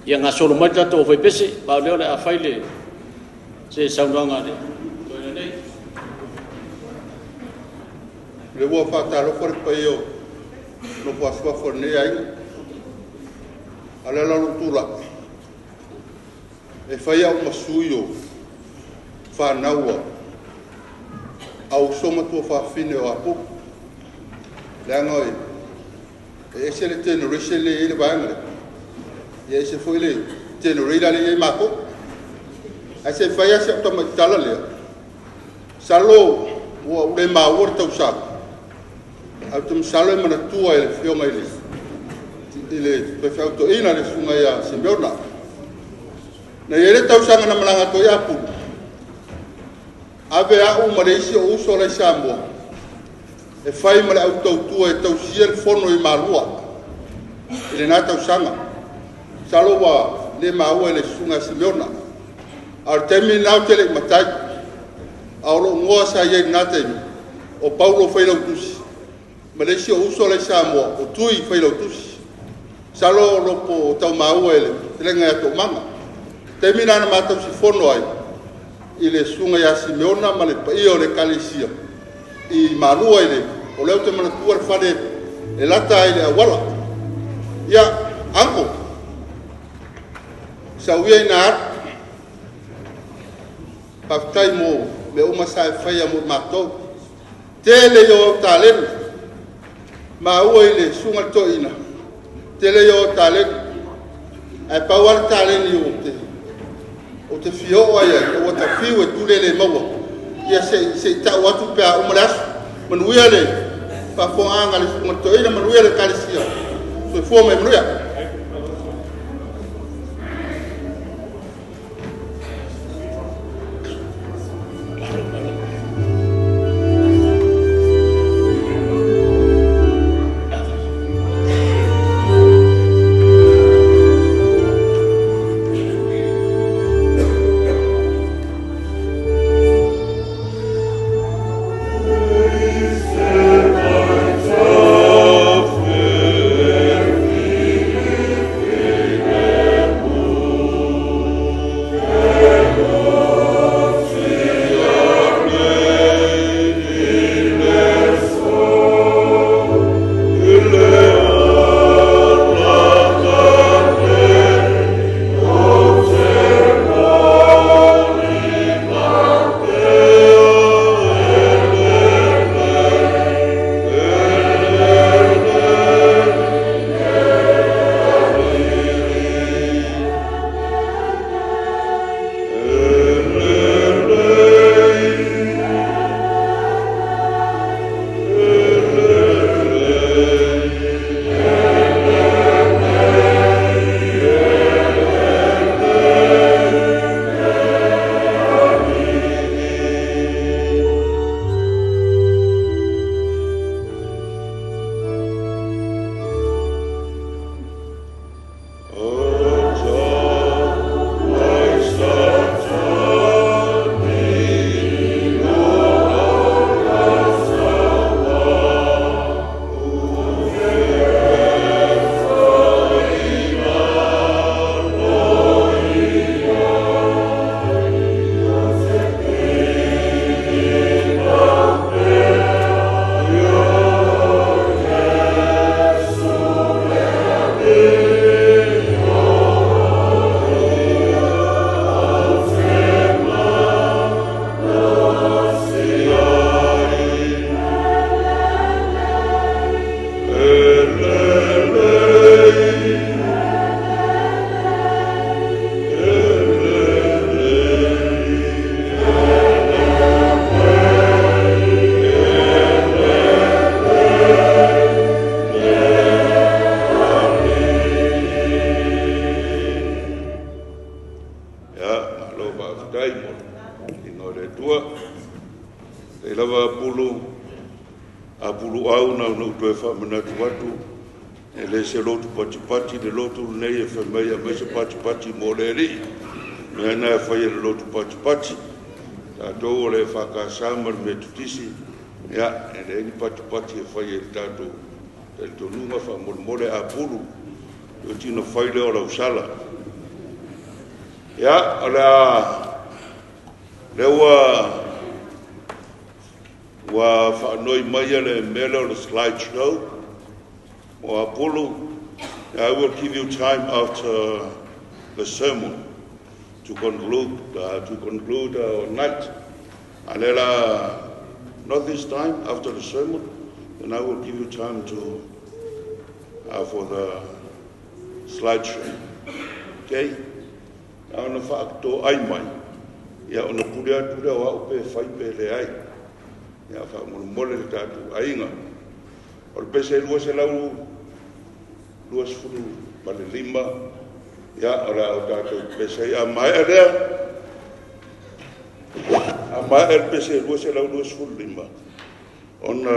Ia gasolo mai le tatou aufaipese, a o lea o le a fai le se saunoaga a le toeaina nei. O lea ua faatalofa le paia o nofo a suafa o lenei aiga. A o le ala o lou tulai, e fai au ma sui o fanau a uso ma tuafafine o Apulu. Leaga e ese le generation lea e i ai le vaega lea, ia ese foi le generation lea e i ai matou. Ae se i fai lava si au tamaitala lea, masalo ua ou le maua le tausaga, ae ou te masalo e manatua e le afioga i le faifeau toeaina le susuga ia Simeona. Na i ai le tausaga na malaga atu ai Apulu, ave au ma le isi ou uso la e i Samoa e fai ma le au tautua e tausia le fono i Malua i lena tausaga. Masalo ua le maua e le susuga ia Simeona. A o le taimi lena ou te le i matai, a o lou igoa sa i ai i lena taimi, o Paulo Failautusi, ma le isi ou uso la e i Samoa, o Tui Failautusi. Masalo o lo o tau maua e le fetalaiga ia Toomama. O le taimi lena na ma tausifono ai i le susuga ia Simeona ma le paia o le Ekalesia i Malua, o lea ou te manatua le fale e lata ai i le auala. Ia, uncle, sau ia ina alu, faafetai mo mea uma sa e faia mo matou. Tele ia o au taleni, maua i le susuga i le toeaina, tele ia o au taleni, ae pau lava le taleni ou te fia oo lava i ai, ua ta fiu e tuli e le maua, ia se i tau atu pe a uma le aso. Manuia le faafofogaaga a le susuga i le toeaina, manuia le Ekalesia. Soifua ma ia manuia. Amen. maumau Apulu au na ona ou toe faamanatu atu, e le se lotu patipati le lotu lenei e fai mai aumai se patipati mo le Alii. Mea na e fai e le lotu patipati. Tatou o le EFKS ma le Metotisi, ia, e leai ni patipati e fai e le tatou talitonuga faamolemole Apulu, o tino fai lea o lau sala. Ia, o le a lea ua faanoi mai le mea lea o le slide show o Apulu. I will give you time after the sermon to conclude our night. Alela, not this time, after the sermon, then I will give you time to for the slideshow. Okay? Na ona faatoai mai, ia ona pule atu lea o au pe fai pe leai. Ia faamolemole le tatou aiga. O le pese 225, ia o le a o tatou pese ai. A maea lea, a maea le pese 225, ona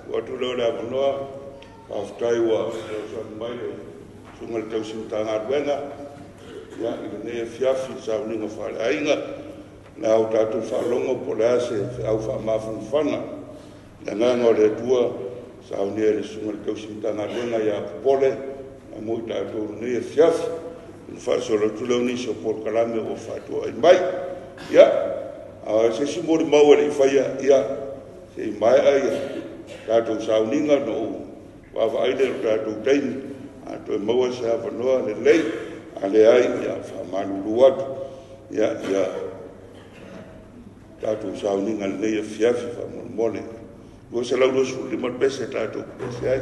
tuu atu lea o le avanoa. Faafetai ua fesoasoani mai le susuga i le tausi Matagaluega, ia, i lenei afiafi i sauniga faaleaiga. Le a o tatou faalogo po o le a se feau faamafanafana le agaga o le Atua saunia e le susuga i le tausi Matagaluega ia Popole mo i tatou i lenei afiafi. Ona faasolo atu lea o nisi o polokalame ua faatoai mai. Ia, a o se isi molimau e le i faia, ia, se i maea ia tatou sauniga ona ou vaavaai lea i le tatou taimi. A toe maua se avanoa lelei, a leai, ia faamalulu atu. Ia tatou sauniga i lenei afiafi faamolemole. 225 le pese tatou pese ai.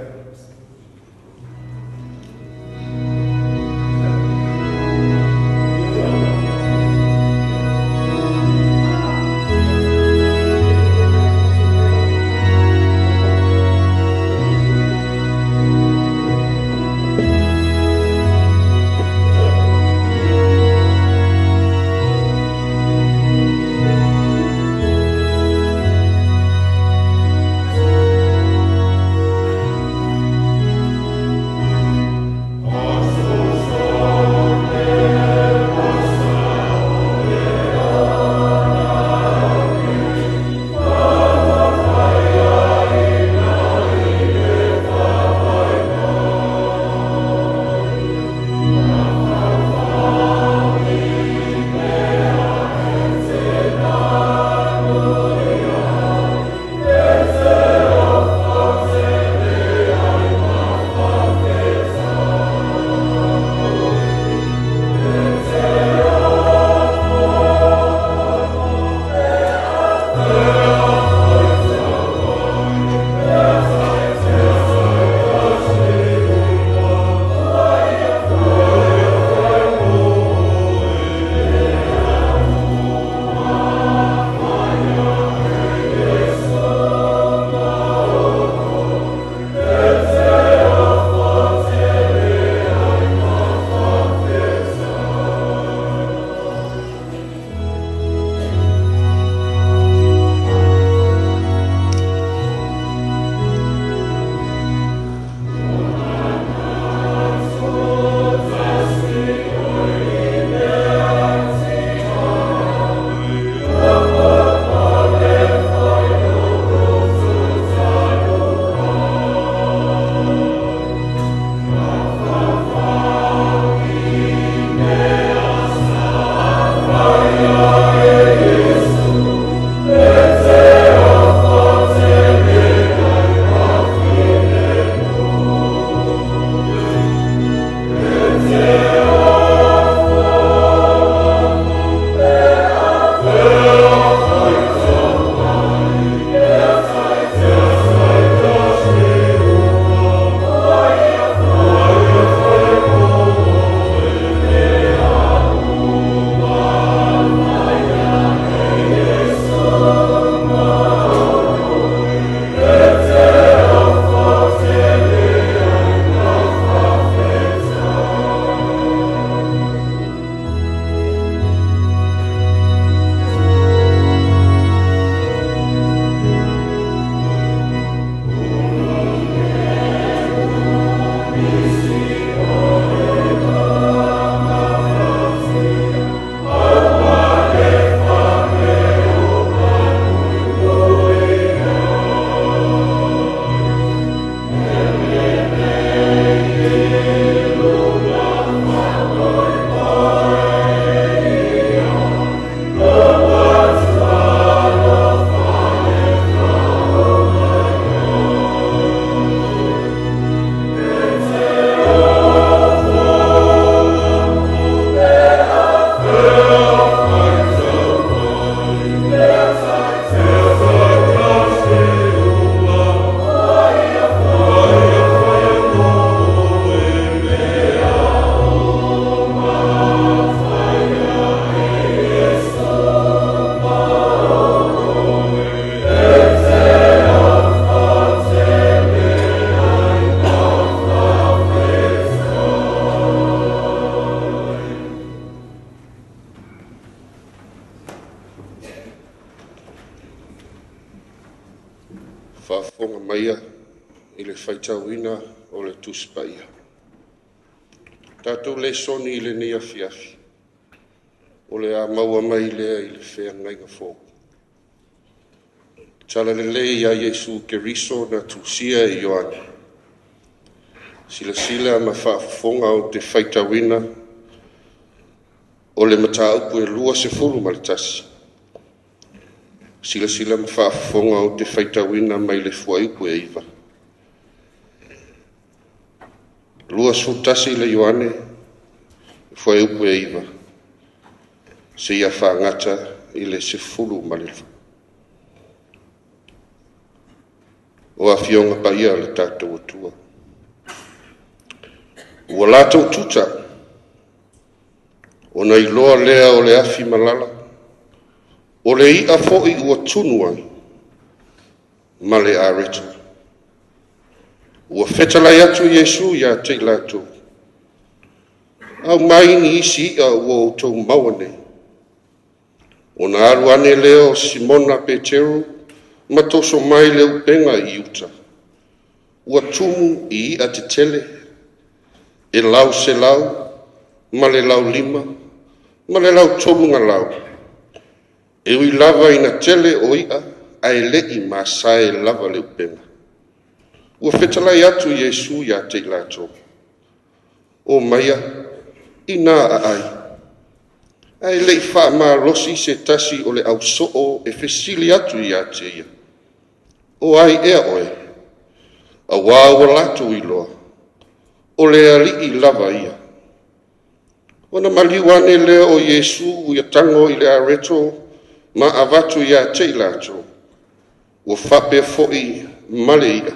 Faafofoga maia i le faitauina o le Tusi Paia. Tatou lesoni i lenei afiafi, o le a maua mai lea i le feagaiga fou. Tala lelei ia Iesu Keriso na tusia e Ioane. Silasila ma faafofoga o te faitauina o le mataupu e 21. Silasila ma faafofoga o te faitauina mai le fuaiupu e 9. 21 le Ioane, fuaiupu e 9, seia faagata i le 12. O afioga paia le tatou Atua. Ua latou tuta, ona iloa lea o le afi malala, o le i'a foi ua tunu ai ma le areto. Ua fetalai atu Iesu ia te i latou, aumai ni isi i'a ua outou maua nei. Ona alu ane lea o Simona Peteru ma toso mai le upega i uta. Ua tumu i i'a tetele, e 100 ma le 5 ma le 3 galau. E ui lava ina tele o i'a, ae le'i masae lava le upega. Ua fetalai atu Iesu ia te i latou, o maia, ina aai, ae le'i faamalosi se tasi o le ausoo e fesili atu ia te ia, o ai ea oe, auā ua latou iloa, o le alii lava ia. Ona maliu ane lea o Iesu ia tago i le areto ma avatu ia te i latou, ua faapea foi ma le i'a.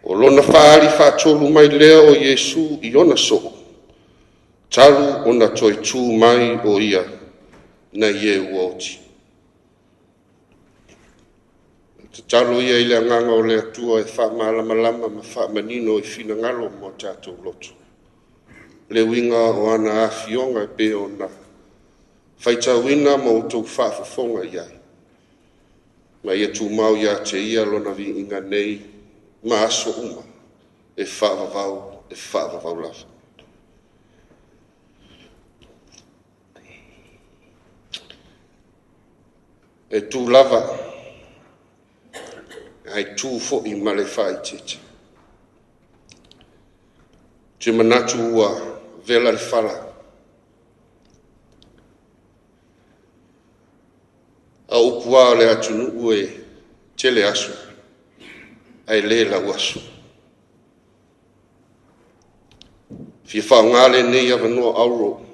O lona faaali faatolu mai lea o Iesu i ona soo, talu ona toe tu mai o ia nai e ua oti. Tatalo ia i le agaga o le Atua e faamalamalama ma faamanino i finagalo mo tatou loto. Le uiga o ana afioga e pei ona faitauina ma outou faafofoga i ai. Ma ia tumau ia te ia lona viiga nei ma aso uma e faavavau e faavavau lava. E tu lava, ae tu foi ma le faaeteete. Ou te manatu ua vela le fala. A o upu lava o le atunuu e tele aso, ae le lau aso. Fia faaaoga lenei avanoa auro,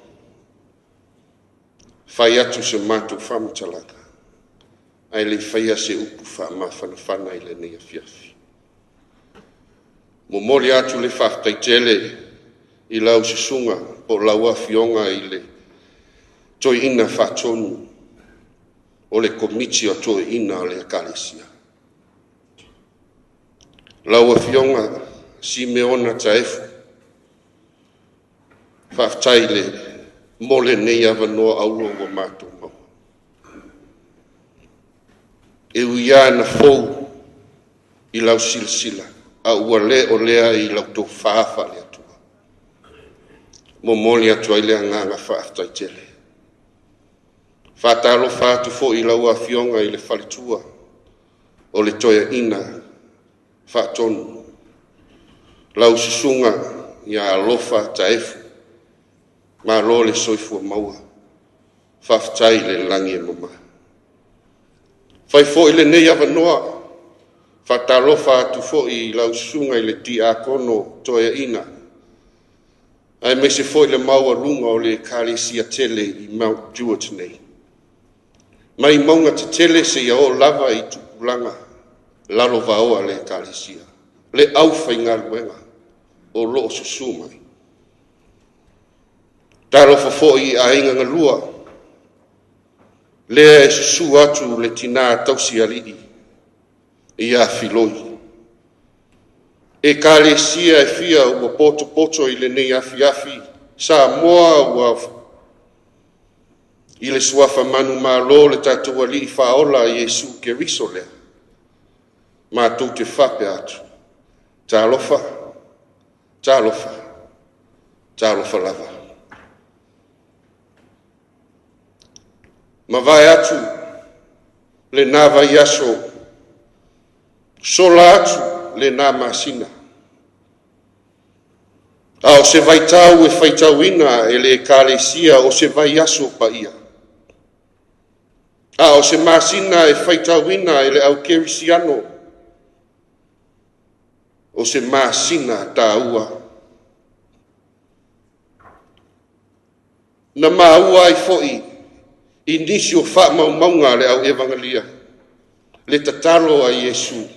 fai atu se matou faamatalaga, ae le i faia se upu faamafanafana i lenei afiafi. Momoli atu le faafetai tele i lau susuga po o lau afioga i le Toeaina Faatonu o le Komiti o Toeaina o le Ekalesia. Lau Afioga Simeona Taefu, faafetai le mo lenei avanoa auro ua matou maua. E ui lava ina fou i lau silasila, a ua le o lea i lau tofa faale-Atua. Momoli atu ai le agaga faafetai tele. Faatalofa atu foi i lau afioga i le faletua o le Toeaina Faatonu, lau susuga ia Alofa Taefu, malo le soifua maua, faafetai le lagi e mama. Fai foi lenei avanoa, faatalofa atu foi i lau susuga i le Tiakono Toeaina, aemaise foi le maualuga o le Ekalesia tele i Mount Druitt nei. Mai mauga tetele seia oo lava i tupulaga lalovaoa le Ekalesia, le aufaigaluega o lo o susu mai. Talofa foi i aiga galua, lea e susu atu le tina tausialii ia Filoi. Ekalesia e fia ua potopoto i lenei afiafi, Samoa ua i le suafa manumalo le tatou Alii Faaola Iesu Keriso lea. Matou te faapea atu, talofa, talofa, talofa lava. Mavae atu lena vaiaso, sola atu lena masina, a o se vaitau e faitauina e le Ekalesia o se vaiaso paia, a o se masina e faitauina e le au kerisiano o se masina taua. Na maua ai foi i nisi o faamaumauga a le au Evagelia le tatalo a Iesu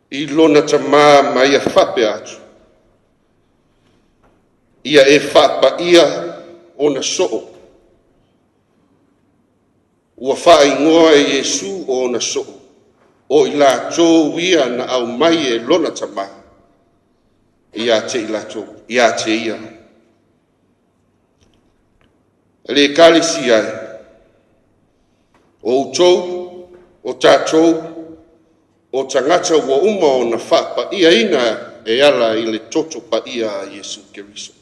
i lona tamā ma ia faapea atu, ia e faapaia ona soo. Ua faaigoa e Iesu o ona soo, o i latou ia na aumai e lona tamā, ia te i latou, ia te ia. Le Ekalesia e, o outou, o tatou, o tagata ua uma ona faapaiaina e ala i le toto paia a Iesu Keriso.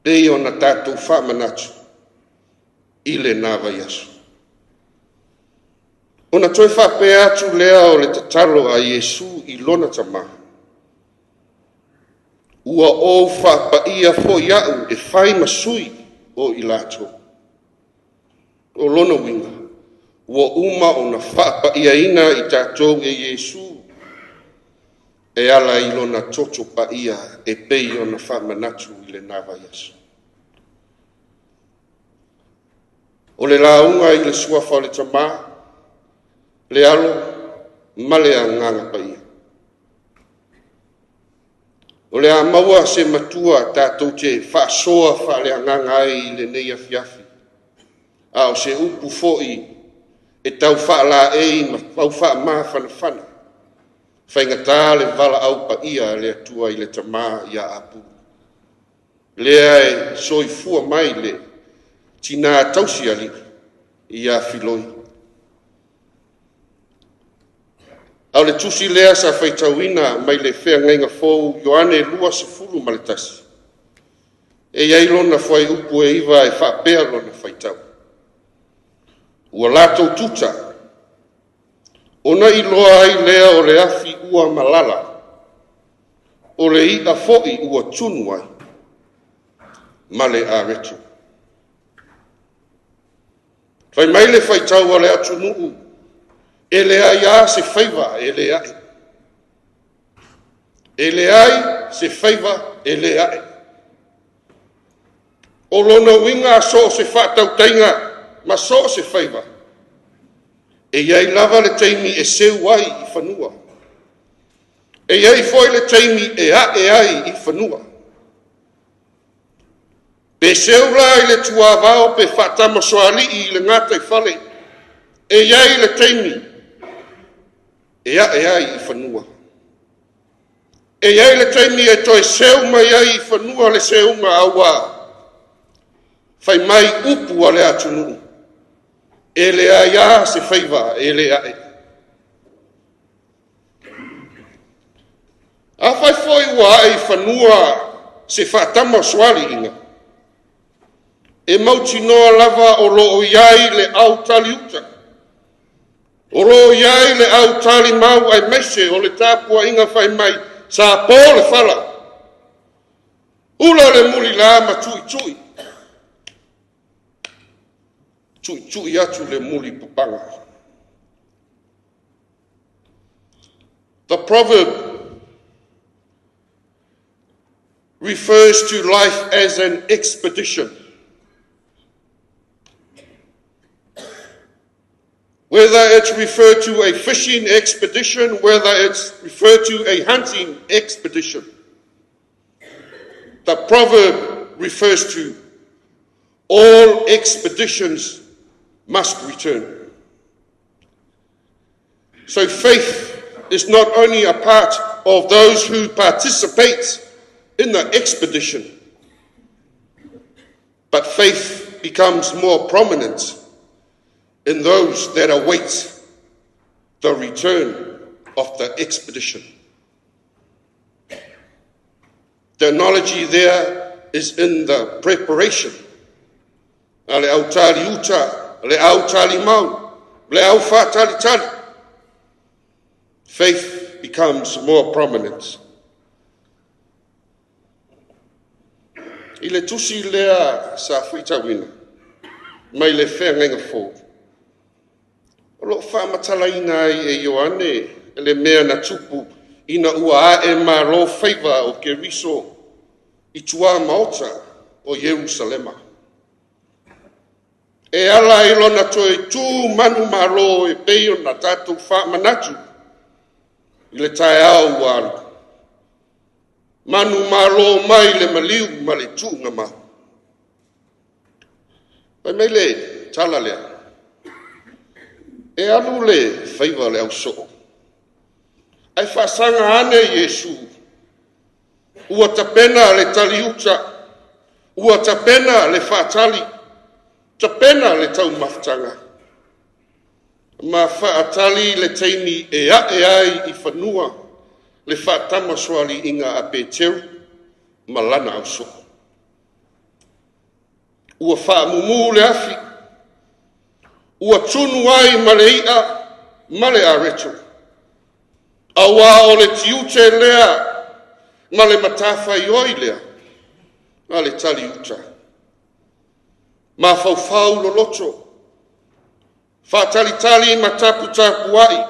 Pei ona tatou faamanatu i lena vaiaso. Ona toe faapea atu lea o le tatalo a Iesu i lona tamā, ua ou faapaia foi au e fai ma sui o i latou. O lona uiga, ua uma ona faapaiaina i tatou e Iesu e ala i lona toto paia e pei ona faamanatu i lena vaiaso. O le lauga i le suafa o le Tamā, le Alo ma le Agaga Paia. O le a maua se matua tatou te faasoa faaleagaga ai i lenei afiafi, a o se upu foi e tau faalaei ma tau faamafanafana, faigata le valaau paia a le Atua i le Tamā ia Apulu. Lea e soifua mai le tinā tausi alii ia Filoi. A o le tusi lea sa faitauina mai le feagaiga fou Ioane 21, e i ai lona fuaiupu e 9 e faapea lona faitau. Ua latou tuta, ona iloa ai lea o le afi ua malala, o le i'a foi ua tunu ai, ma le areto. Fai mai le faitau a le atunuu, e leai lava se faiva e le ae. E leai se faiva e le ae. O lona uiga so o se faatautaiga ma so o se faiva, e i ai lava le taimi e seu ai i fanua. E i ai foi le taimi e ae ai i fanua. Pe seu la i le tuavao pe faatamasoalii i le gataifale, e i ai le taimi e ae ai i fanua. E i ai le taimi e toe seu mai ai i fanua le seuga aua fai mai upu a le atunuu, e leai lava se faiva e le ae. Afai foi ua ae i fanua se faatamasoaliiga, e mautinoa lava o lo o i ai le au taliuta, o lo o i ai le au talimau aemaise o le tapuaiga fai mai sa po le fala, ula le mulila ma tuitui, tuitui atu le muli papaga. The proverb refers to life as an expedition. Whether it's referred to a fishing expedition, whether it's referred to a hunting expedition, the proverb refers to all expeditions must return. So faith is not only a part of those who participate in the expedition, but faith becomes more prominent in those that await the return of the expedition. The analogy there is in the preparation. A le autali uta, le autali mau, le au whātalitali. Faith becomes more prominent. I le tusi lea sa faitauina mai le Feagaiga Fou, o loo faamatalaina ai e Ioane le mea na tupu ina ua ae malo faiva o Keriso i tua maota o Ierusalema. E ala i lona toe tu manumalo e pei ona tatou faamanatu i le taeao ua alu. Manumalo mai le maliu ma le tuuga. Fai mai le tala lea, e alu le faiva o le ausoo, ae faasaga ane Iesu, ua tapena le taliuta, ua tapena le faatali, tapena le taumafataga, ma faatali le taimi e ae ai i fanua le faatamasoaliiga a Peteru ma lana ausoo. Ua faamumu le afi, ua tunu ai ma le i'a ma le areto, auā o le tiute lea ma le matafaioi lea a le taliuta. Mafaufau loloto, faatalitali ma taputapuai,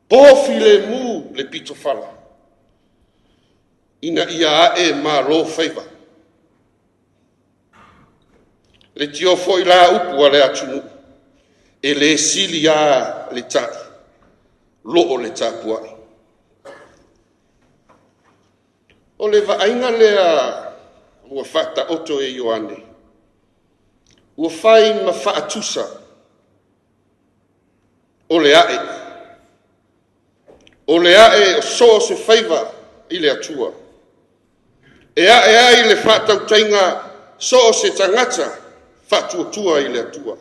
pofilemu le pitofala, ina ia ae malo faiva. Le tio foi la upu a le atunuu, e le sili a le tali, loo le tapuai. O le vaaiga lea ua faataoto e Ioane, ua fai ma faatusa o le ae. O le ae o so o se faiva i le Atua. E ae ai le faatautaiga so o se tagata faatuatua i le Atua.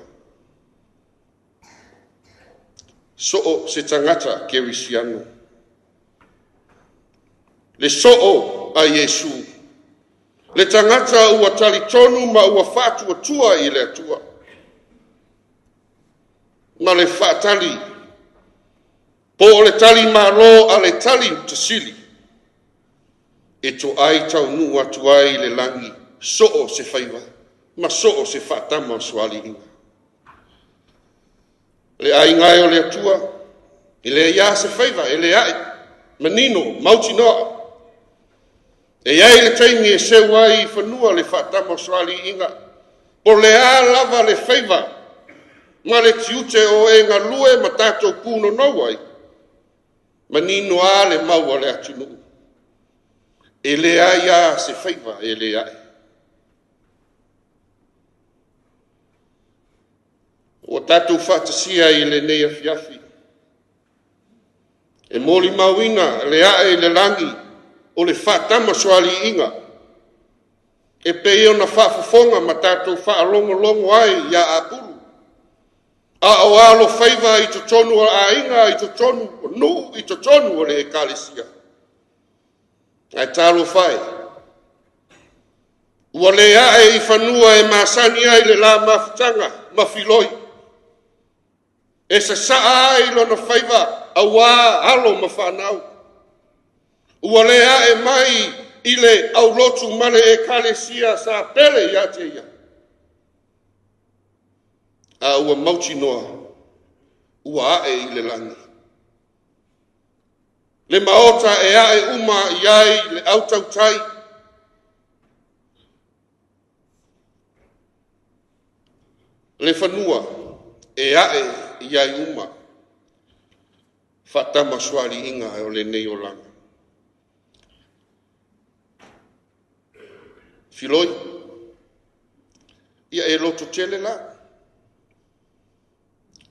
So o se tagata kerisiano. Le soo a Iesu, le tagata ua talitonu ma ua faatuatua i le Atua, ma le faatali, po o le tali malo a le tali utasili, e toai taunuu atu ai le lagi so o se faiva ma so o se faatama o soaliiga. Le aiga e o le Atua, e le ia se faiva, e le ae, manino, mautinoa. E iai le taimi e seu ai i fanua le faatama o soaliiga, po le a lava le faiva, ma le tiute o e galue ma tātou pūnonou ai, manino a le mau a le atunuu, e le ai a se faiva e le ae. Ua tātou faatasia i lenei afiafi, e moli mauina le ae i le lagi o le faatama soaliiga, e pei ona faafofoga ma tātou faalogologo ai ia Apulu, a o alo faiva i totonu o aiga, i totonu o nuu, i totonu o le ekalesia. Ae talofa e, ua le ae i fanua e masani ai le la mafutaga ma filoi, e sasaa ai lona faiva auā alo ma whanau. Ua le ae mai i le aulotu ma le ekalesia sa pele ia te ia. A ua mautinoa, ua ae i le lagi. Le maota e ae uma i ai le autautai. Le fanua e ae i ai uma. Faatama soaliiga o lenei olaga. Filoi, ia e loto tele la.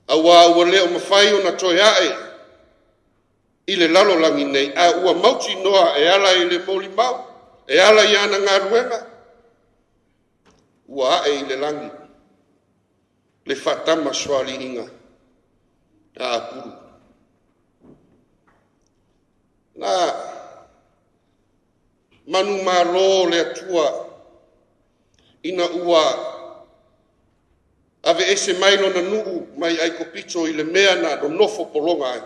Auā ua le o mawhai o na toe ae i le lalolagi nei, a ua mautinoa e ala i le molimau, e ala i ana galuega, ua ae i le lagi. Le faatamasoaliiga a Apulu. Na manumalo le Atua ina ua aveese mai lona nuu mai Aikupito i le mea na nonofo pologa ai.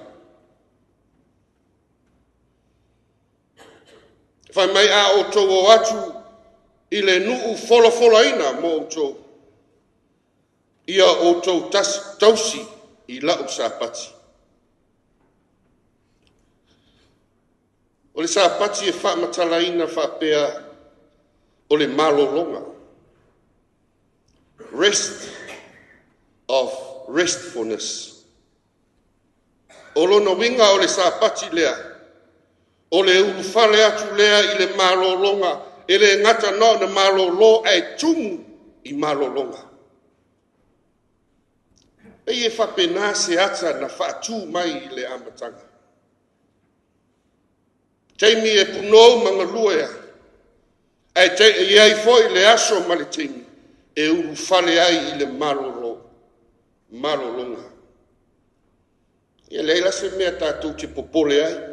Fai mai a outou o atu i le nuu folafolaina mo outou, ia outou tausi i lau Sapati. O le Sapati e faamatalaina faapea o le malologa. Rest of restfulness. O lona uiga o le Sapati lea, o le ulufale atu lea i le malologa, e le gata na ona malolo ae tumu i malologa. E ia faapena se ata na faatu mai i le amataga. Taimi e punou ma galue ai, ae i ai foi le aso ma le taimi e ulufale ai i le malologa. Ia leai la se mea tatou te popole ai.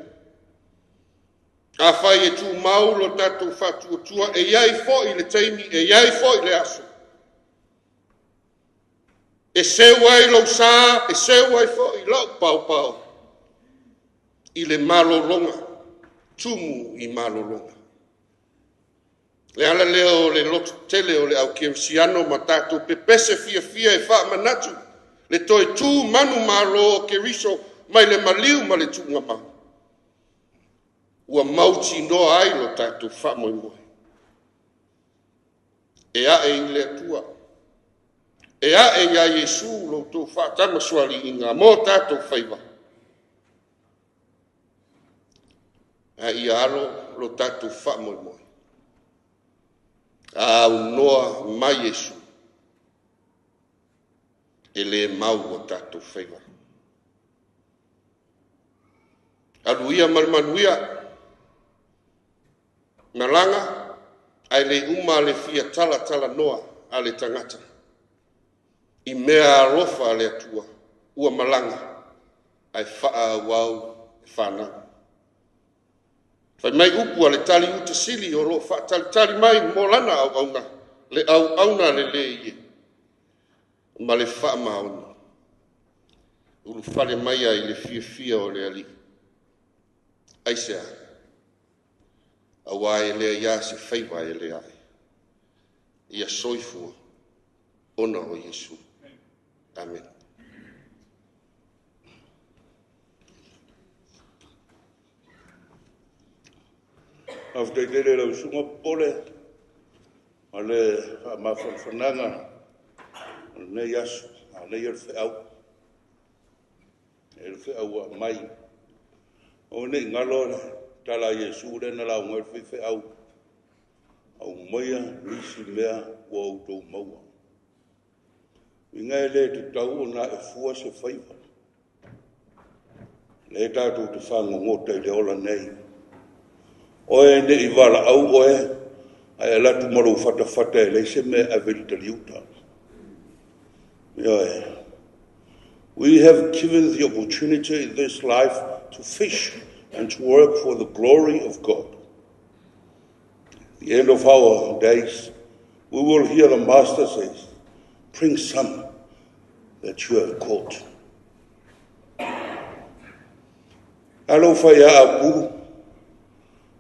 Afai e tumau lo tatou faatuatua, e i ai foi le taimi, e i ai foi le aso. E seu ai lou sa, e seu ai foi lau paopao i le malologa, tumu i malologa. Le ala lea o le loto tele o le au kerisiano ma tatou pepese fiafia e faamanatu le toe tu manumalo o Keriso mai le maliu ma le tuugamau. Ua mautinoa ai lo tatou faamoemoe. E ae i le Atua, e ae ia Iesu lo outou faatamasoaliiga mo tatou faiva. A ia alo lo tatou faamoemoe. A aunoa mai Iesu, e le mau o tatou faiva. Aluia ma le manuia, malaga, ae le uma le fia talatalanoa a le tagata. I mea alofa a le Atua, ua malaga, ae faaauau e fanau. Fai mai upu a le tali uta sili o lo faatalitali mai mo lana auauna, le auauna lelei e, ma le faamaoni. Ulufale mai ai le fiafia o le Alii. Aisea? Aua e lea ia se faiva e le ae. Ia soifua ona o Iesu. Amen. Faafetai tele i lau susuga Popole ma le faamafanafanaga o lenei aso, a o le feau. E le feau ua aumai. Aua ne i galo le tala a Iesu lea na lauga ai le faifeau. Aumaia nisi mea ua outou maua. Uiga e le tatau ona e fua se faiva. Le tatou te fagogota i le ola nei. Oe ne i valaau oe, ae alatu ma lou fatafata e leai se mea ave i le taliuta. Ioe. We have given the opportunity in this life to fish and to work for the glory of God. At the end of our days, we will hear the Master say, bring some that you have caught. Alo fai a Apulu,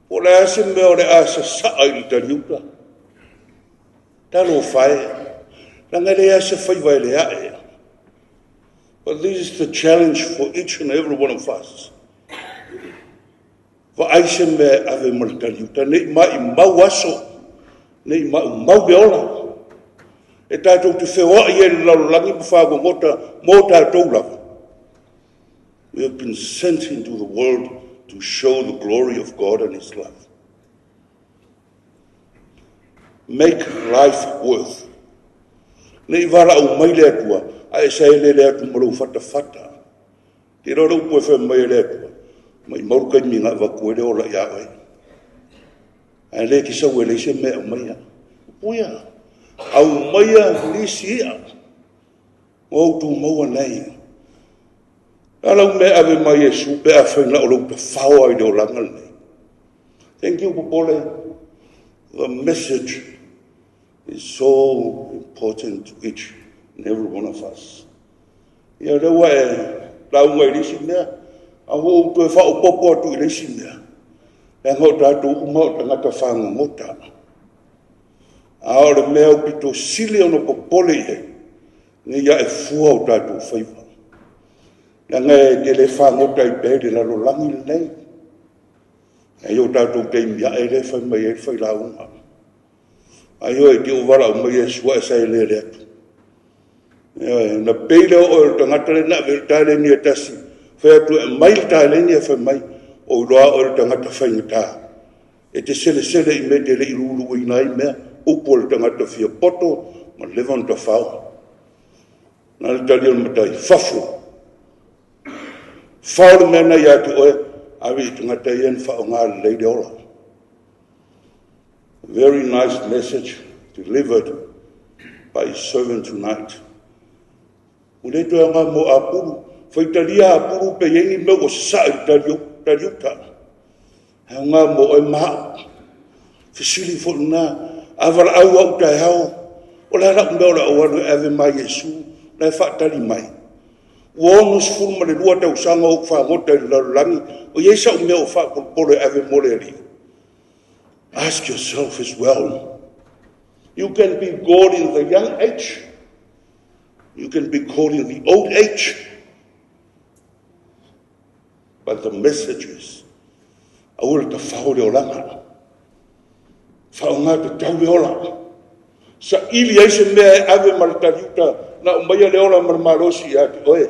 o le a se mea o le a sasaa i le taliuta. Talo fai, langa le a se faiva e le ae. But this is the challenge for each and every one of us. Vaai se mea e ave ma le taliuta, nei mai mau aso, nei mai mau le ola. E tātou te wheoai e le lalolagi ma whagogota mō tātou lava. We have been sent into the world to show the glory of God and His love. Make life worth. Nei valaau mai le Atua, a e saele le atu ma lou fatafata. Te roa le upu e fai mai e le Atua, mai mauru kai minga vaku e le ola ia oe. Ae le ki sau e leai se mea aumaia. Upu ia, aumaia nisi ia. Ua ou tumaua nei. A lau mea e ave mai Iesu pe afai na o lou tafao lava i le olaga lenei. Thank you, Popole. The message is so important to each and every one of us. Ia lea ua e lauga i le isi mea, a ua ou toe faaopoopo atu i le isi mea, leaga o tatou uma o tagata fagogota. A o le mea aupito sili ona popole i ai, ne i ae fua o tatou faiva. Leaga e te le fagota ai pea i le lalolagi lenei. E i o tatou taimi ae lea e fai mai ai le failauga. Ai oe te ou valaau mai Iesu ae saeleele atu. Na pei lea o oe o le tagata lea na ave i le taleni e tasi. Fai atu e aumai le taleni e fai mai. O iloa oe le tagata faigata. E te selesele i mea e te le i luluina ai mea. Upu o le tagata fia poto ma leva ona tafao. Na le tali o le matai, fafo. Fao le mea na ia te oe, ave i tagata ia na faaaoga lelei le ola. Very nice message delivered by his servant tonight. Ua le toe aoga mo apulu. Faitalia apulu pe i ai ni mea ua sasaa i le taliuta. E aoga mo oe ma au. Fesili foi lena. A valaau au taeao, o le a lau mea o le a ou alu e ave ma Iesu, la e faatali mai. Ua 62 tausaga o ou fagota i le lalolagi, o i ai sau mea o faapolopolo e ave mo le Alii. Ask yourself as well. You can be called in the young age. You can be called in the old age. But the message is, aua le tafao le olaga. Faaaoga tatau le ola. Saili ai se mea e ave ma le taliuta na aumaia le ola ma le malosi ia te oe.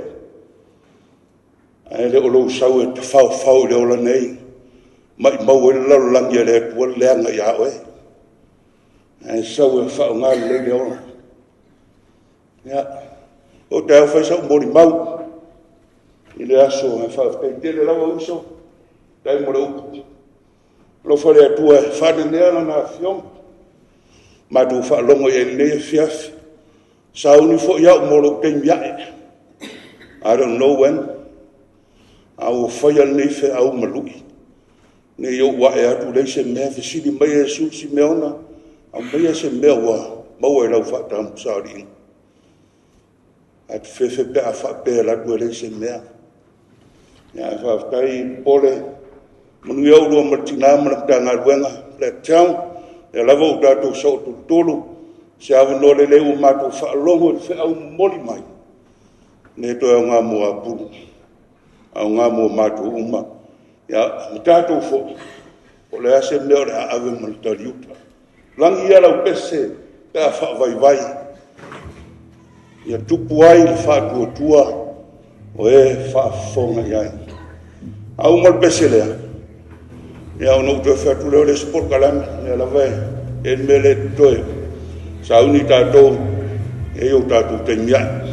Ae le o lou sau e tafaofao i le ola nei, maumau ai le lalolagi a le Atua leaga ia oe. Ae sau e faaaoga lelei le ola. Ia, o taeao fai sau molimau i le aso e faafetai tele lava uso, faafetai mo le upu. Alofa le Atua e faananea lana Afioga. Matou faalogo i ai i lenei afiafi. Sauni foi au mo lou taimi ae. I don't know when. A ua faia lenei feau ma lui. Ne i ou ae atu leai se mea, fesili mai Iesu Simeona, aumaia se mea ua maua i lau faatamusaaliiga. A te fefe pe a faapea atu e leai se mea. Ia, ae faafetai Popole, manuia ulua ma le tina ma le Matagaluega, Blacktown, lea lava ua tatou sootulutulu, se avanoa lelei ua matou faalogo i le feau momoli mai, le toe aoga mo apulu, aoga mo matou uma. Ia, ma tatou foi, o le a se mea o le a ave ma le taliuta. Lagi ia lau pese pe a faavaivai, ia tupu ai le faatuatua o e faafofoga i ai. A uma le pese lea, ia ona ou toe fai atu lea o le isi polokalame, lea lava e le mea le totoe. Sauni tatou, e i o tatou taimi ae.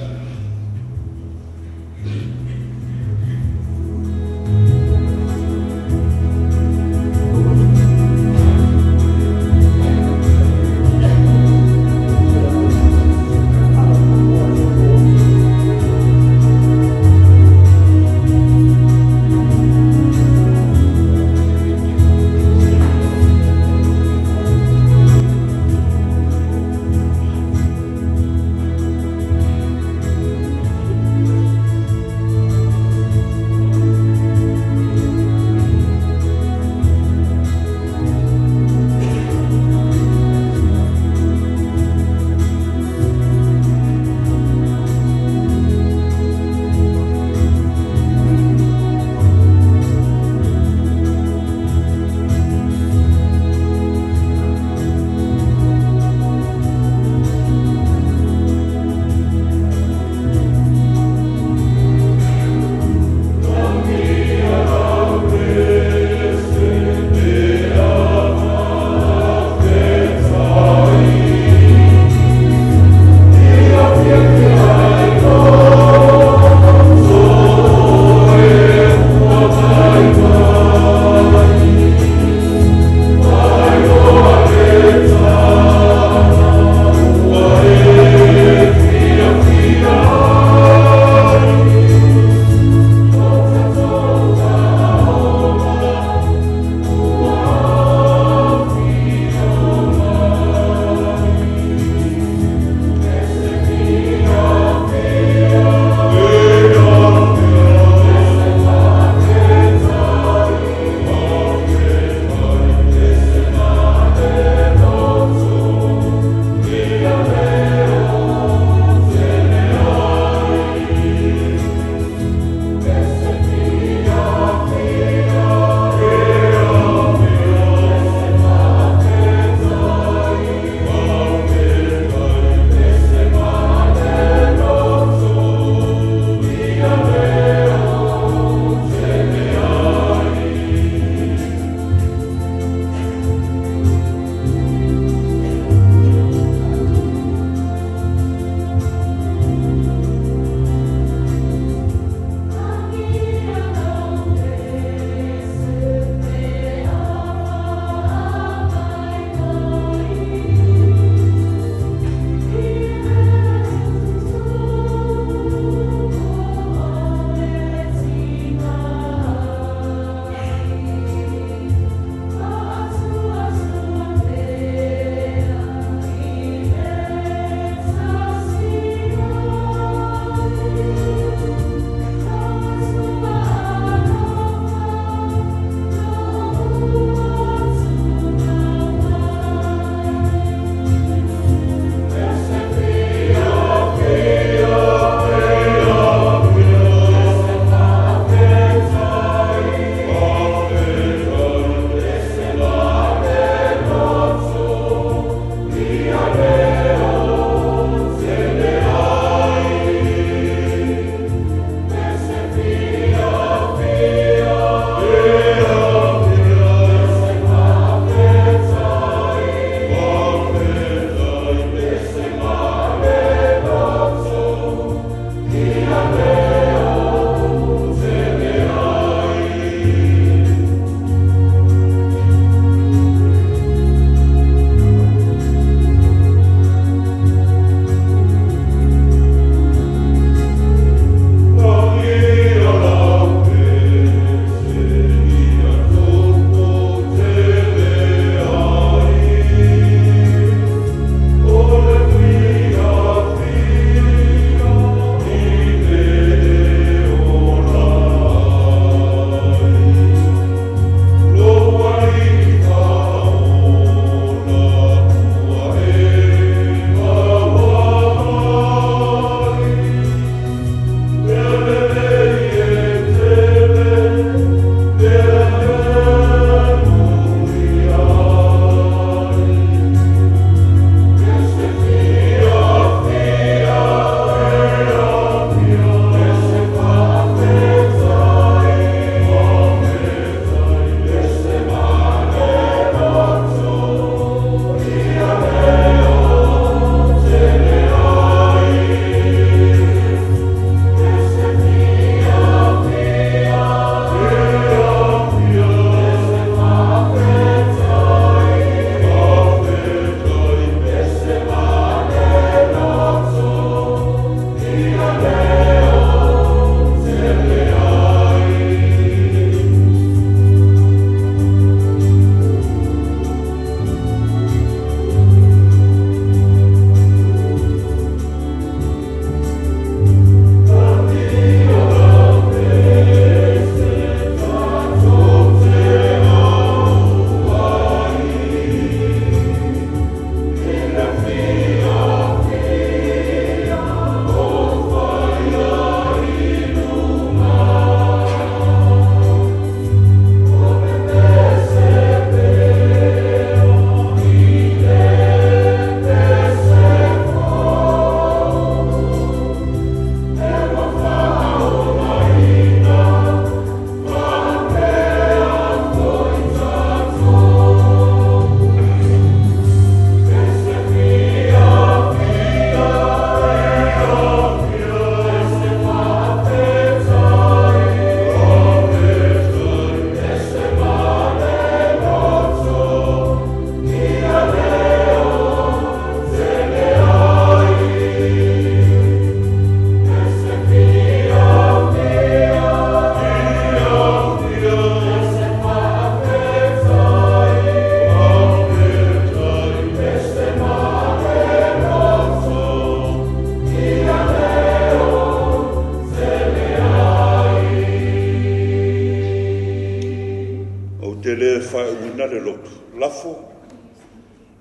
faaiuina le lotu. Lafo,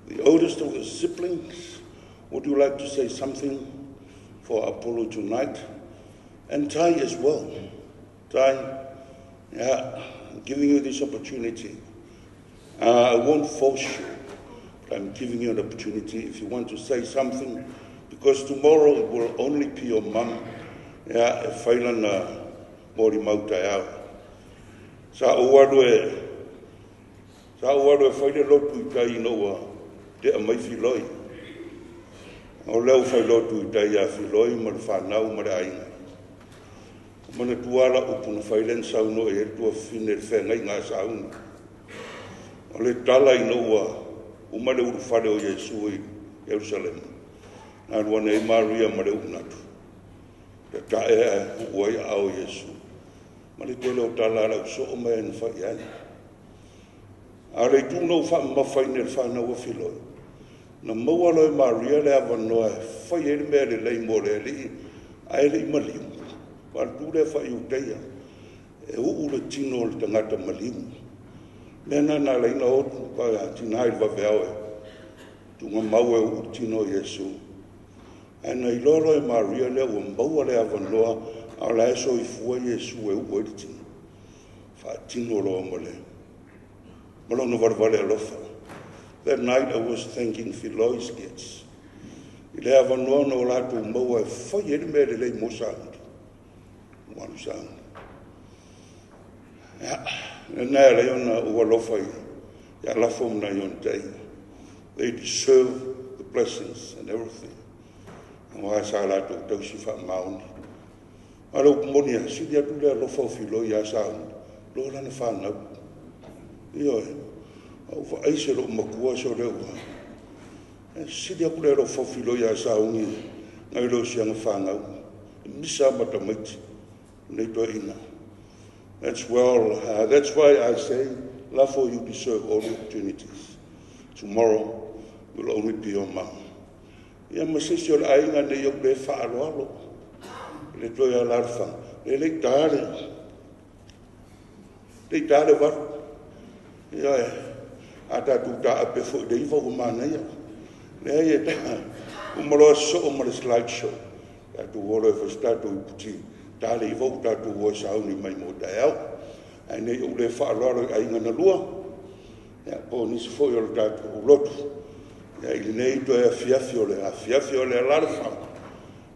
the oldest of the siblings, would you like to say something for Apulu tonight? And Tai as well. Tai, yeah, I'm giving you this opportunity. I won't force you, but I'm giving you an opportunity if you want to say something, because tomorrow it will only be your mum, yeah, e fai lana molimau taeao. Sa ou alu e, sa ou alu e fai le lotu i tai ina ua tea mai Filoi. O lea ua fai lotu i tai ia Filoi ma le fanau ma le aiga. Manatua la upu na fai lea na saunoa i ai le tuafafine i le feagaiga a Sauni. O le tala ina ua uma le ulufale o Iesu i Ierusalema, na alu ane ai Maria ma le uunatu, tatae ae uu ai aao o Iesu. Ma le tele o tala a le ausoo ma e na fai i ai. A o le itu na ou faamamafaina i le fanau a Filoi, na maua loa e Maria le avanoa e fai ai le mea lelei mo le Alii ae le i maliu. Aua o le tu lea faa-Iuteia, e uu le tino o le tagata maliu. Mea lena na ala ai ona o tina i le vaveao e tuugamau e uu le tino o Iesu. Ae na iloa loa e Maria lea ua maua le avanoa a o la e soifua Iesu e uu ai le tino. Faatino loa ma le ma lona valevale alofa. That night I was thanking Filoi's kids. I le avanoa na o latou maua e fai ai le mea lelei mo Sauni. Mo alu Sauni. Ia, lena e ala ai ona ou alofa ia Lafo ma nai ona tai. They deserve the blessings and everything. Aua sa latou tausi faamaoni. A o le upu moni lava, sili atu le alofa o Filoi ia Sauni, lo lana fanau. Ioe, a ou vaai se lou matua se o lea ua. E sili atu le alofa o Filoi ia Sauni nai lo siana fanau. E misa ma tamaiti, nei toeaina. That's why I say, Lafo, you deserve all the opportunities. Tomorrow will only be your mom. Ia ma se isi o le aiga nei ou le faaaloalo. I le toe alaalafaga, le le i ta le, le i ta le 8. Ia e, a tatou taape foi i le 9 ua manaia. Leai e ta, uma loa sosoo ma le slide show. Tatou o loa e fai se tatou iputi. Ta le 9 ua tatou o e sauni mai mo taeao. Ae nei ou le faaaloalo i aiga na lua, ia, po o nisi foi o le tatou lotu. Ia, i lenei toe afiafi o le afiafi o le alaalafaga,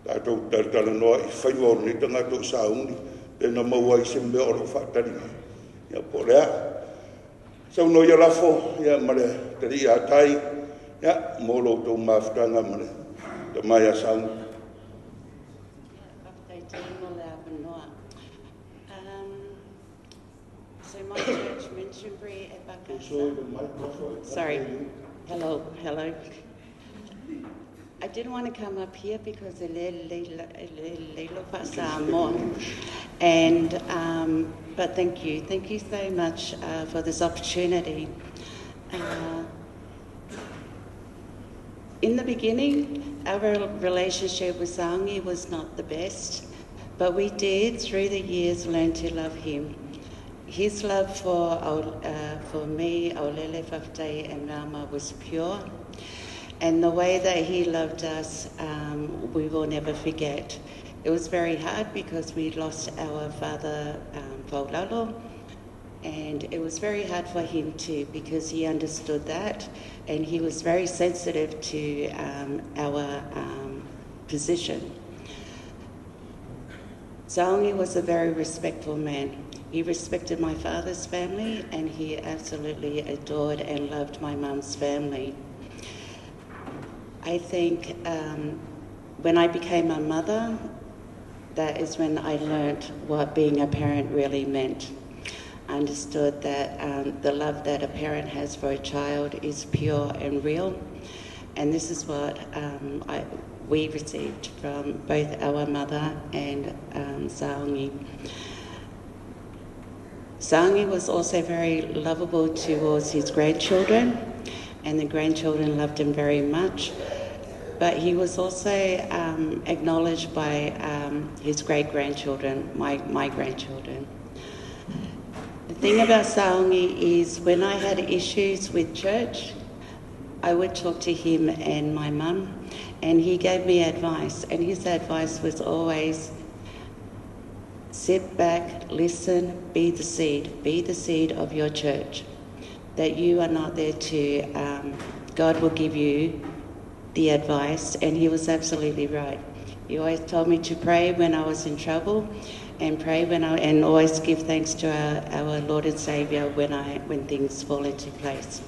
tatou talatalanoa i faiva o lenei tagata o Sauni, pe na maua ai se mea o lo o faatali mai. Ia, po o le a. Saunoa ia Lafo, ia, ma le talii ia Tai, ia, mo lo outou mafutaga ma le tama ia Sauni. Faafetai tele mo le avanoa. So my church, Minchinbury Epakasa. Sorry. Hello, hello. I didn't want to come up here because Samoa. And but thank you. Thank you so much for this opportunity. In the beginning, our relationship with Sauni was not the best, but we did, through the years, learn to love him. His love for me, Aulele Fafte, and Rama was pure. And the way that he loved us, we will never forget. It was very hard because we lost our father, Paulalo, and it was very hard for him too because he understood that and he was very sensitive to our position. Sauni was a very respectful man. He respected my father's family and he absolutely adored and loved my mum's family. I think when I became a mother, that is when I learnt what being a parent really meant. I understood that the love that a parent has for a child is pure and real. And this is what we received from both our mother and Saungi. Saungi was also very lovable towards his grandchildren, and the grandchildren loved him very much. But he was also acknowledged by his great-grandchildren, my grandchildren. The thing about Saongi is when I had issues with church, I would talk to him and my mum, and he gave me advice, and his advice was always sit back, listen, be the seed of your church. That you are not there to, God will give you the advice, and he was absolutely right. He always told me to pray when I was in trouble, and pray when I, and always give thanks to our Lord and Saviour when things fall into place.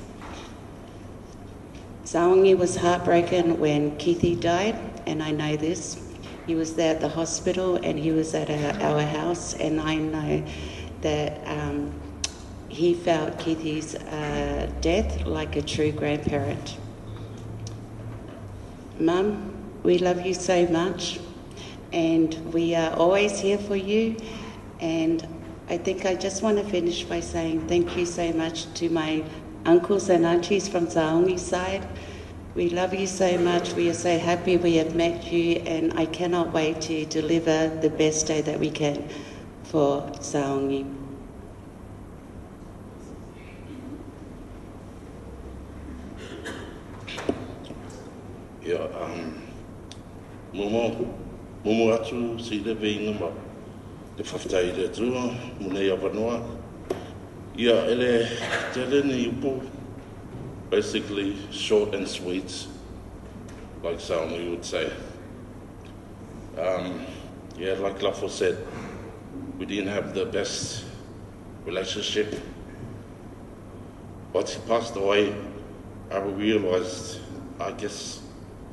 Saongi was heartbroken when Kithi died, and I know this. He was there at the hospital and he was at our house, and I know that he felt Kithi's death like a true grandparent. Mum, we love you so much, and we are always here for you. And I think I just want to finish by saying thank you so much to my uncles and aunties from Saongi's side. We love you so much. We are so happy we have met you, and I cannot wait to deliver the best day that we can for Saongi. Yeah, momo atu si le veinga ma te whawhtai le atua, munei awanoa. Ia, ele tele ni upu, basically short and sweet, like Saongi would say. Yeah, like Lafo said, we didn't have the best relationship. Once he passed away, I realized, I guess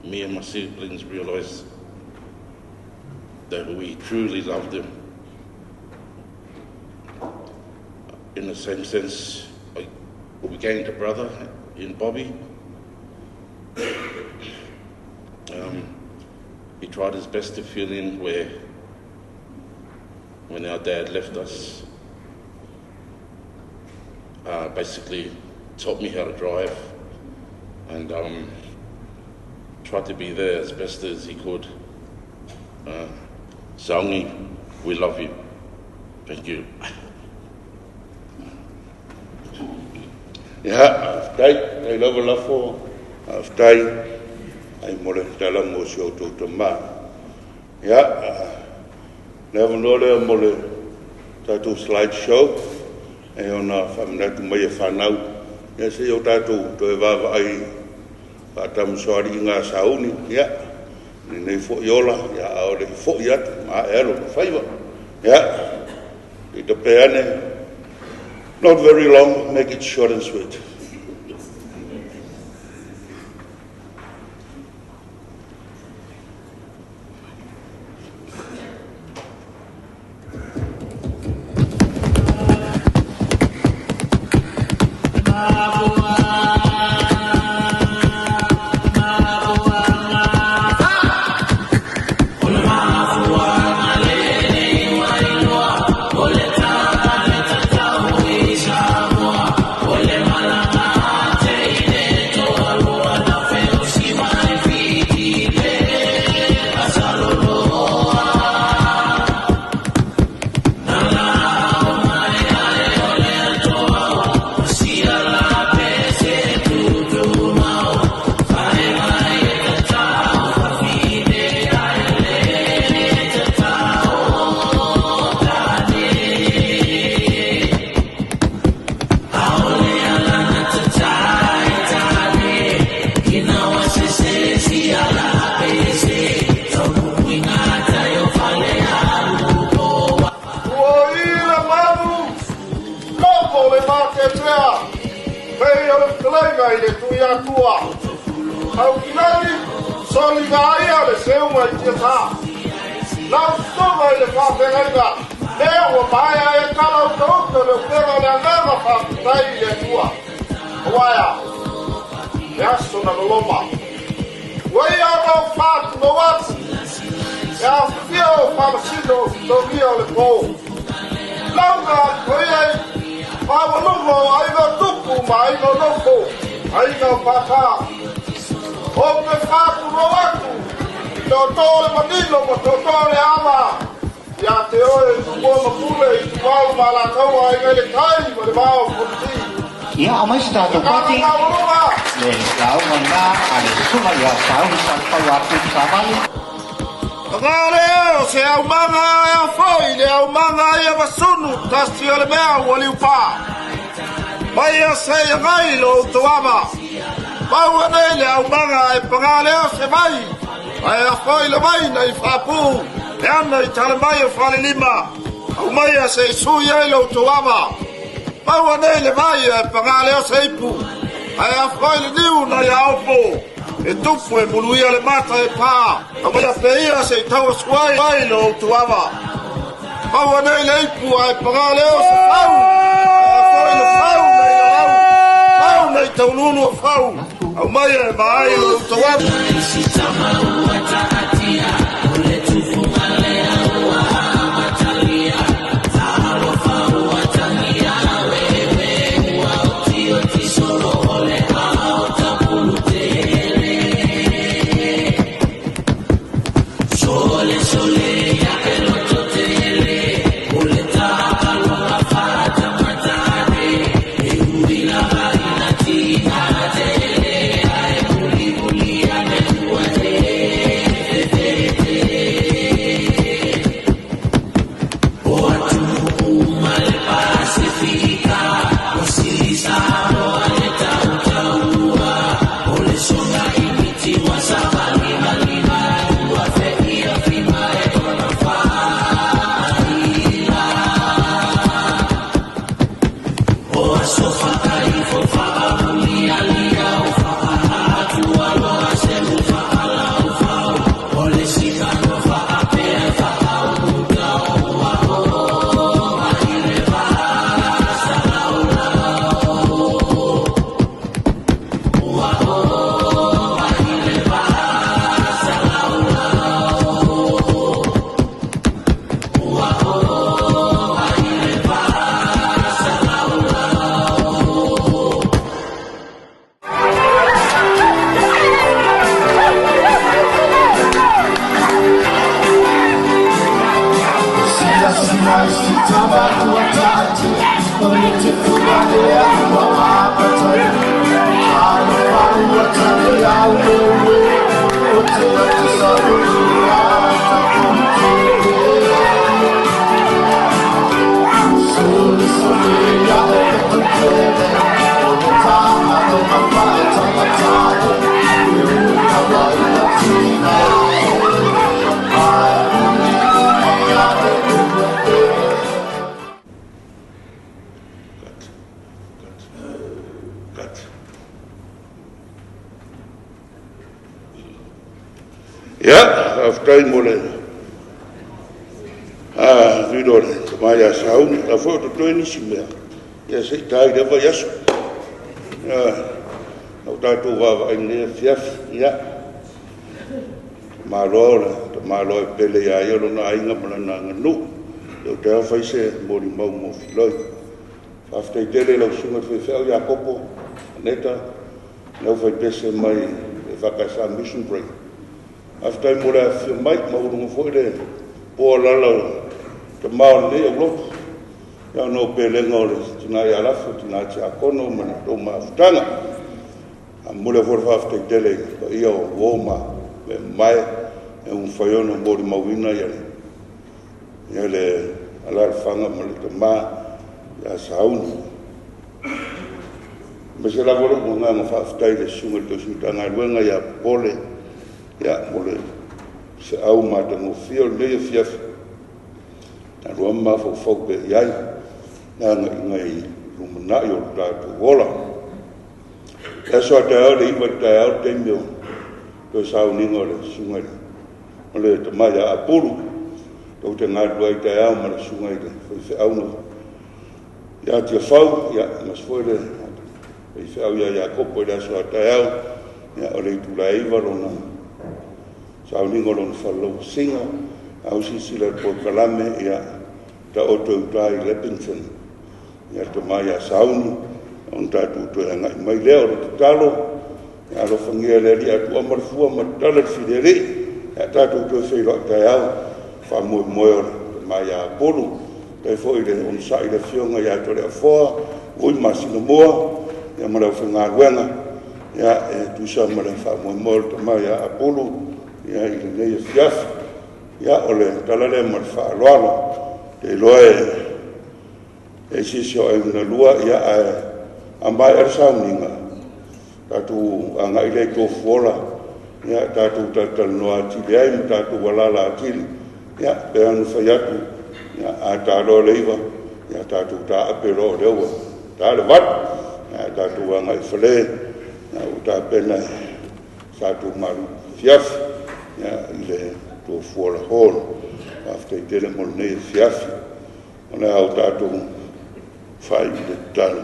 me and my siblings realized that we truly loved him. In the same sense, we gained a brother in Bobby. He tried his best to fill in where, when our dad left us. Basically taught me how to drive, and tried to be there as best as he could. Saongi, we love you. Thank you. Yeah, tai lava lafo, tai ai mo le tala mo si o tō ma. Yeah, le avanoa lea mo le tātou slide show, e ona whamanatu mai e whanau. Ia se o tātou toe wawa ai whaatamusoari i ngā sauni, ia, nei fo i ola, ia a ole i fo i atu, ma e alo ka whaiwa. Ia, i te peane, not very long, make it short and sweet. Ia te oe tu mua mapule i tu au ma la taua ai ngai le kai. Ia, aumai se tatou pati. Le lauga lena a le susuga ia Sauni Salefau Apulu Savali. Paga lea o se aumaga e afoi le aumaga ia vasunu tasi o le mea ua liupā. Mai a se agai lo utuama. Maua nei le aumaga e paga lea o se vai. Ae afoi le vai na i faapu. E ana i tale mai o falelima. Au mai a se isui ai lo utuama. Maua nei le vai e paga lea o se ipu. Ae afoi le niu na ia opo. E tupu e muluia le mata e pā. Au mai a peia se i tau asuai ai lo utuama. Maua nei le ipu ae paga lea o se fau. Ae afoi le fau na i lalau. Fau na i taululu o fau. Au mai e maai lo utuama. Ia, faafetai mo le video le tama ia Sauni. A foi o totoe nisi mea, ia se i ta i lea vaiaso. Lau tatou vaavaai nei afiafi, ia. Malo le tamaloa e pele ia ia lona aiga ma lana aganuu. Ia o te ao fai se molimau mo Filoi. Faafetai tele lau susuga i le faifeau Iakopo, Aneta, lau faipese mai e Whakasa Mission Break. Faafetai mo le afifio mai, maualuga foi le poa lala o tama o lenei aulotu. Ia ona o pelega o le tina ia Lafo, tina Tiakono ma le tou mafutaga. A momoli foi le faafetai tele i paia o uo ma me mamae e umafai ona molimauina ia le alaalafaga ma le tama ia Sauni. Ma se lava lou agaga faafetai i le susuga i le tausi Matagaluega ia Popole, ia mo le feau matagofie o lenei afiafi. Alu lava mafaufau pea i ai, le agaiga i lumanai o le tatou ola. Le aso a taeao le 9 i le taeao le taimi o toe sauniga o le susuga i o le tama ia Apulu. Tou te galulue ai taeao ma le susuga i le faifeau ia Tiafau, ia mas foi le faifeau ia Iakopo i le aso a taeao, ia o le itula e 9 lona sauniga o lona falelauasiga, au silasila i le polokalame, ia taoto i uta i Leppington, ia le tama ia Sauni, ona tatou toe agai mai lea o le tatalo, ia alofagia le Alii Atua ma le fua ma le tala le filialii, ia tatou toe feiloai taeao, faamoemoe o le tama ia Apulu. Tai foi le onosai le afioga ia Toleafoa, Vui Masinamoa, ia ma le aufaigaluega, ia e tusa ma le faamoemoe o le tama ia Apulu ia i lenei afiafi. Ia o le tala lea ma le faaaloalo. Te iloa e sisi o aiga na lua, ia ae a maea le sauniga, tatou agai lea i Tofuola, ia tatou talatalanoa atili ai ma tatou alaala atili. Ia pei ona fai atu, ia a ta loa le 9, ia tatou taape loa o lea ua ta le 8. Ae tatou agai i fale, ia ua tapena e sa tatou malu afiafi, ia i le Tofuola Hall. Faafetai tele mo lenei afiafi. O le a o tatou faaiu i le tatalo.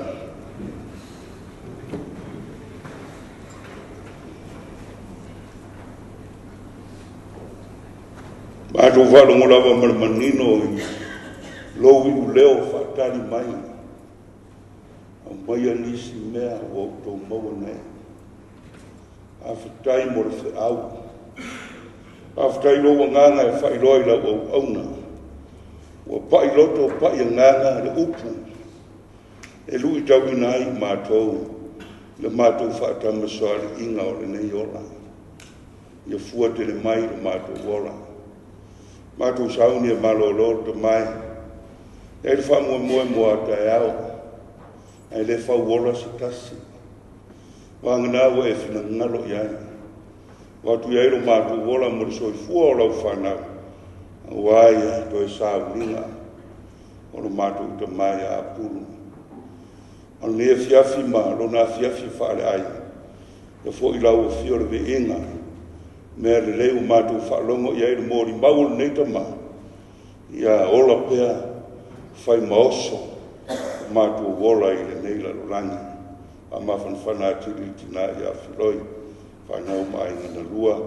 Matou faalogo lava ma le manino i lou iuleo faatali mai, aumaia nisi mea ua outou maua nei. Faafetai mo le feau. Faafetai lou agaga e faailoa i lau auauna. Ua pai loto, pai agaga le upu e luitauina ai matou, le matou faatamasoaliiga o lenei ola. Ia fua tele mai le matou ola. Matou sauni e malolo le tamae. E le faamoemoe mo a taeao, ae le fauola se tasi. Vagana ua e finagalo i ai. Avatu i ai lo matou ola mo le soifua o lau fanau, aua ia toe sauniga o lo matou tama ia Apulu. O lenei afiafi ma lona afiafi faaleai, ia foi lau afio le viiga, mea lelei ua matou faalogo i ai le molimau o lenei tama, ia ola pea fai ma oso o matou ola i lenei lalolagi. Faamafanafana atili i tina ia Filoi, fanau ma aiga na lua,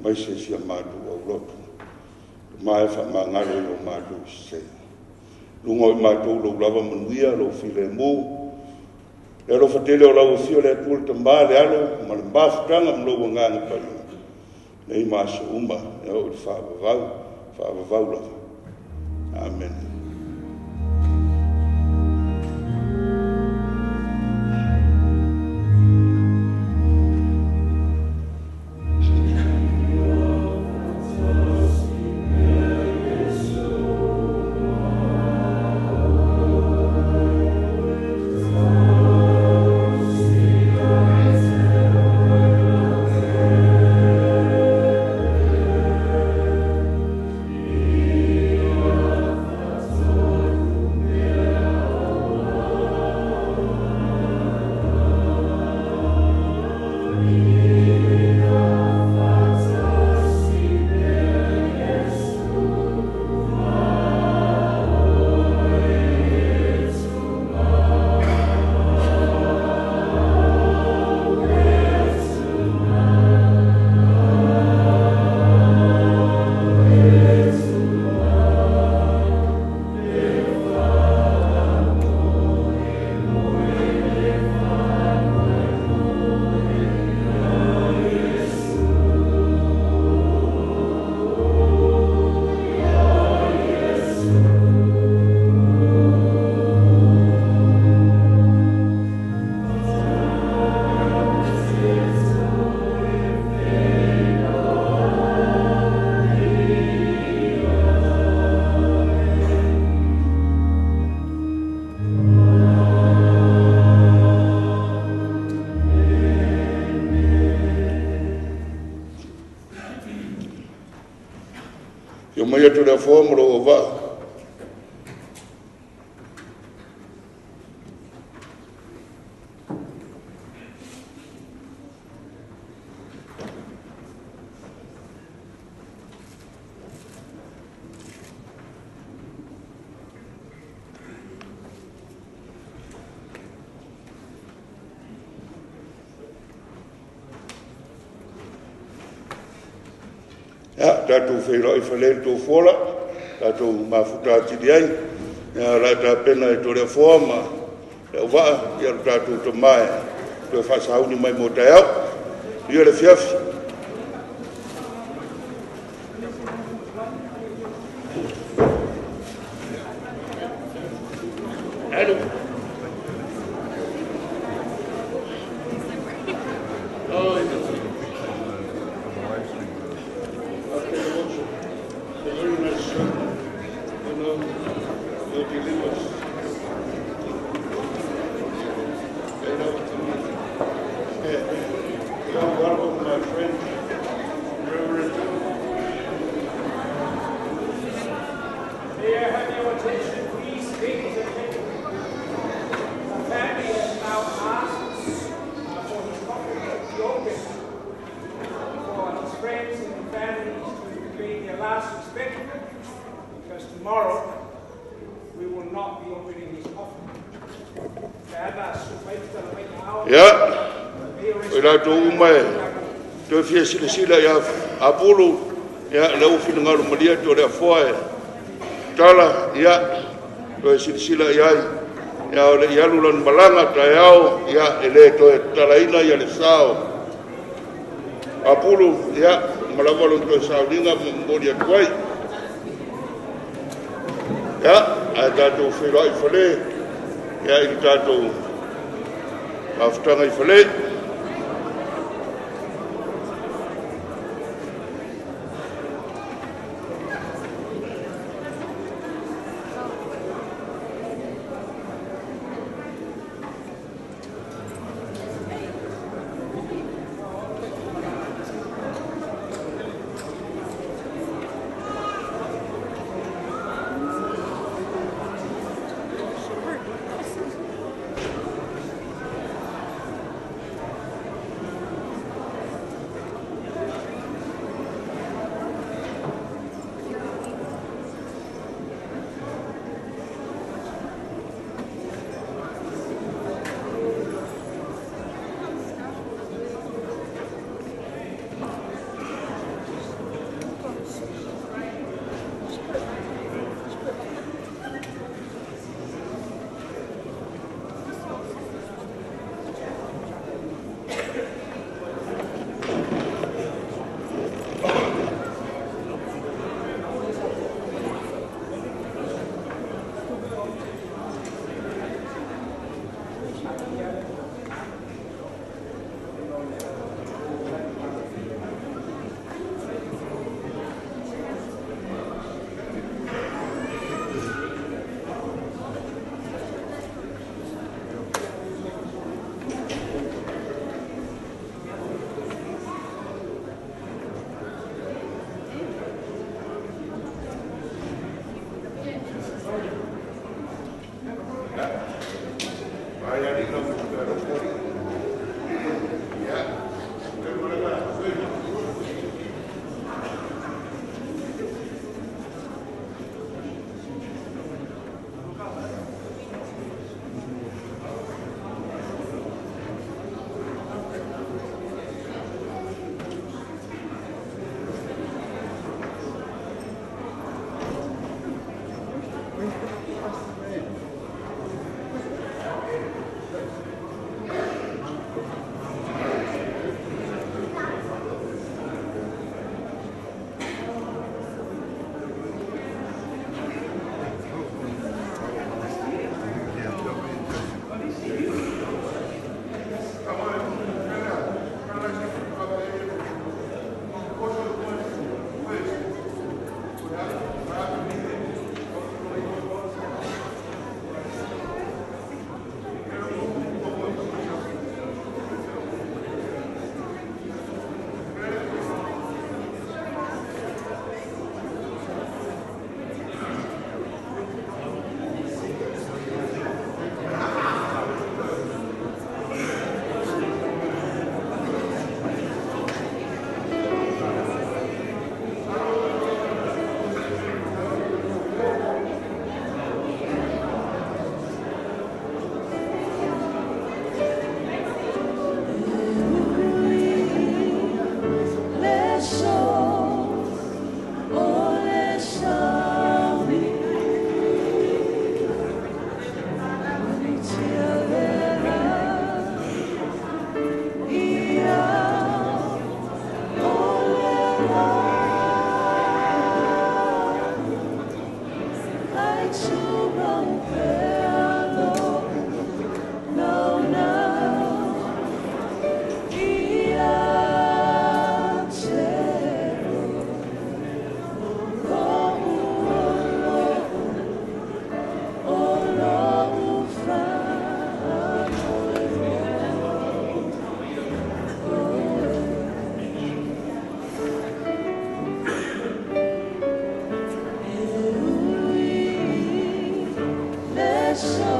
mai se sia matou aulotu. Ma e faamagalo i o matou sese. Luga o i matou lou lava manuia, lou filemu. Le alofa tele o lau afio le Atua le Tama, le Alo, ma le mafutaga ma lou agaga paia. Nei ma aso uma, e oo i le faavavau, faavavau lava. Amene. Mai atu le afoa ma lou auvaa. Ia, tatou feiloai i fale i le Tofuola, tatou mafuta atili ai. Ia, o le a tapena e Toleafoa ma le auvaa, ia lo tatou tama e toe faasauni mai mo taeao. Ia le afiafi. Alu. 45. You're welcome, my friend, Reverend. May I have your attention, please, ladies and gentlemen. The family has now asked for his coffin to be opened for his friends and families to pay their last respect, because tomorrow we will not be opening his coffin. Ia, o i latou uma e toe fia silasila ia Apulu, ia, le ua finagalo malie atu o le afoa e tala, ia, toe silasila i ai. Ia, o le i alu lana malaga taeao, ia, e le toe tatalaina ia le sa o Apulu, ia, ma lava lona toe sauniga ma momoli atu ai. Ia, ae tatou feiloai i fale, ia, i le tatou mafutaga i fale. Never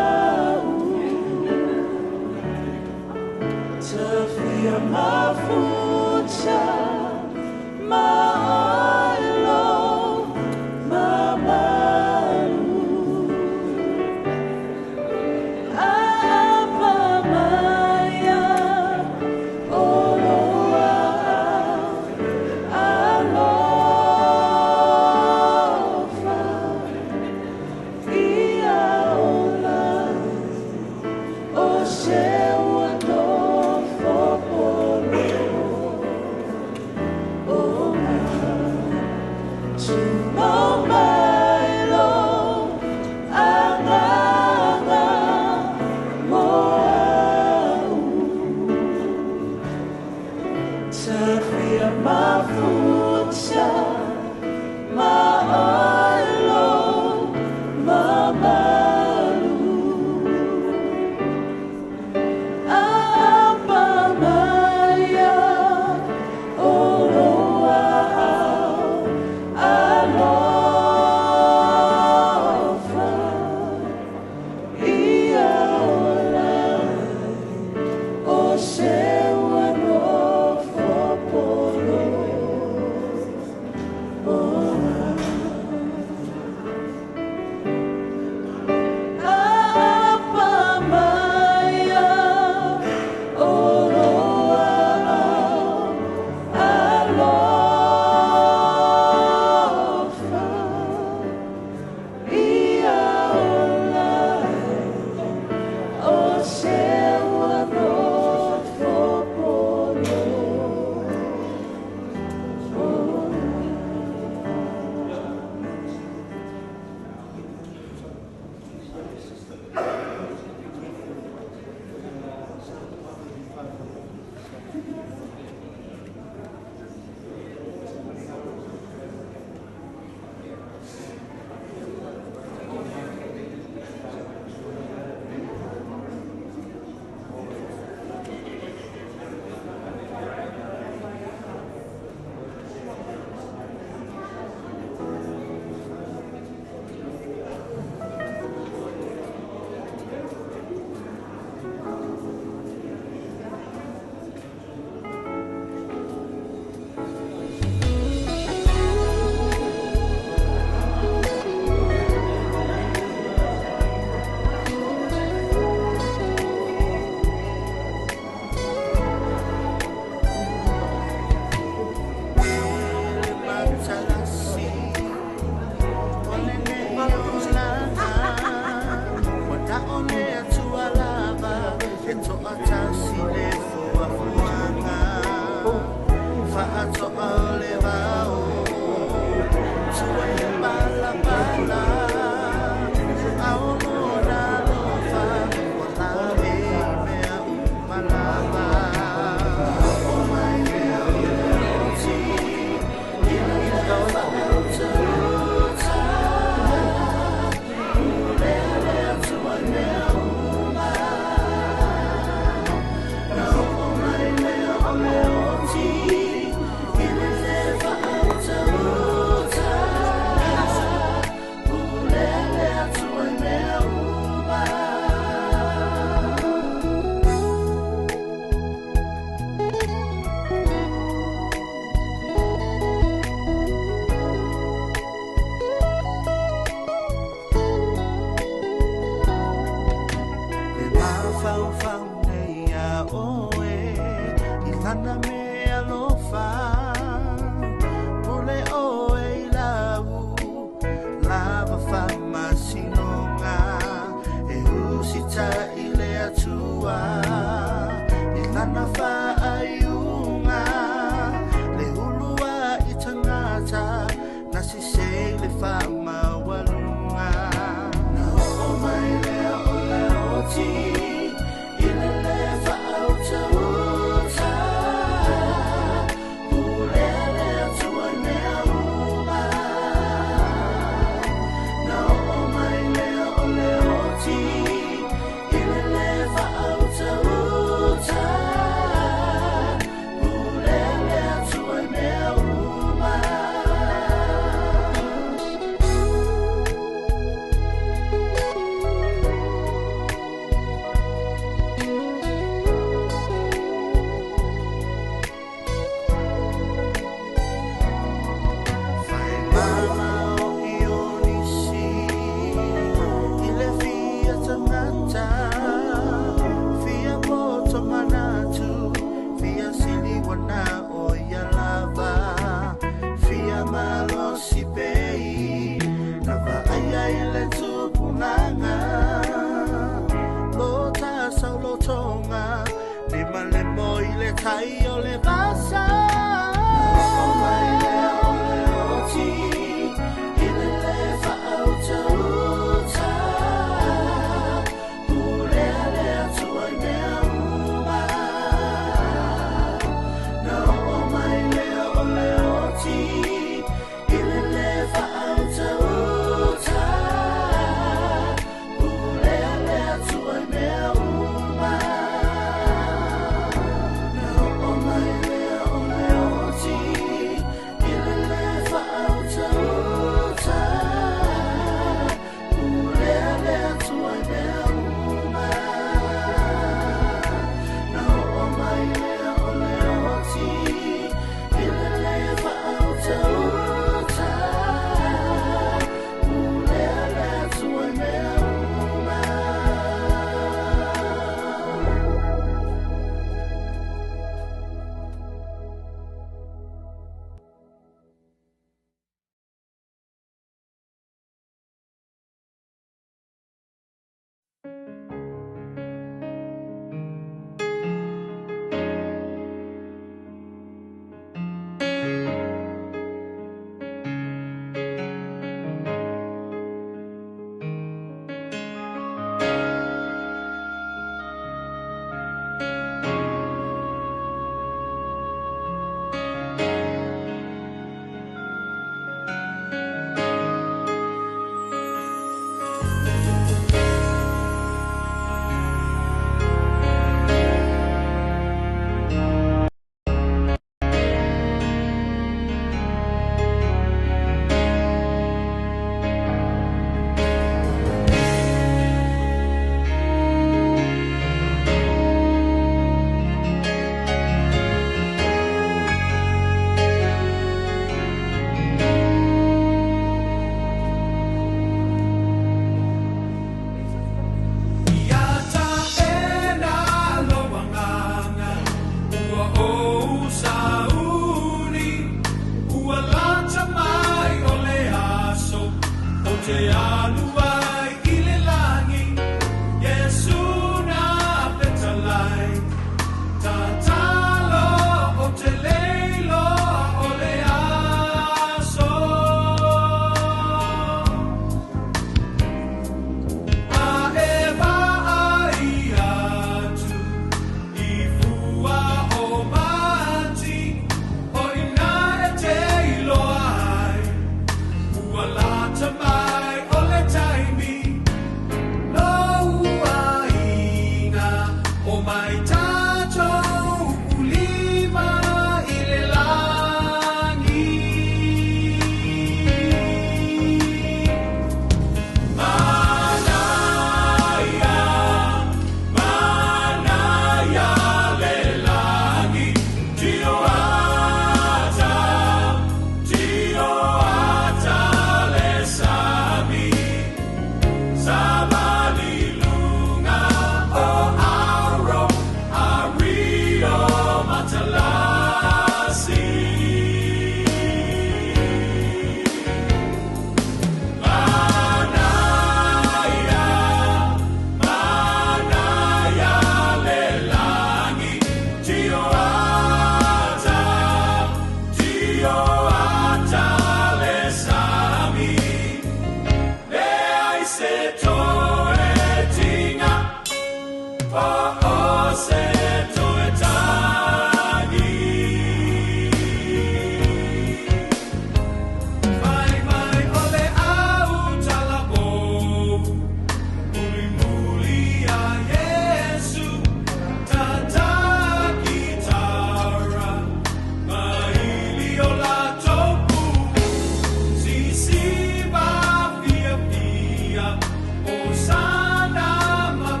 Sana ma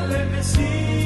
le Messia.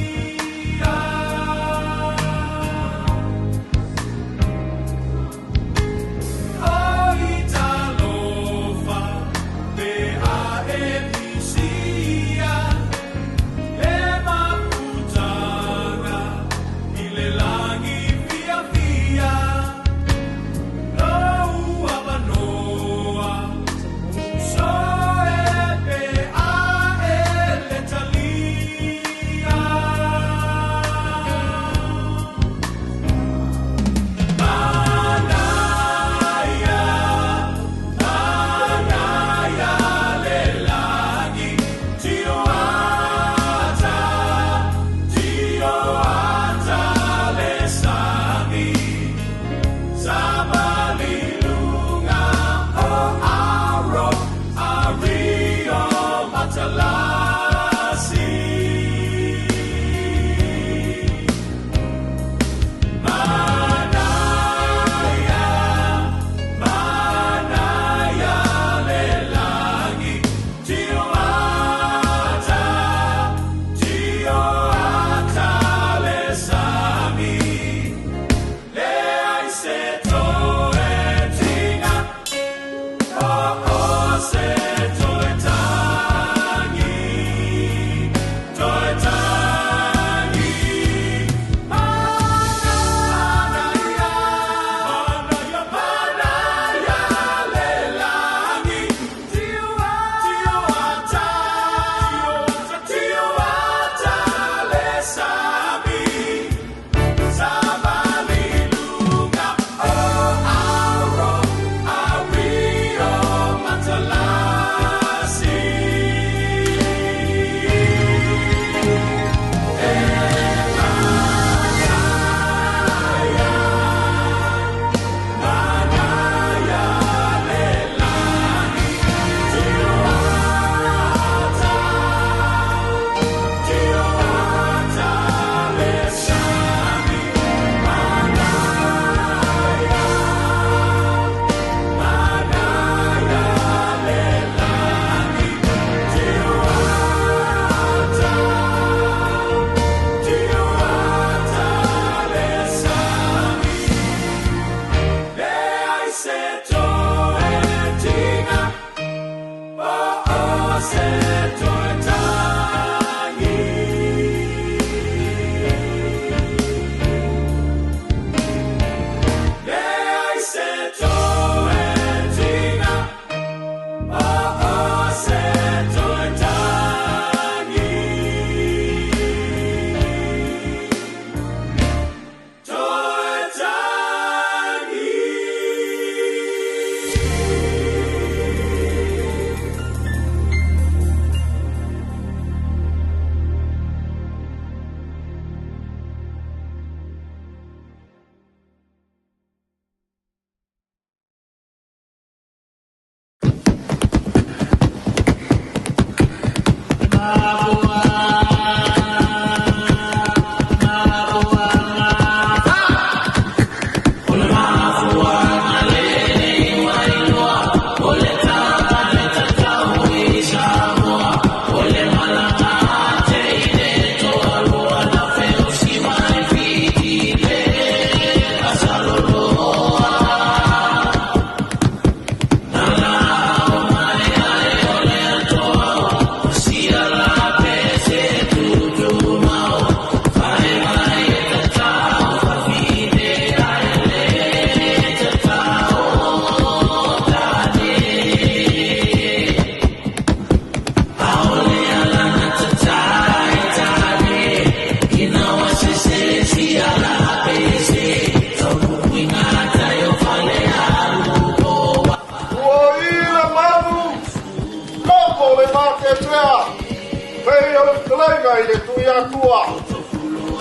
o le fetalaiga i le Tuiatua.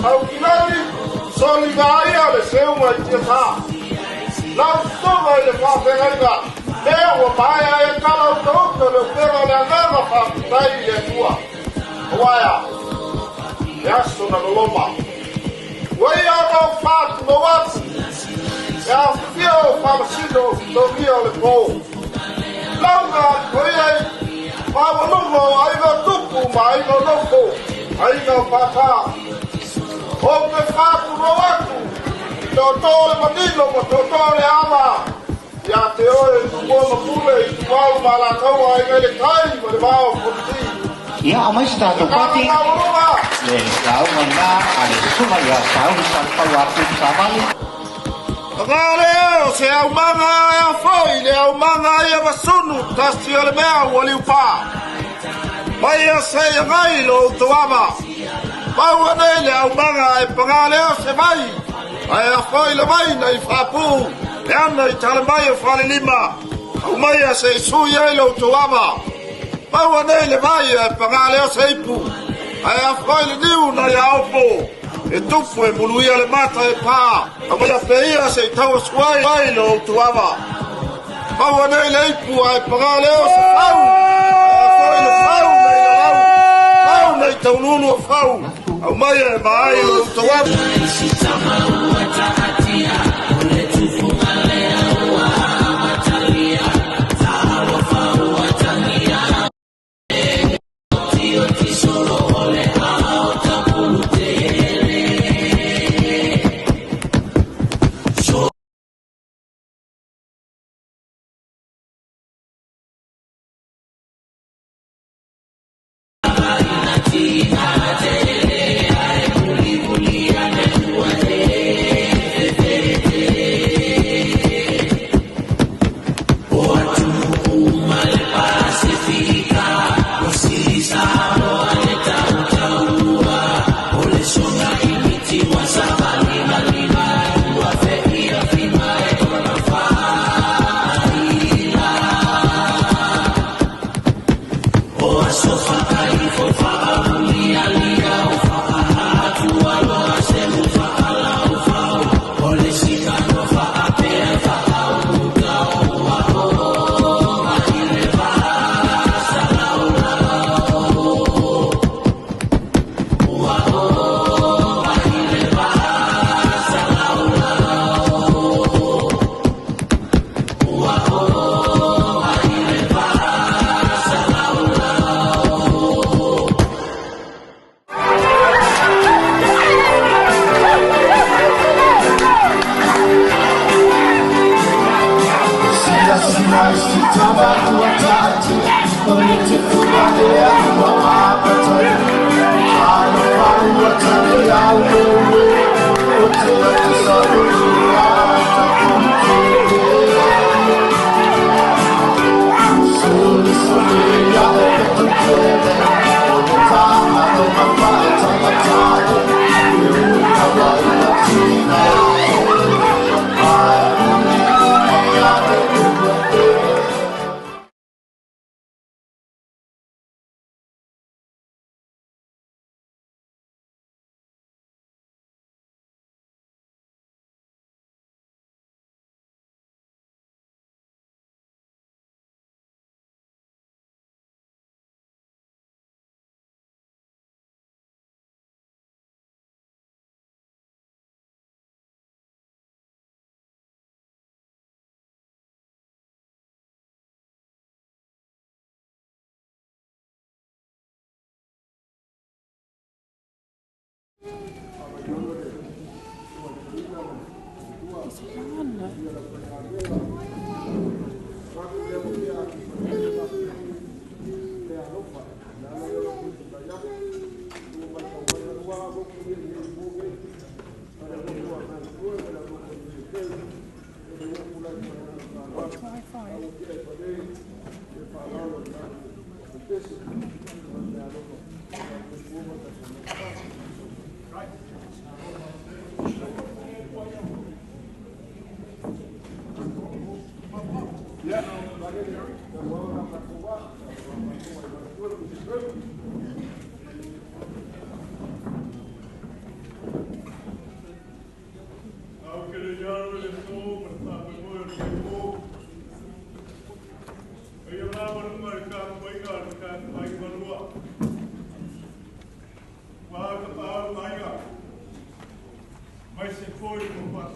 Saukilagi, soliga ia le seuga i tiasa. Lau susuga i le faafeagaiga, lea ua maea e tala utauta le upega o le agaga faafetai i le Atua. Auaea, le aso na loloma. Ua ia ona ou faatulou atu, e afifio o faamasino o fitogia o le po. Lauga atoia i maualuga o aiga o tupu ma aiga o nofo, aiga o pāpā. Ou te faatulou atu, i tootoo le manino ma tootoo le ama. Ia te oe Tumua ma Pule i Tualu ma Alataua aiga i le tai ma le vao o Fonoti. Ia, aumai se tatou pati. Le lauga lena a le susuga ia Sauli Salefau Apulu Savali. Paga lea o se aumaga e afoi le aumaga ia masunu tasi o le mea ua liupā. Mai ia se agai lo outou ava. Maua nei le aumaga e paga lea o se vai. Ae afoi le vai na i faapu. Le ana i tale mai o falelima. Aumaia se i sui ai lo outou ava. Maua nei le vai e paga lea o se ipu. Ae afoi le niu na ia opo. E tupu e muluia le mata e pā. Aumaia peia se i tau asuai ai lo outou ava. Maua nei le ipu ae paga lea o se fau. Ae afoi le fau na i lalau. Fau na i taululu o fau. Aumaia e maai lo outou ava.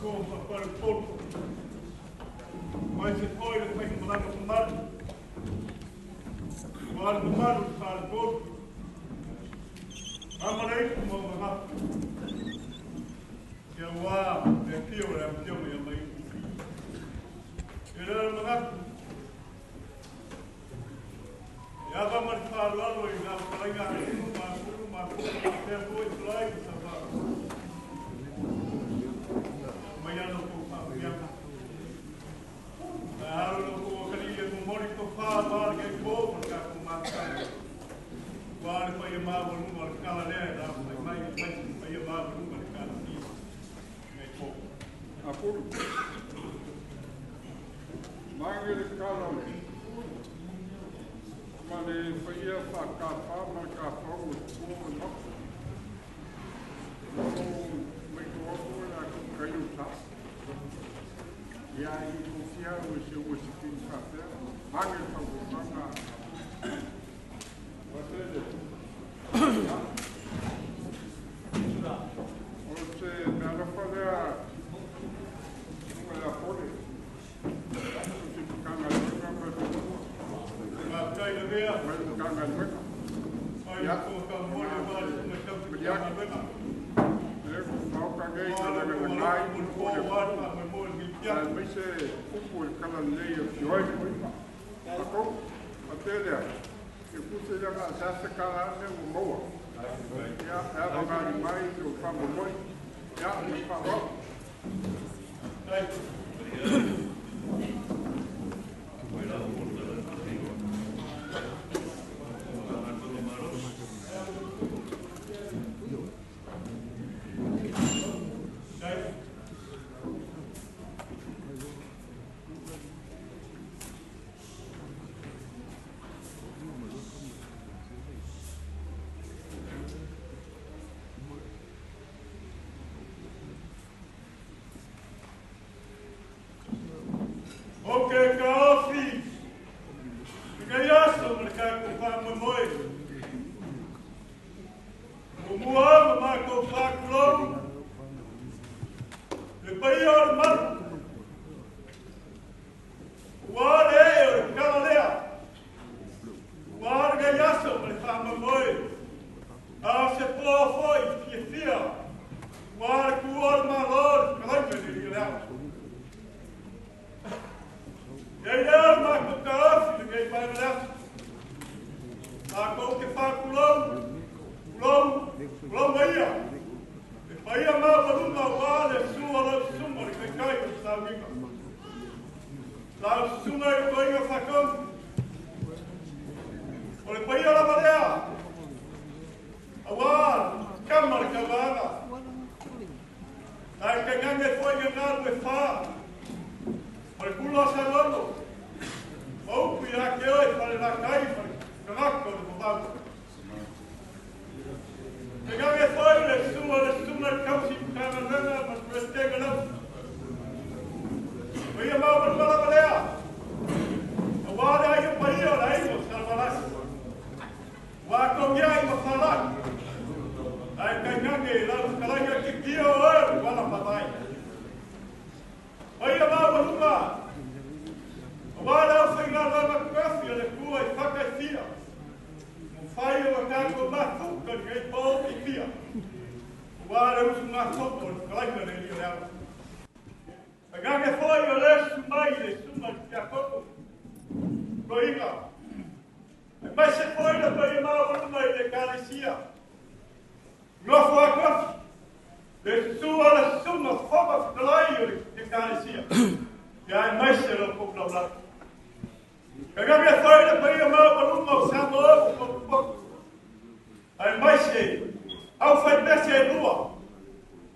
Tua ma Falepolu. Mai se foi le fai malanga mamalu. Ua le mamalu le Falepolu. Amalei mo magafu. Ia ua le pio le pio ia mai. E le magafu. Ia va ma le whaalualu i ngā whalainga a inu, mā kuru, mā kuru, mā pēr foi, tulai, ma sa wha. Mai ano ko wha. Mai alo no ko wakari e momori ko wha, mā le kei pō, ma ka ko mā kare. Wā le whai mā walunga le kala lea, la mai mai mai whai mā walunga le kala tia. Ngai pō. Apuru. Mange le kala le. Ma le whaia wha ka wha ma ka whau o te pō o mako. O mai ko aku la ku kai o ta. Ia i kofia o se o se king wha whea. Mange wha o manga. Watele. O te mea lofa lea nunga la pole. O te pukanga lunga ma te mua. Kai le mea. Mai pukanga lunga. Ai ko ka mole wa le sunga tau te pukanga lunga. Le ko whauka ngei ka langa la ngai mo po wa ma mo mo ni pia. Mai se upu e kala lei o fioi moima. Ako, a te lea. E kuse lea ngā sasa kala ane o maua. Ia, ea wangari mai o whambo moi. Ia, me whawau. Ai. Oke ka ofi. Ka iaso ma ka ko pa mo moi. O mua ma ma ko pa kulo. Le pai o le malu. Ua le o le kala lea. Ua le ka iaso ma le fa mo moi. A se po foi fia fia. Ua le ku o le malo le kalaika le lea. Ia ia ma ko ka ofi le kei pai lea. Ma ko ke wha kulou, kulou, kulou maia. E paia mā walunga wā le sua lau suma le kai kai o sauiga. Lau sunga i koinga whakau. O le paia lava lea. A wā, kama le kauāga. Ai kai ngange foi nga ngā e whā. O le kula sa lono. O upu ia ke oe whare la kai whare kangaka o le mawau. Te ngange foi le sua le sunga le kausi pukanga lenga ma prestenga lau. O ia mau malama lea. A wā le ai o paia o le aigo salvalasi. Wā kongia i mawhalaki. Ai kai ngange lau kalaika ki pia o oe wala patai. O ia mau malunga. O wā le au whainga lama kafi o le kua i whakaitia. Mo whai o kāko mafuka ni ngei pō i pia. O wā le usu ngā topo o le kalaika le lia le au. A ngange foi o le sumai le suma ki te akoko. Ko inga. E mai se foi le pai mau malunga i le kalesia. Ngofo a kofi. Le sua le suma whama whakalai o le kalesia. Ia e mai se lo kō lau. Ka ngange foi le pai mau malunga o sa mo o poku. Ai mai se au whai pese e lua.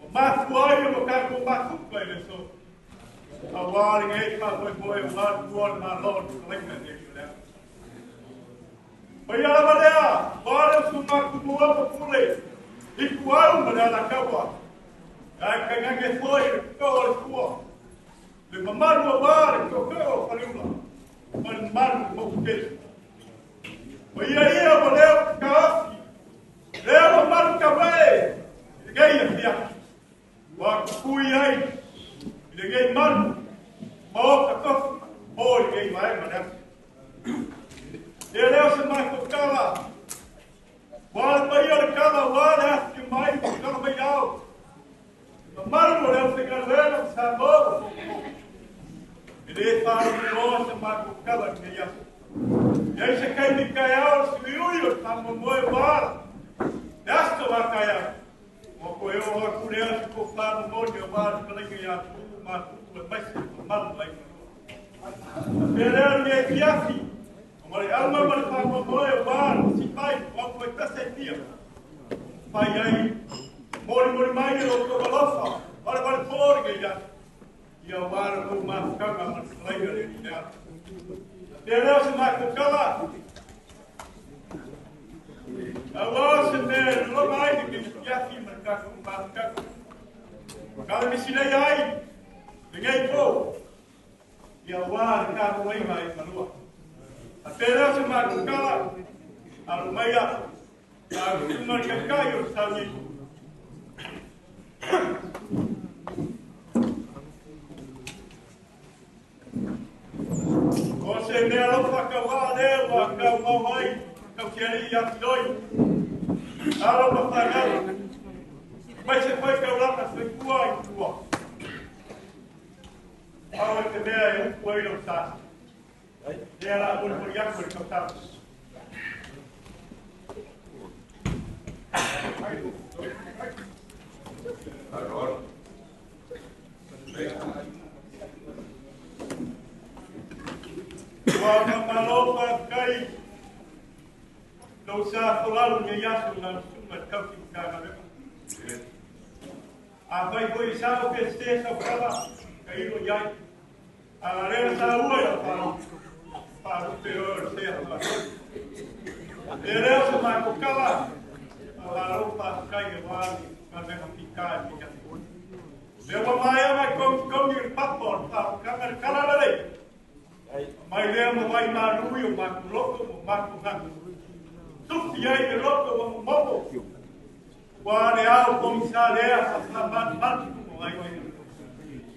O mafu ai o kāko mafuka i le so. A wā le ngei wha koe koe o wā kua le mā loa le kalaika ne i lea. Pai alama lea, wā le usu maku mua ma pule. I ku au ma le alakaua. Ai kai ngange foi le koa le kua. Le mamalu a wā le kokeo o whaliula. Ma le mamalu mo kukele. O ia ia mo leo ka ofi. Leo mamalu ka wae. I ngei a fia. Wā kukui ai. Nei manu, ma o ka tofu, o i kei mai ma lea. E leo se mai ko kala, wa le pai o le kala, wa le afi mai, ko kala mai au. Ma maru o leo se galuega, sa mo. E le whāru o se mai ko kala i kei aso. Ia i se kai mi kai ao, si ui o ta moe wāra. Le aso wa kai au. O ko e o aku lea se ko whāru moni o wāra kalaiga ia tū mā tū e maisi o maru lai. Pea lea ni e fiafi. O mare alma ma le whāru moe o wāra, si pai, o aku e tase pia. Pai ai, mori mori mai e o tō alofa, ware ware tōri kei ia. Ia wāra tō māfukanga ma le kalaiga le ni lea. Pea lea se mai kala. Aua se mea longa ai le ke fiafi ma le kaku māfukanga. Kala misi lei ai, le ngei pō. Ia wā le kāko waiga i malua. A pea lea se mai kala, alu mai a, a kuma le kai o tau ni. O se mea alofa ka wā lea wa kau mau ai, kau ki ari ia ki loi. Alo ma whanau, mai se whai kau laka se kua i tua. Au e te mea e upu ai lau sā. Lea la uri hori aku e kau tāu. Ua mamalofa kai lau sa folau ni iasu na suma kau ki ka na. A vai foi sa o que se sa kala kai ro iai. A le sa ua ia pa pa ro te o se pa. E le o ma ko kala a ro pa kai e wa ka me ka pika e ka. Le wa mai mai ko ko ni papo pa ka kala le. Mai lea mo mai marui o makuloko mo makuhanga. Tufi ai le loko o momo. Ua le ao komisa lea sa sa matu mo ai ai.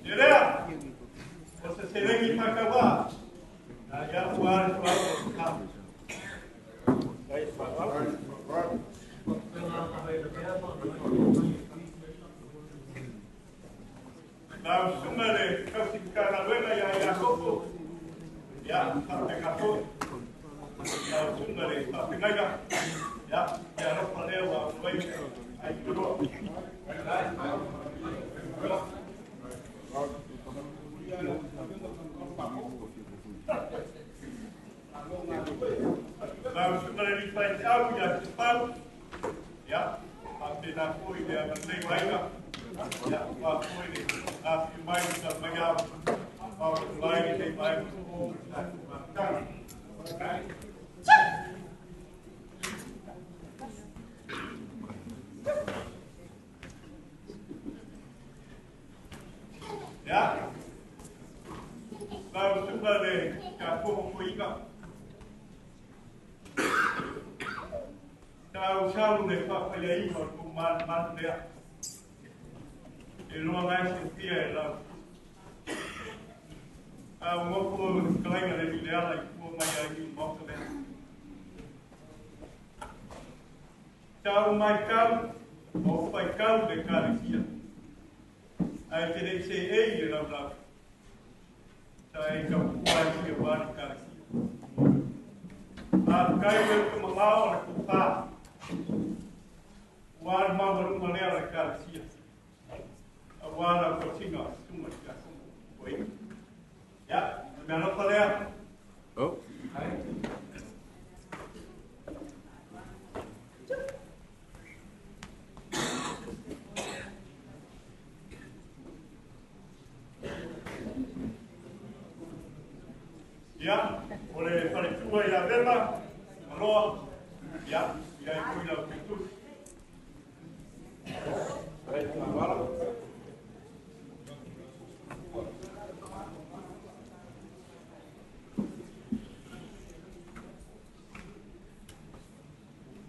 E lea, o se selengi pakawa. Na ia ua le tua o ka. Na usunga le kausikana wena ia Iakopo. Ya, whapekato. Ya, usunga le whapengaiga. Ya, ia ropa lea wa wai ai turoa. Na usunga le ripa e te au ia te pau. Ya, whapena koi lea manei waiga. Ya, whapoi le awhi mai sa mai au. Au lai le mai o Ya. La usunga le ka koho koiga. Ta usau le whawhai ai o ko man man lea. E loa ngai se pia e lau. A ngoko kalaiga le leala i kua mai ai i maota lea. Tau mai kau, o whai kau le kārekia. Ai te rei se ei le lau lau. Ta e kau kua ai ki o wāri kārekia. A kai weu ka mamao le ko pā. Wāri mawarunga lea le kārekia. A wāra ko tinga tunga ki a koe. Ya, me alofa lea. Oh. Ya, o le wharetua ia Vema, maloa, ya, ia i koila o te tusi.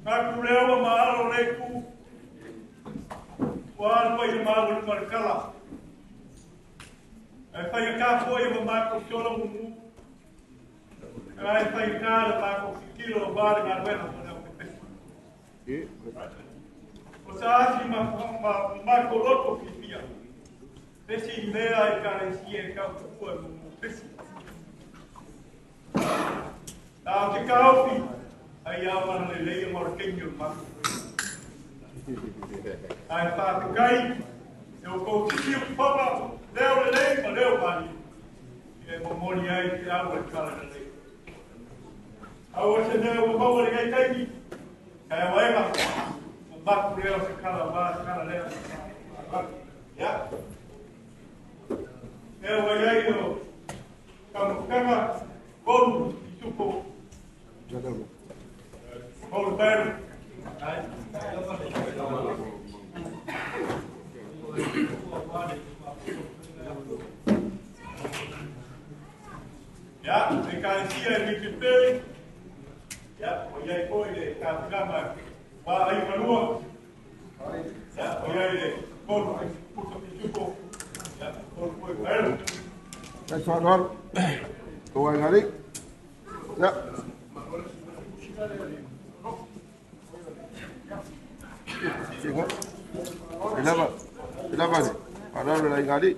Ngā kurewa maaro le ku, ua alua i maua le kala. Ai whai a kā foi ma mākou siola mumu. Ai whai a kā le mākou sikilo o wāre ngā wena mo leo pepesi. O sa asi ma mākou loto whiwhia. Pesi i mea i ka resi e kau kua mo mo pesi. Nā o te kāopi, ai a mana le leia mora kengi o mākou. Ai whāte kai, e o kou titi o papa, leo le lei ma leo mali. E mo moni ai te au e kala le lei. Au o se neo mo maua le ngai taimi, kai au ema, mo maku leo se kala wā, se kala leo. Ya. Eo wai ai o kamukanga, kolu, i tupo. Kolu pēru. Ya, e kāresia e miti pere. Ya, o iai koe le kāpukama wā ai manua. Ya, o iai le kolu puta pitupo. Ya, kolu koe pēru. Kai whanau. Ko ai ngari. Ya. Ilava. Ilava ni. Whanau le ngari.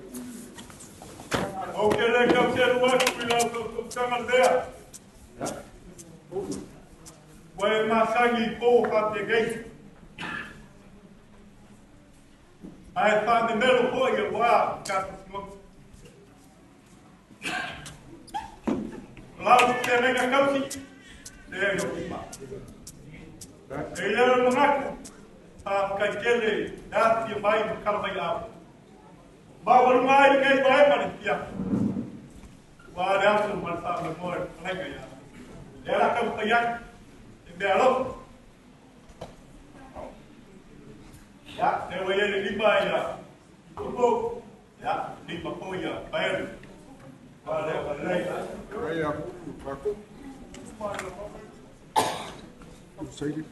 O ke le kau te ruaku i lau kau tanga lea. Wa e masangi i pō wha te gei. Ai wha te melo hoi e wā ka te smoku. Lau te renga kausi, te eo ima. E leo mangaku, a kai kele, ātia mai ma kala mai au. Ma walunga ai ngai vae ma le fia. Wa le aso ma le wha me moe palenga ia. Le ala kau pai atu, e mea alofa. Ya, te wa ia le lima ia, kupo, ya, lima po ia, paelu. Wa le wa le. Kai a paku. Saidi.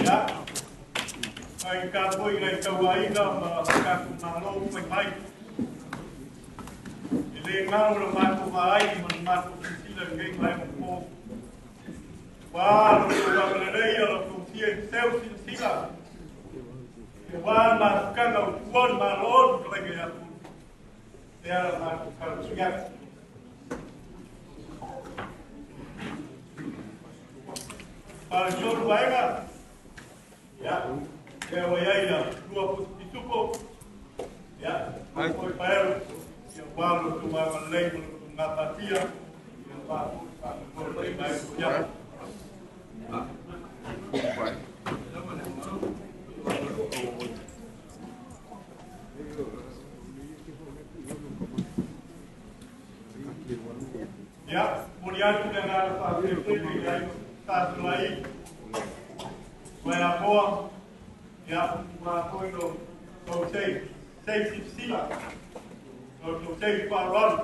Ya. Ai ka poi ngai tauaiga ma ka ku malo pai mai. E le ngau la mātou vaai ma le mātou sisila ngai mai mo po. Wā lo ko wā le reia lo ko tia i seu sisila. E wā mā kanga o tuan mā lōn ka lenga ia pū. Te ara mātou karusiak. Para tolu vaega. Ya. Te awa iai la lua putu pitupo. Ya. Koi paeru. Ia wā lo tu wā malei mo lo tu ngā patia. Ia wā tu wā mai ya. Ya, moni atu le ngā whāwhiri i ai tātulai. Wai a poa, ya, wā koe no tau sei, sei sipsila, no tau sei whāraru.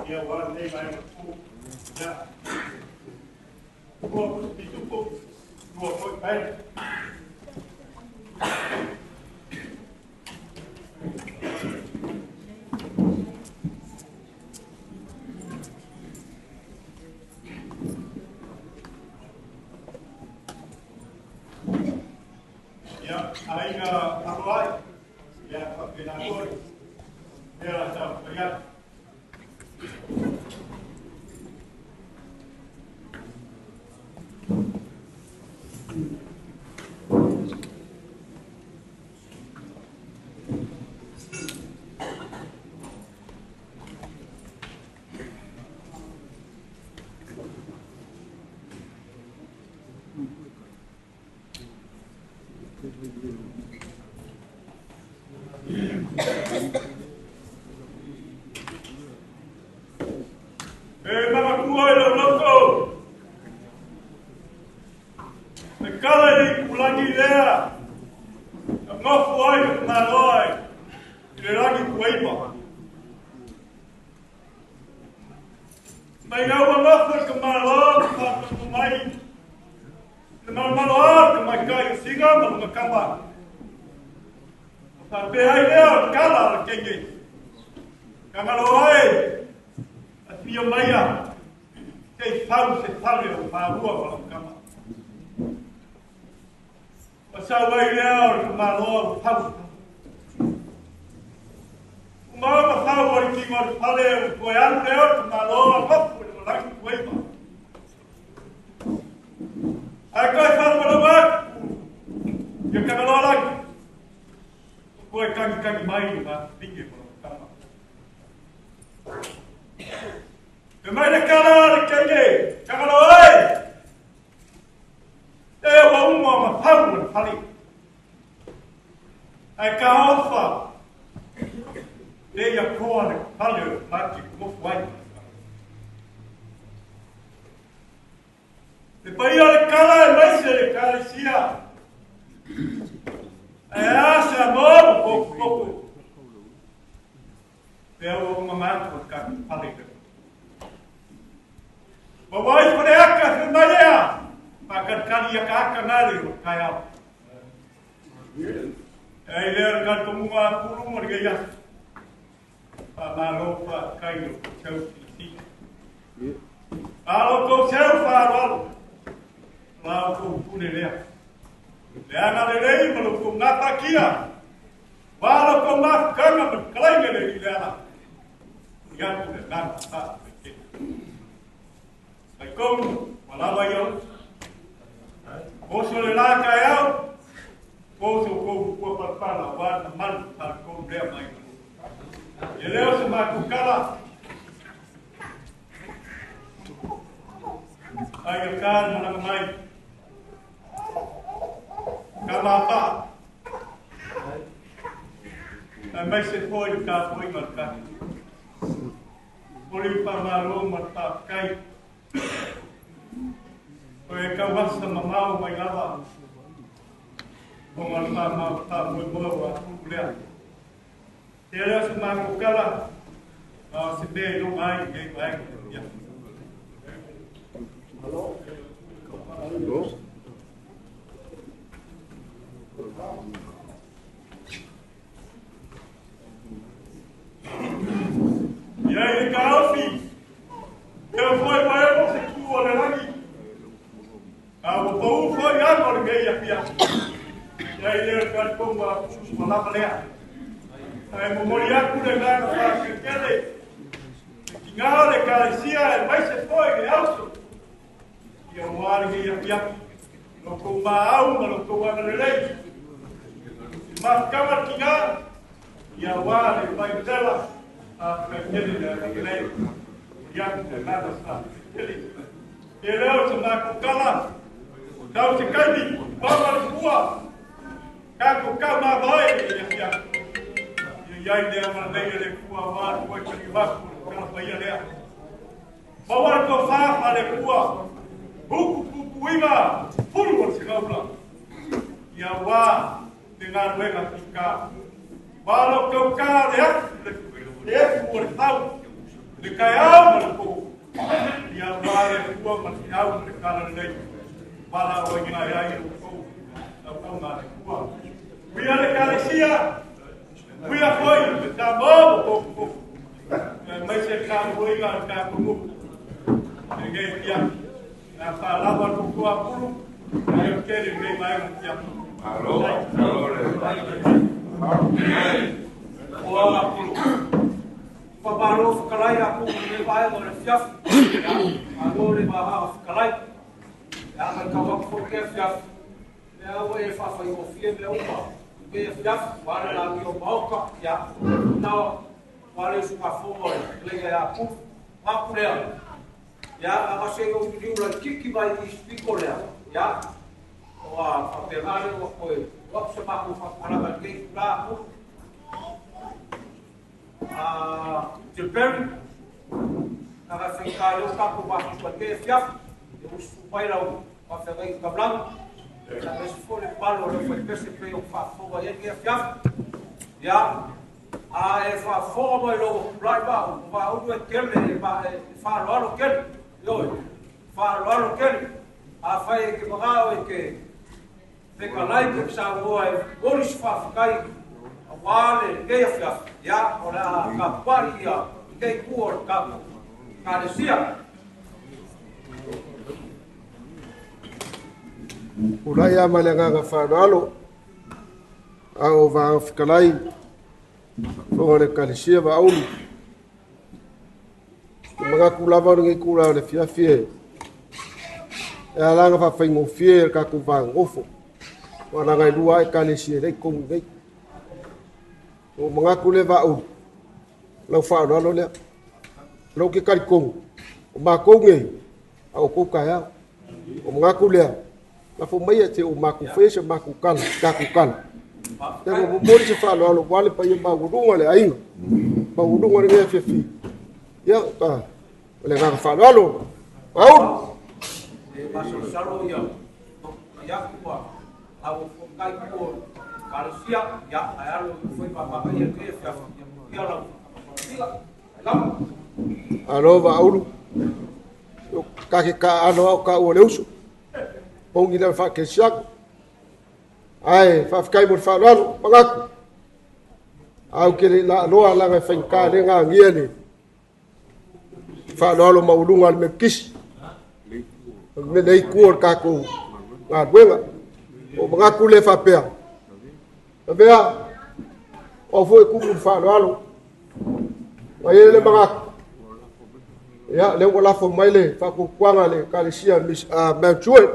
Ia wā nei mai ma pū. Ya. Kua putu pitupo, lua koe pai. Ya, aiga aroai. Ya, papena koe. Ia tau paiat. E mamaku ai lau loko. Me kala i kulangi lea. Ka ngofu ai ka maloai. I le rangi kuaipa. Ai ngau alofa i ka malo ka whātonu mai. Le malo malo a ka mai kai o singa ma lunga kama. O whapea ai lea o le kala o le kenge. Ka ngalo ai, a whio maia, te i whau se pale o whārua ma lunga kama. O sau ai lea o le maloa o pau. Umau ma whau o le kingo le pale o koe alu lea o le maloa hopu i le malangi kueima. Ai koe wharu wala aku, ia kangaloa lagi. O koe kangi kangi mai i ngā pinge mo kama. Te mai le kala le kenge, kangaloa ai. E ua uma ma pau o le pali. Ai ka ofa, le ia koa le pale o maki mofu ai. Te pai o le kala e maise le kalisia. E asa mō poku poku. Te ua uma ngātu o ka pale. Ma wai kore aka te mai ea. Pākarikari ia ka aka ngāre o kai au. E lea le kāri komunga a puru mo le ia. Pā mālopa kai o tau ki si. Alo kou seu whāro alo. La o kou pune lea. Le anga le rei ma lo kou ngata kia. Wālo kou mafukanga ma kalainga le i le ala. Ia ku le nana pā pe te. Mai komu, walawa i au. Oso le la kai au, oso kou kua palpala, wā na malu pal kou lea mai. Ia leo se mākou kala. Ai a kāre mananga mai. Ka māpā. Ai mai se hoi le kā poi ma ka. Poli pa māro ma tā kai. O e kau asa mamau mai lava. O ngā tā mau tā moe moe o a tū lea. Te leo se mākou kala. A se mea i longa ai i ai. Ia. Hello. Ia i le kaofi. Te o foi mai o se kū o le rangi. A ua pau foi ako le ngei a pia. Ia i leo ka konga malapa lea. Ai momori aku le ngaka whakakele. Ki ngā le kalisia e mai se foi le auso. Ia wā le ngei a pia. Lo kou maau ma lo kou angalelei. Mafukama ki ngā. Ia wā le mai tela. A whakakele le angalelei. Ia ku le ngaka whakakele. Te reo te mākou kala. Tau te kaimi, pāma le pua. Kako ka mā vai e ia pia. Ia iai lea mana nei le pua wā kua kari waku le kala whaia lea. Maua le kua whāwha le pua. Huku pupuinga, puru o te ngaula. Ia wā te ngā ruenga ki kā. Wā lo kau kā le aku le efu o le tau. Le kai au ma le pō. Ia wā le pua ma te au ma le kala nei. Wala o ngai ai o kou au au ngā le pua. Wia le kalesia, wia foi te tā mō pō pō. Mai se kā hoi ngā kā kumu. E ngei pia. Nā whālawa ko kua puru. Ai o kere ngei mai ngā pia. Alo, alo le. Oa puru. Whaparo whakalai a puru le vai o le fiafu. Alo le maha whakalai. Ia mai ka waka fo ke fiafu. Mea ua e whawhai o fie mea uma. Ke fiafu, ware la mi o maoka. Ia, nā ware su ka fo o le ia puru. Mapu lea. Ia, a ngase o riu la kiki mai i spiko lea. Ia, o a whapengare o koe. Waku se maku whapalanga kei kura puru. Te Perry, nā ka whaika leo kapo mahi kua te fiafu. E usu mai lau whawhengai i kamlangu. Nā mesi fo le palo o leo whaipese pe o whaafonga ia kia fiafu. Ia, A e faafofoga mai lou pulai ma ulu e tele e faaaloalo tele. Ioe, faaaloalo tele. Afai e ke magao e ke fekalai pe saunoa e momoli se faafetai auā lenei afiafi, ia o le a tapuai ia lenei itu o le tatou Ekalesia. Ulai ia ma le agaga faaaloalo a o vaagafikalai foga le Ekalesia Vaaulu. E manatu lava o lenei tulaga o le fiafi e alaga faafaigofie le tatou vagogofo. O alaga e lua Ekalesia e lei tonu nei. O manatu le Vaaulu, lau faaaloalo lea. Lou ke talitonu, o matou nei, a o tou taeao. O manatu lea, lafo mai e te o matou faia se matou tala, tatou tala. Te mo momoli se faaaloalo ua le paia maualuga le aiga. Maualuga lenei afiafi. Ia, ta, o le agaga faaaloalo. Vaaulu! E masalosalo ia ia ua au kai ko Ekalesia ia ae alo i foi papaka ia te afiafi ia lau ia lava. Alo Vaaulu, ka ke ka alo au ka ua le uso. Pongi le whaakesiako. Ai, whaafkai mo le faaaloalo, mangaku. Au ke le la aloa langa e whainga le ngā ngia le faaaloalo mauluga le mekisi. Me nei kua le kākou galuega. O mangaku le faapea. Lavea, o au foi kumu le faaaloalo. Mai e le mangaku. Ia, le ua lafo mai le faakukuaga le Ekalesia Mount Jewett.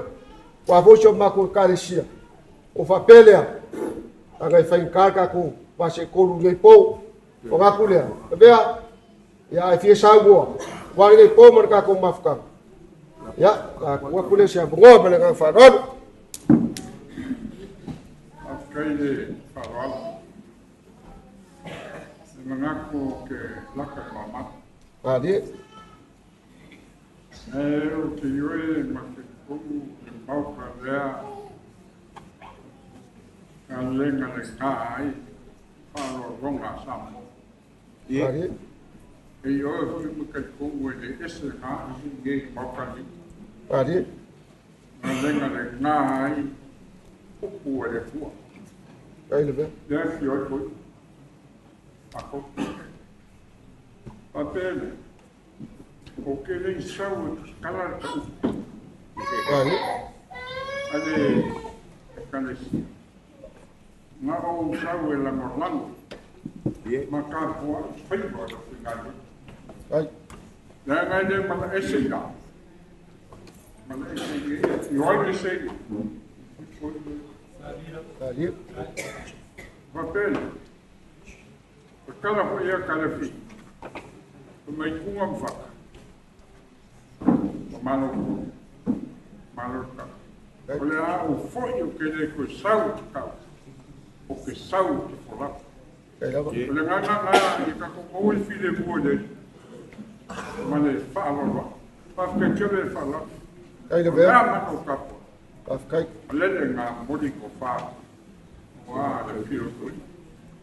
Ua foi si o matou Ekalesia. O faapea lea, aga e faigata le tatou vase tolu nei po. O gaku lea, lavea, ia ai fia saunoa, ua lenei po ma le tatou mafutaga. Ia, tatou atu lea se avanoa ma le agaga faaaloalo. Faafetai le faaaloalo. Le manatu o ke laka i mamana. Malie. E o te ioe ma te tonu le maoka lea ka lega le kā ai faaaloaloga a Samoa. Malie. E ioe foi ma talitonu e le ese gā i nei maoka nei. Malie. Ka lega le gā ai upu e le Atua. Ai le mea. Lea fia ai foi. Ako. Faapea o ke lei sau e tusikala le ta'upu. Malie. Ale Ekalesia. Na ou sau e lagolago ma tapua'i faiva o le aufaigaluega. Ai. Leaga e le malaese i la. Malaese i e fio ai le se'i. Malie. Faapea lea, tatala foi ia kalafi. O mai kuga ma faka. O malo. Malo ka. O le a o foi o ke le ko sau te kau. O ke sau te folau. Ai lava. O le ngana ngā i ka ko o i file mua le. Ma le faaaloalo. Faafetai tele le faaaloalo. Ai le O mea. le a mana o kapo. Faafetai. O le le ngā moli ko whā. O a le filo tui.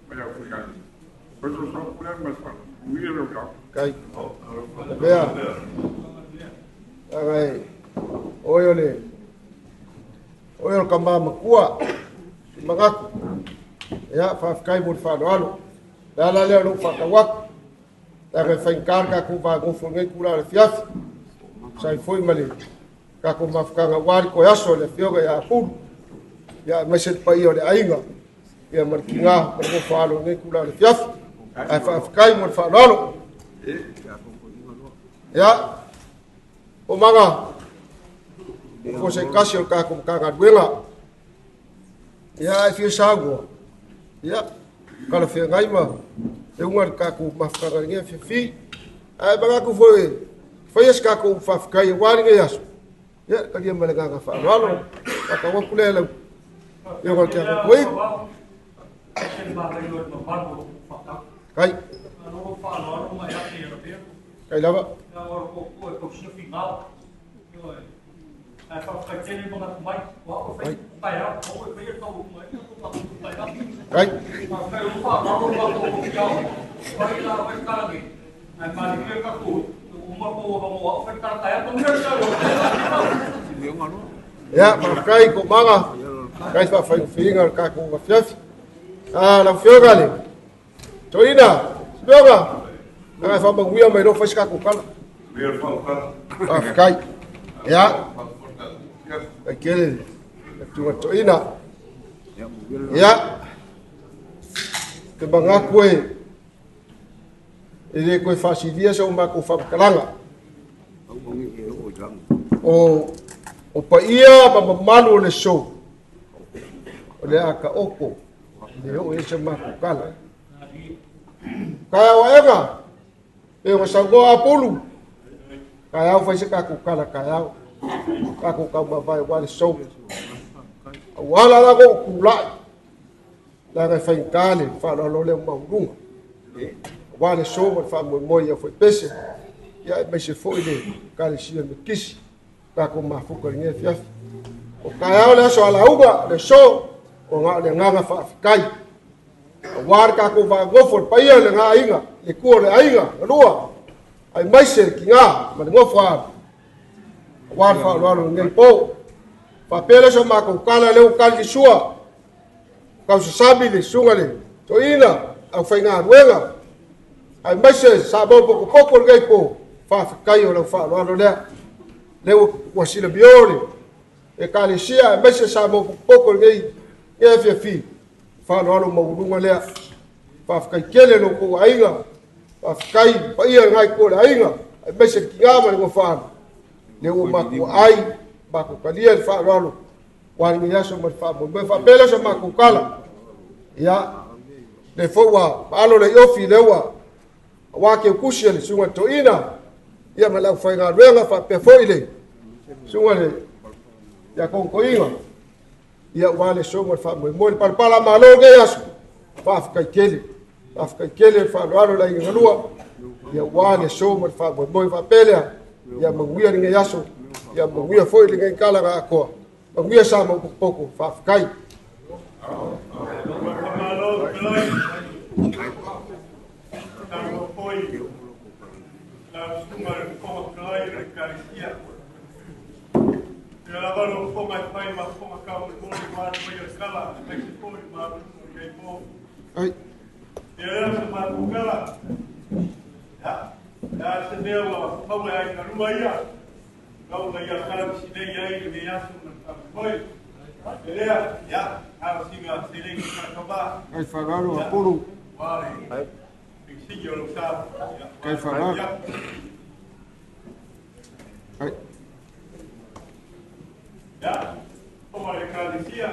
Ma le aufaigaluega. O so sa pule ma le faaaloalo. Uia le o Kai. Lavea. Agai. Oe o le oe o le kamā makua. Si mangaku. Ia, faafetai mo le faaaloalo. Le ala lea o lou faatau atu. Aga e faigata le tatou vagofo i lenei tulaga o le fiafi. Sai foi ma le tatou mafutaga ua le toe aso le afioga ia Apulu. Ia, aemaise le paia o le aiga. Ia ma le tigā ma le nofo alo i lenei tulaga o le fiafi. Ae faafetai mo le faaaloalo. Ia, o maga, o fo se kasi o le tatou Matagaluega. Ia, e fia saunoa. Ia, kalafeagai ma le uga le tatou mafutaga i lenei afiafi. Ae manatu foi, faia se tatou faafetai aua lenei aso. Ia, talia ma le agaga faaaloalo. Faatau atu lea lau afioga i le Tiakono Toeaina. Kai. Kai lava. Ai. Ai. Ia, faafetai ko maga. Kai faafaigofiina o le tatou afiafi. Lau Afioga le Toeaina, Simioga, aga e faamanuia mai loa fai se tatou tala. Faafetai. Ia, faafetai tele le Afioga Toeaina. Ia, te manatu e le toe faasilia sa o matou faamatalaga. O paia ma mamalu o le so, o le a taoto, le oo i ai sa matou tala. Taeao aega, pe ua saunoa Apulu, taeao fai se tatou tala taeao, tatou taumavae aua le so. Aua la la o tulai, leaga e faigata le faaaloalo lea o maualuga. Aua le so ma le faamoemoe i Aufaipese, ia aemaise foi le Ekalesia Metotisi, tatou mafuta i lenei afiafi. O taeao le aso alauga, le so, o na o le agaga faafetai. Aua le tatou vaanofo, le paia o le aiga, le tua o le aiga, galua, aemaise le tiga ma le nofo a aua le faaaloalo i lenei po. Faapea lea so matou tala lea ua tali le sua, tausasami le susuga le toeaina, aufaigaluega, aemaise Samoa pokopoko i lenei po, faafetai o lau faaaloalo lea. Lea ua silamio le Ekalesia, aemaise Samoa pokopoko i lenei afiafi, faaaloalo maualuga lea. Faafetai tele lo kou aiga, faafetai paia le ngai ko le aiga, aemaise le tiga ma le gofaano. Lea ua matou ai, matou talia le faaaloalo, ua lenei aso ma le faamoemoe. Faapea lea so matou tala. Ia, le foi ua maalo le iofi lea ua aua keukusi a le susuga le toeaina, ia ma le aufaigaluega faapea foi le susuga le Iakogotoiga, ia ua le so ma le faamoemoe. Le palapala malo lenei aso, faafetai tele. Faafetai tele le faaaloalo le aiga galua, ia ua le so ma le faamoemoe. Faapea lea, ia manuia lenei aso, ia manuia foi lenei tala na atoa. Manuia Samoa pokopoko, faafetai. Ai. Kai faaaloalo Apulu. Kai faaaloalo. Ai. Ya, toma le Ekalesia.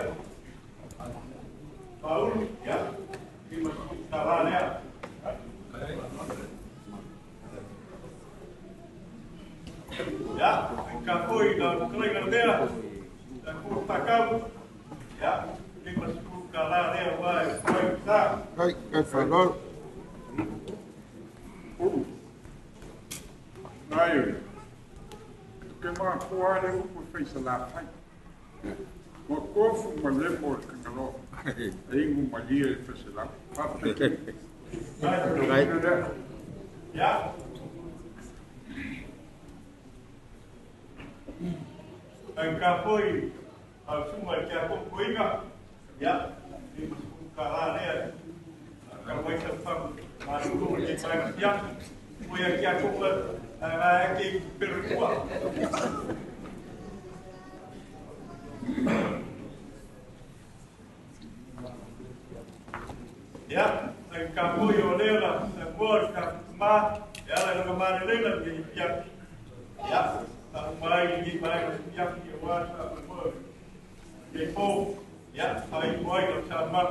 Paulu, ya, 50 lea. Ya, ka foi na kalaga lea. La ku takau. Ya, 50 lea wa e sa. Kai kai faaaloalo. Nai. Ke ma kua le upu whaisa la whai. Ma kofu ma lepo e kangalo. E ingu ma lia e whaisa la. Ya. Ai ka foi a suma ki a koinga. Ya. 50 lea. Ka wai sa fam ma lu e kai ya. Mo ya ki a ko a ke perua. Ya, ai ka foi o lea sa mo ka ma ya la no ma le la ni ya. Ya, ta mai ni mai ya ki wa sa mo. Ke po ya, ai mo ai sa ma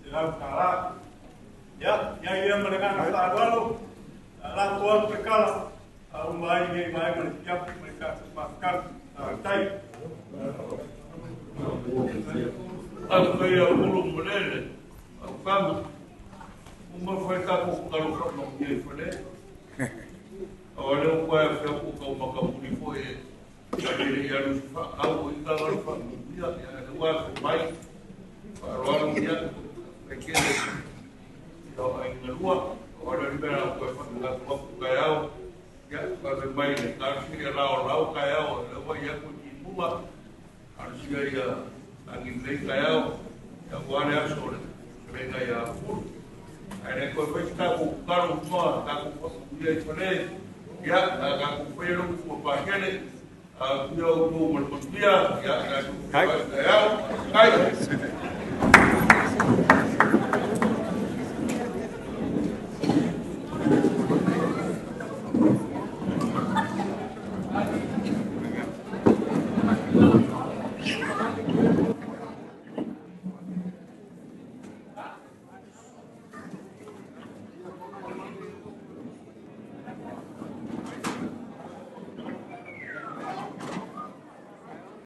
se la ka. Ya, ya ia ma le ka sa walo. La tua pekala au mai ni mai ma ya ma ka ma ka tai. Au kai au ulu molele, au kama, uma foi ka ko kalu ka no ni fale. Au le ko e fe ko ka ma ka muli foi e Ia le ia lu fa au i ka la fa ia ia le wa mai. Fa ro ia e ke le ia ai na lua o le mea o koe fa nga ko ka yao. Ia ka le mai le ka si ia lao lao ka yao le wa ia ku ti puma. Ar si ia angi nei ka yao. Ia wa le aso le le nga ia pu. Ai le koe fa ka ku ka ro toa ka ku ia i fale. Ia ka ku fa ro ku pa kele. Ia o tu mo le ia ka ku ka yao. Kai.